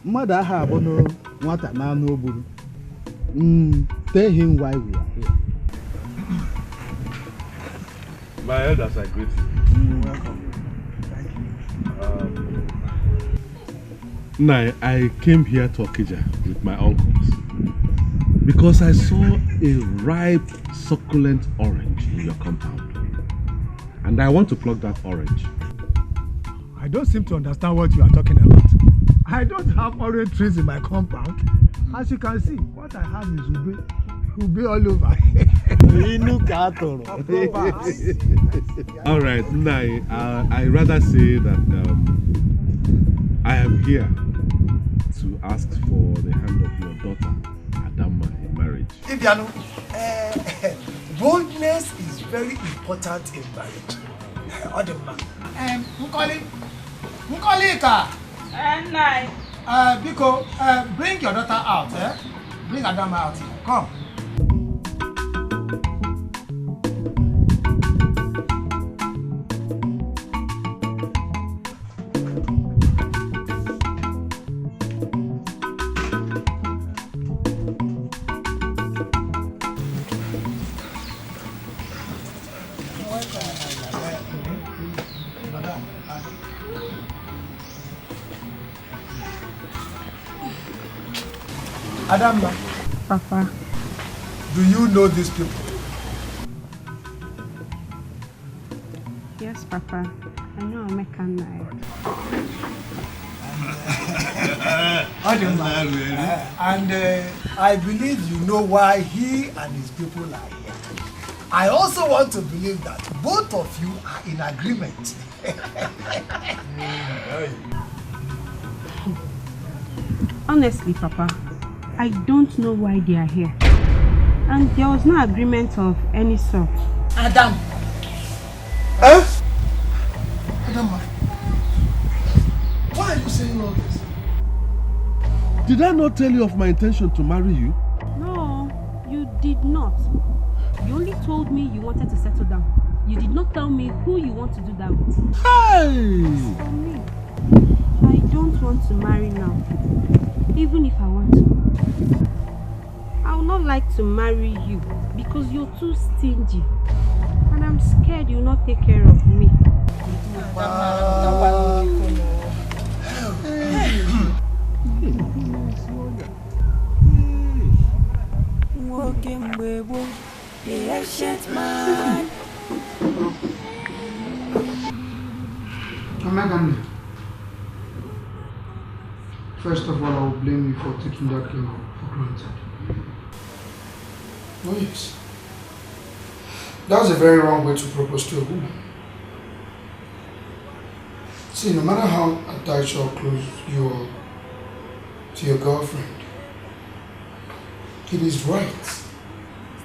mmadụ aha abụ nụ nwata na anụ o gburu. Mm, tell him why we are here. My elders, I greet you. You're welcome. Thank you. Um, Nai, I came here to Okija with my uncles because I saw a ripe, succulent orange in your compound. And I want to pluck that orange. I don't seem to understand what you are talking about. I don't have orange trees in my compound. As you can see, what I have is ube. Ube all over. Inu ka atụrụ. All right, Nai, uh, I rather say that um, I am here to ask for the hand of your daughter, Adamma, in marriage. Ibianu, eh, boldness is very important in marriage. Ọ dị mma. Em, Nkoli, Nkolika. Eh, nna anyị. Uh, biko, uh, bring your daughter out, eh? Bring Adamma out here. Come. Adamma. Papa. Do you know these people? Yes, Papa. I know Omeka Nai. Adamma. And uh, I believe you know why he and his people are here. I also want to believe that both of you are in agreement. Honestly, Papa, I don't know why they are here. And there was no agreement of any sort. Adam! Eh? Adam, why are you saying all this? Did I not tell you of my intention to marry you? No, you did not. You only told me you wanted to settle down. You did not tell me who you want to do that with. Hey! As for me, I don't want to marry now, even if I want to. I would not like to marry you because you're too stingy. And I'm scared you'll not take care of me. Nwoke mgbe gboo, the ancient man. Omeganne, first of all, I will blame you for taking that girl for granted. Oh yes, that's a very wrong way to propose to a woman. See, no matter how attached or close you are to your girlfriend, it is right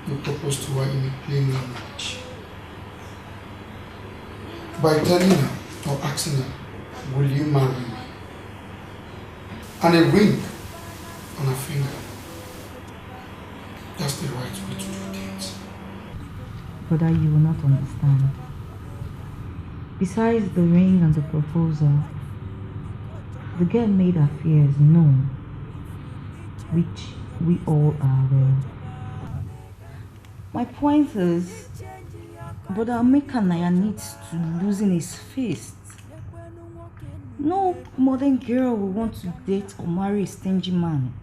you propose to her in a plain language. By telling her for asking her, "Will you marry me?" And a ring on her finger. That's the right way to do things. Brother, you will not understand. Besides the ring and the proposal, the girl made her fears known, which we all are aware. My point is, Brother Omekanaya needs to loosen his fist. No modern girl will want to date or marry a stingy man.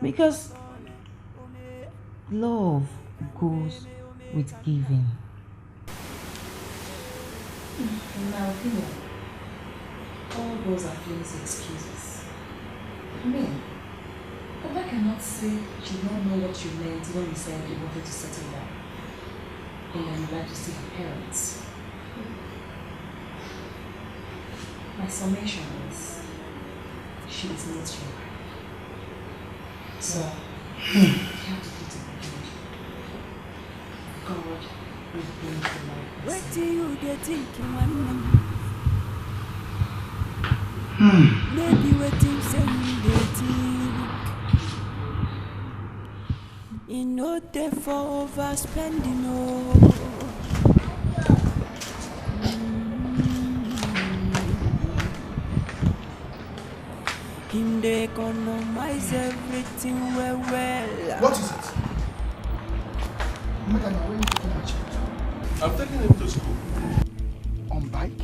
Because love goes with giving. In my opinion, all those are flimsy excuses. I mean, Papa cannot say she did not know what you meant when you said you wanted to settle down. And then you'd like to see her parents. My summation is, she is not your wife. So, you have to put it behind you. God will bring to light the sin. Wetin you dey think, man? Maybe wetin say you dey think. E no dey for overspending o. Him dey economize everything well well. What is it? Madam, where are you taking my child to? I'm taking him to school. On bike?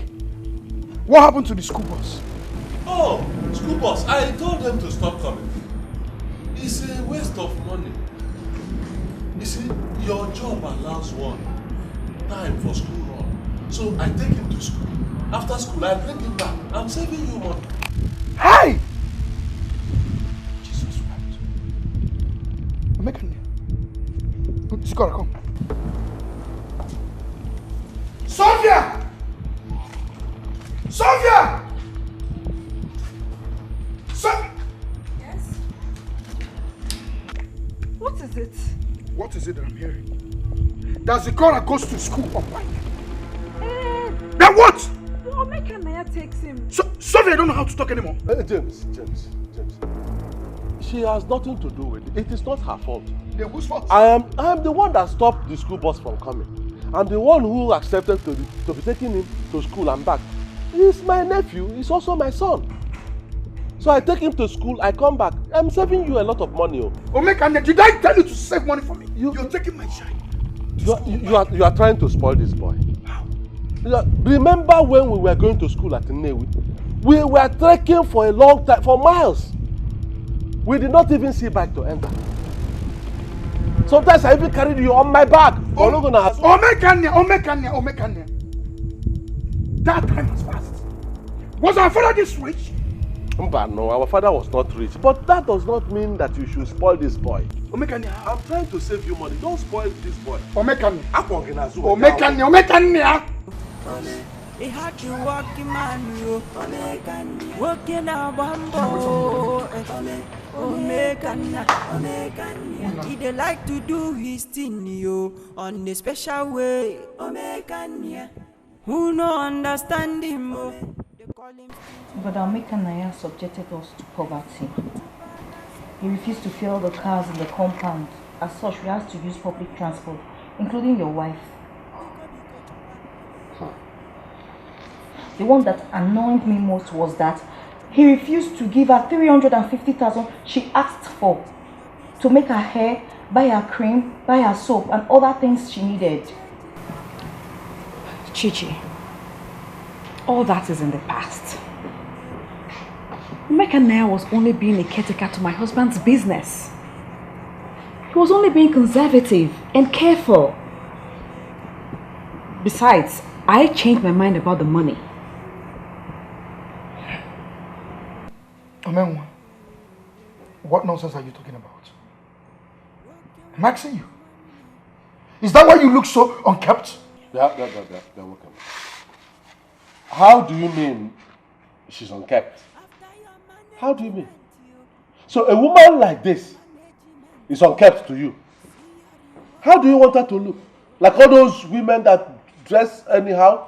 What happened to the school bus? Oh, school bus. I told them to stop coming. It's a waste of money. You see, your job allows one time for school run. So I take him to school. After school, I bring him back. I'm saving you money. Hey! Jesus wept. Omekania. Sikora, come. Sophia! Sophia! So Yes? What is it? What is it that I'm hearing? That Zikora goes to school on bike. Eh, Then what? Omeka Naya takes him. So, Sophia, I don't know how to talk anymore. Uh, James, James, James. She has nothing to do with it. It is not her fault. Then whose fault? I am I am the one that stopped the school bus from coming. I'm the one who accepted to be, to be taking him to school and back. He's my nephew. He's also my son. So I take him to school. I come back. I'm saving you a lot of money. Oh. Omekania, did I tell you to save money for me? You- You're taking my child. You are, you, you are, you are trying to spoil this boy. You are- remember when we were going to school at Nnewi? We were trekking for a long time, for miles. We did not even see bike to enter. Sometimes I even carried you on my back. We're not gonna ask. Omekania, Omekania, Omekania. That time has passed. Was our father this rich? Mba, no, our father was not rich. But that does not mean that you should spoil this boy. Omekania. I'm trying to save you money. Don't spoil this boy. Omekania. Akpọ gị n'azụ. Omekania, Omekania. A hard working man, yo. Working na bambo. Omekania. He dey like to do his thing, yo, on a special way. Omekania. Who no understand him, oh. They call him Brother Omeka Naya subjected us to poverty. He refused to fuel the cars in the compound. As such, we had to use public transport, including your wife. The one that annoyed me most was that he refused to give her three hundred and fifty thousand she asked for to make her hair, buy her cream, buy her soap, and other things she needed. Chichi, all that is in the past. Omeka Naya was only being a caretaker to my husband's business. He was only being conservative and careful. Besides, I changed my mind about the money. Omenwa, what nonsense are you talking about? I'm asking you. Is that why you look so unkempt? Yeah, yeah, yeah, yeah, yeah, welcome. How do you mean she's unkempt? How do you mean? So a woman like this is unkempt to you? How do you want her to look? Like all those women that dress anyhow?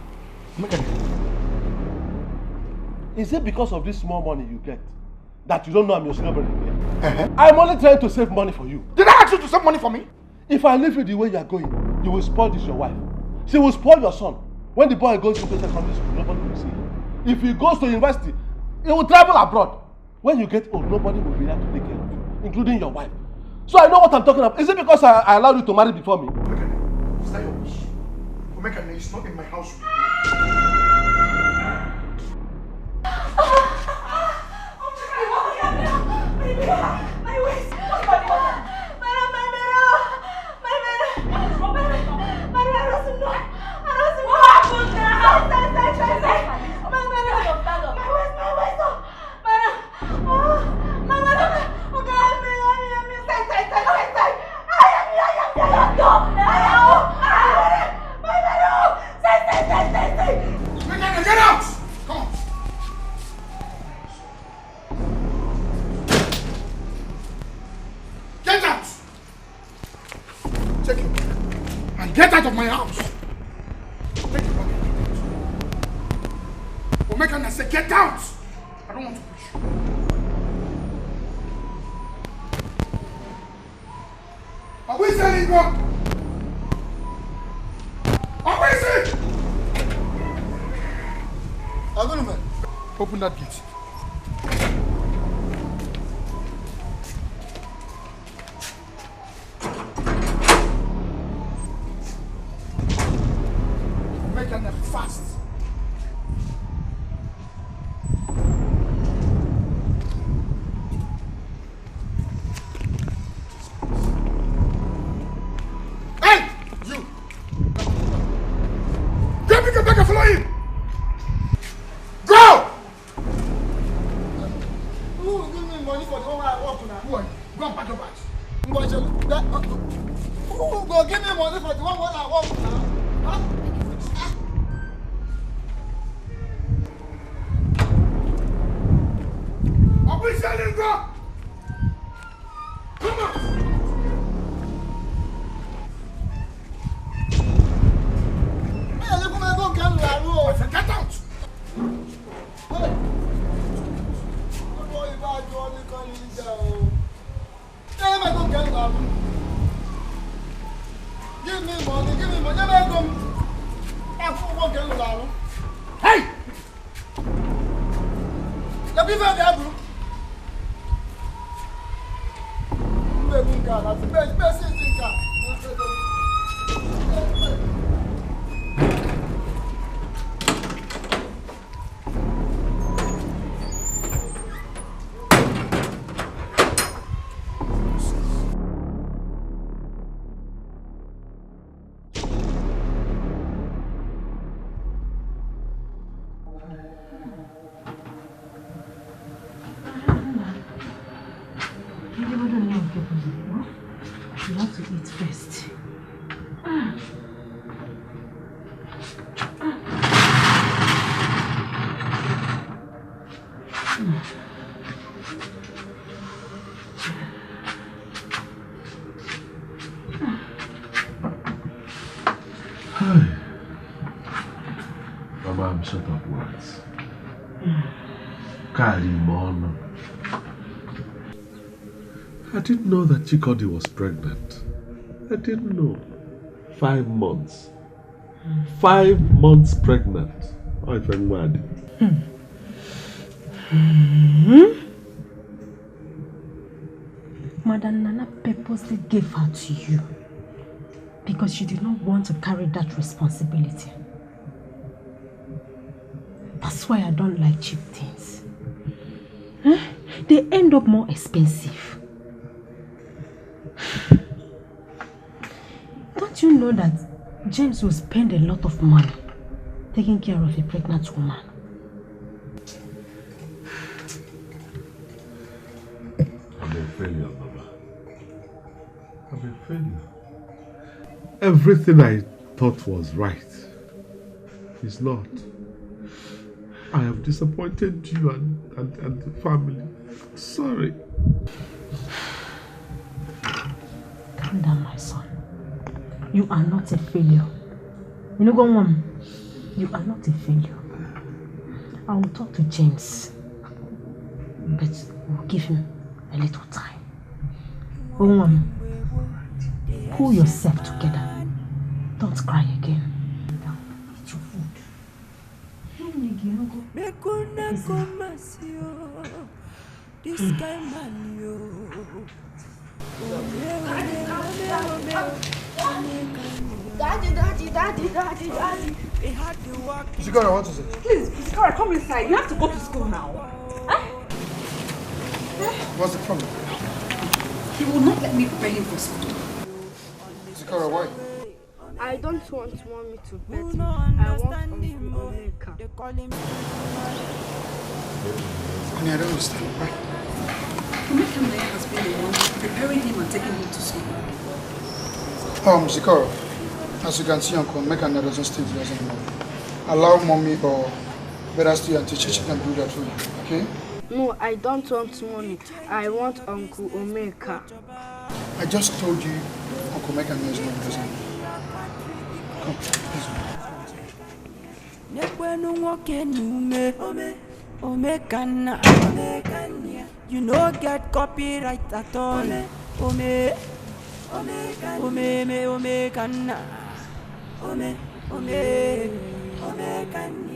Make I Is it because of this small money you get that you don't know I'm your senior brother again? Uh-huh. I'm only trying to save money for you. Did I ask you to save money for me? If I leave you the way you are going, you will spoil this your wife. She will spoil your son. When the boy goes into secondary school, nobody will see him. If he goes to university, he will travel abroad. When you get old, nobody will be there to take care of you, including your wife. So I know what I'm talking about. Is it because I, I allowed you to marry before me? Omekane, is that your wish? Omekane, it's not in my house. Get out! Take your bag and get out of my house. Take your bag and get out. Omekane, I say get out. I don't want to push you. Are we selling God? Are we selling? Open that gate. Make them fast. Hey! You! Get me the bag and follow him! Go! Who will give me money for the one I work now? Who are you? Go and pack your bags. Ngwa, Jelu, that, uh, who go give me money for the one wey I work now? Huh? Officially go! Come out! Hey, look, I go get you. I said, get out! Hey! Ọmọ ìbá jọ ní kan ní ìjà o. Hey, my God, get out! Give me money, give me money. Hey, my God. Hey! Let me find the apple. Let me go. That's the best, best thing you can. You have to eat first. Mama, I'm short of words. Karị m ọnụ. I didn't know that Chikodi was pregnant. I didn't know. Five months. Five months pregnant. Oh, if I'm mad. Madam Nana purposely gave her to you because she did not want to carry that responsibility. That's why I don't like cheap things. Huh? They end up more expensive. Don't you know that James will spend a lot of money taking care of a pregnant woman? I'm a failure, Mama. I'm a failure. Everything I thought was right is not. I have disappointed you and, and, and the family. Sorry. Calm down, my son. You are not a failure. You know, go on. You are not a failure. I will talk to James, but we'll give him a little time. Go on. Pull yourself together. Don't cry again. Eat your food. Make una come and see you. This kind man, you. Daddy, daddy, daddy, daddy, daddy. He had the work. Zikora, what is it? Please, Zikora, come inside. You have to go to school now. Eh? What's the problem? He will not let me prepare him for school. Zikora, why? I don't want mommy to bet me. I want Uncle Omeka. Honey, I don't understand. Why? Omeka Naya has been the one preparing him and taking him to school. Um, Zikoro, as you can see, Uncle Omeka Naya doesn't stay with us anymore. Allow mommy or better still Auntie Chichi can do that for you, okay? No, I don't want mommy. I want Uncle Omeka. I just told you Uncle Mike and me is not present. Come, please. Nekwenu nwoke n'ume, ome, ome ka nna. You no get copyright at all. Ome, ome, ome, ome ka nna. Ome, ome, ome ka nna.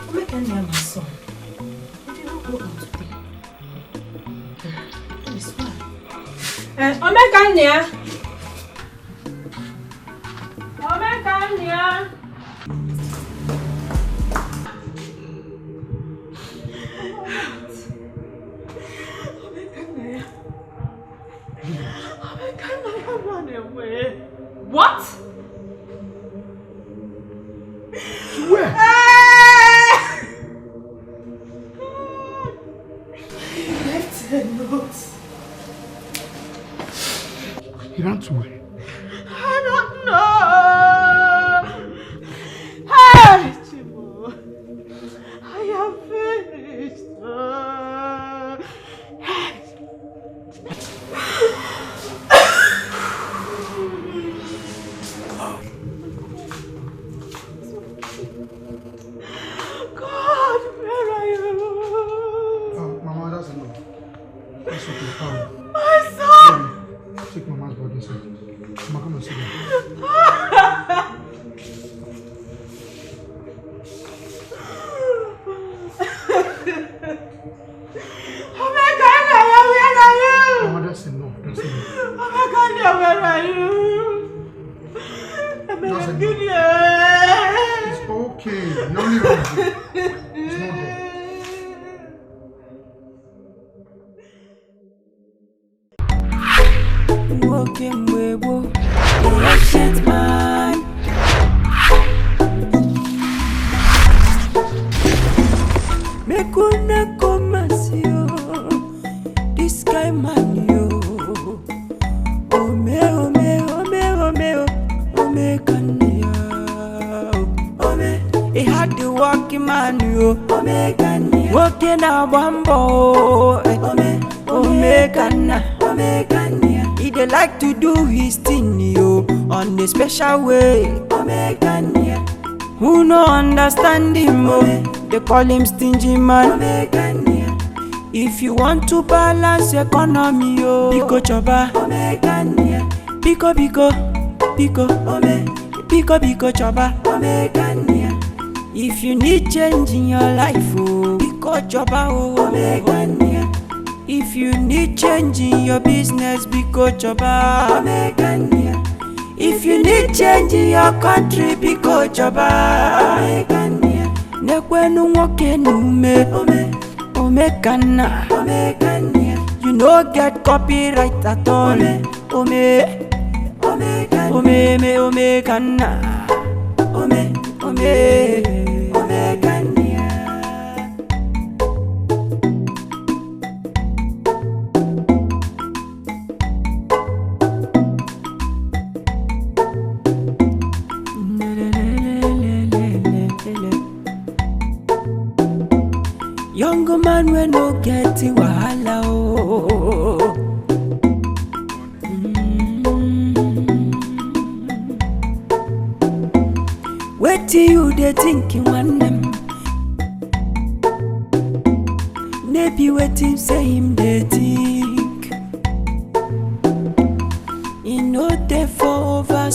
Omekania, my son. You dey go out today. This one. Eh, Omekania. Omekania. Omekania. Omekania run away. What? To where? He left a note. He ran to where? I don't know. Hey, Chimo. I am finished. Hey. God, where are you? Um, Mama, that's enough. That's okay. Um, my son! Take Mama's body inside. Mama, come and sit down. Omekania, where are you? Mama, that's enough. That's enough. Omekania, where are you? That's enough. It's okay. You only run away. It's not there. Nwoke mgbe gboo, the ancient man. Make una come and see you, this kind man yo. Ome, ome, ome, ome, o, ome ka nna ya. Ome, he had the working man yo. Ome ka nna ya. Nwoke na-agba mbọ, eh. Ome. Ome ka nna, ome ka nna ya. He dey like to do his thing yo, on a special way. Ome ka nna ya. Who no understand him o? Ome. They call him stingy man. Ome ka nna ya. If you want to balance economy yo, biko choba. Ome ka nna ya. Biko, biko, biko. Ome. Biko, biko choba. Ome ka nna ya. If you need change in your life, oh, biko choba, oh. Omegania. If you need change in your business, biko choba. Omegania. If you need change in your country, biko choba. Omegania. Nekwenu nwoke n'ume. Ome. Omegania. Omegania. You no get copyright at all. Ome. Ome. Omegania. Ome, me, Omegania. Ome, ome, Omegania. Young man we no get wahala, oh. Mm. Wetin you dey think, nwanne m? No be wetin say him dey think. E no dey for over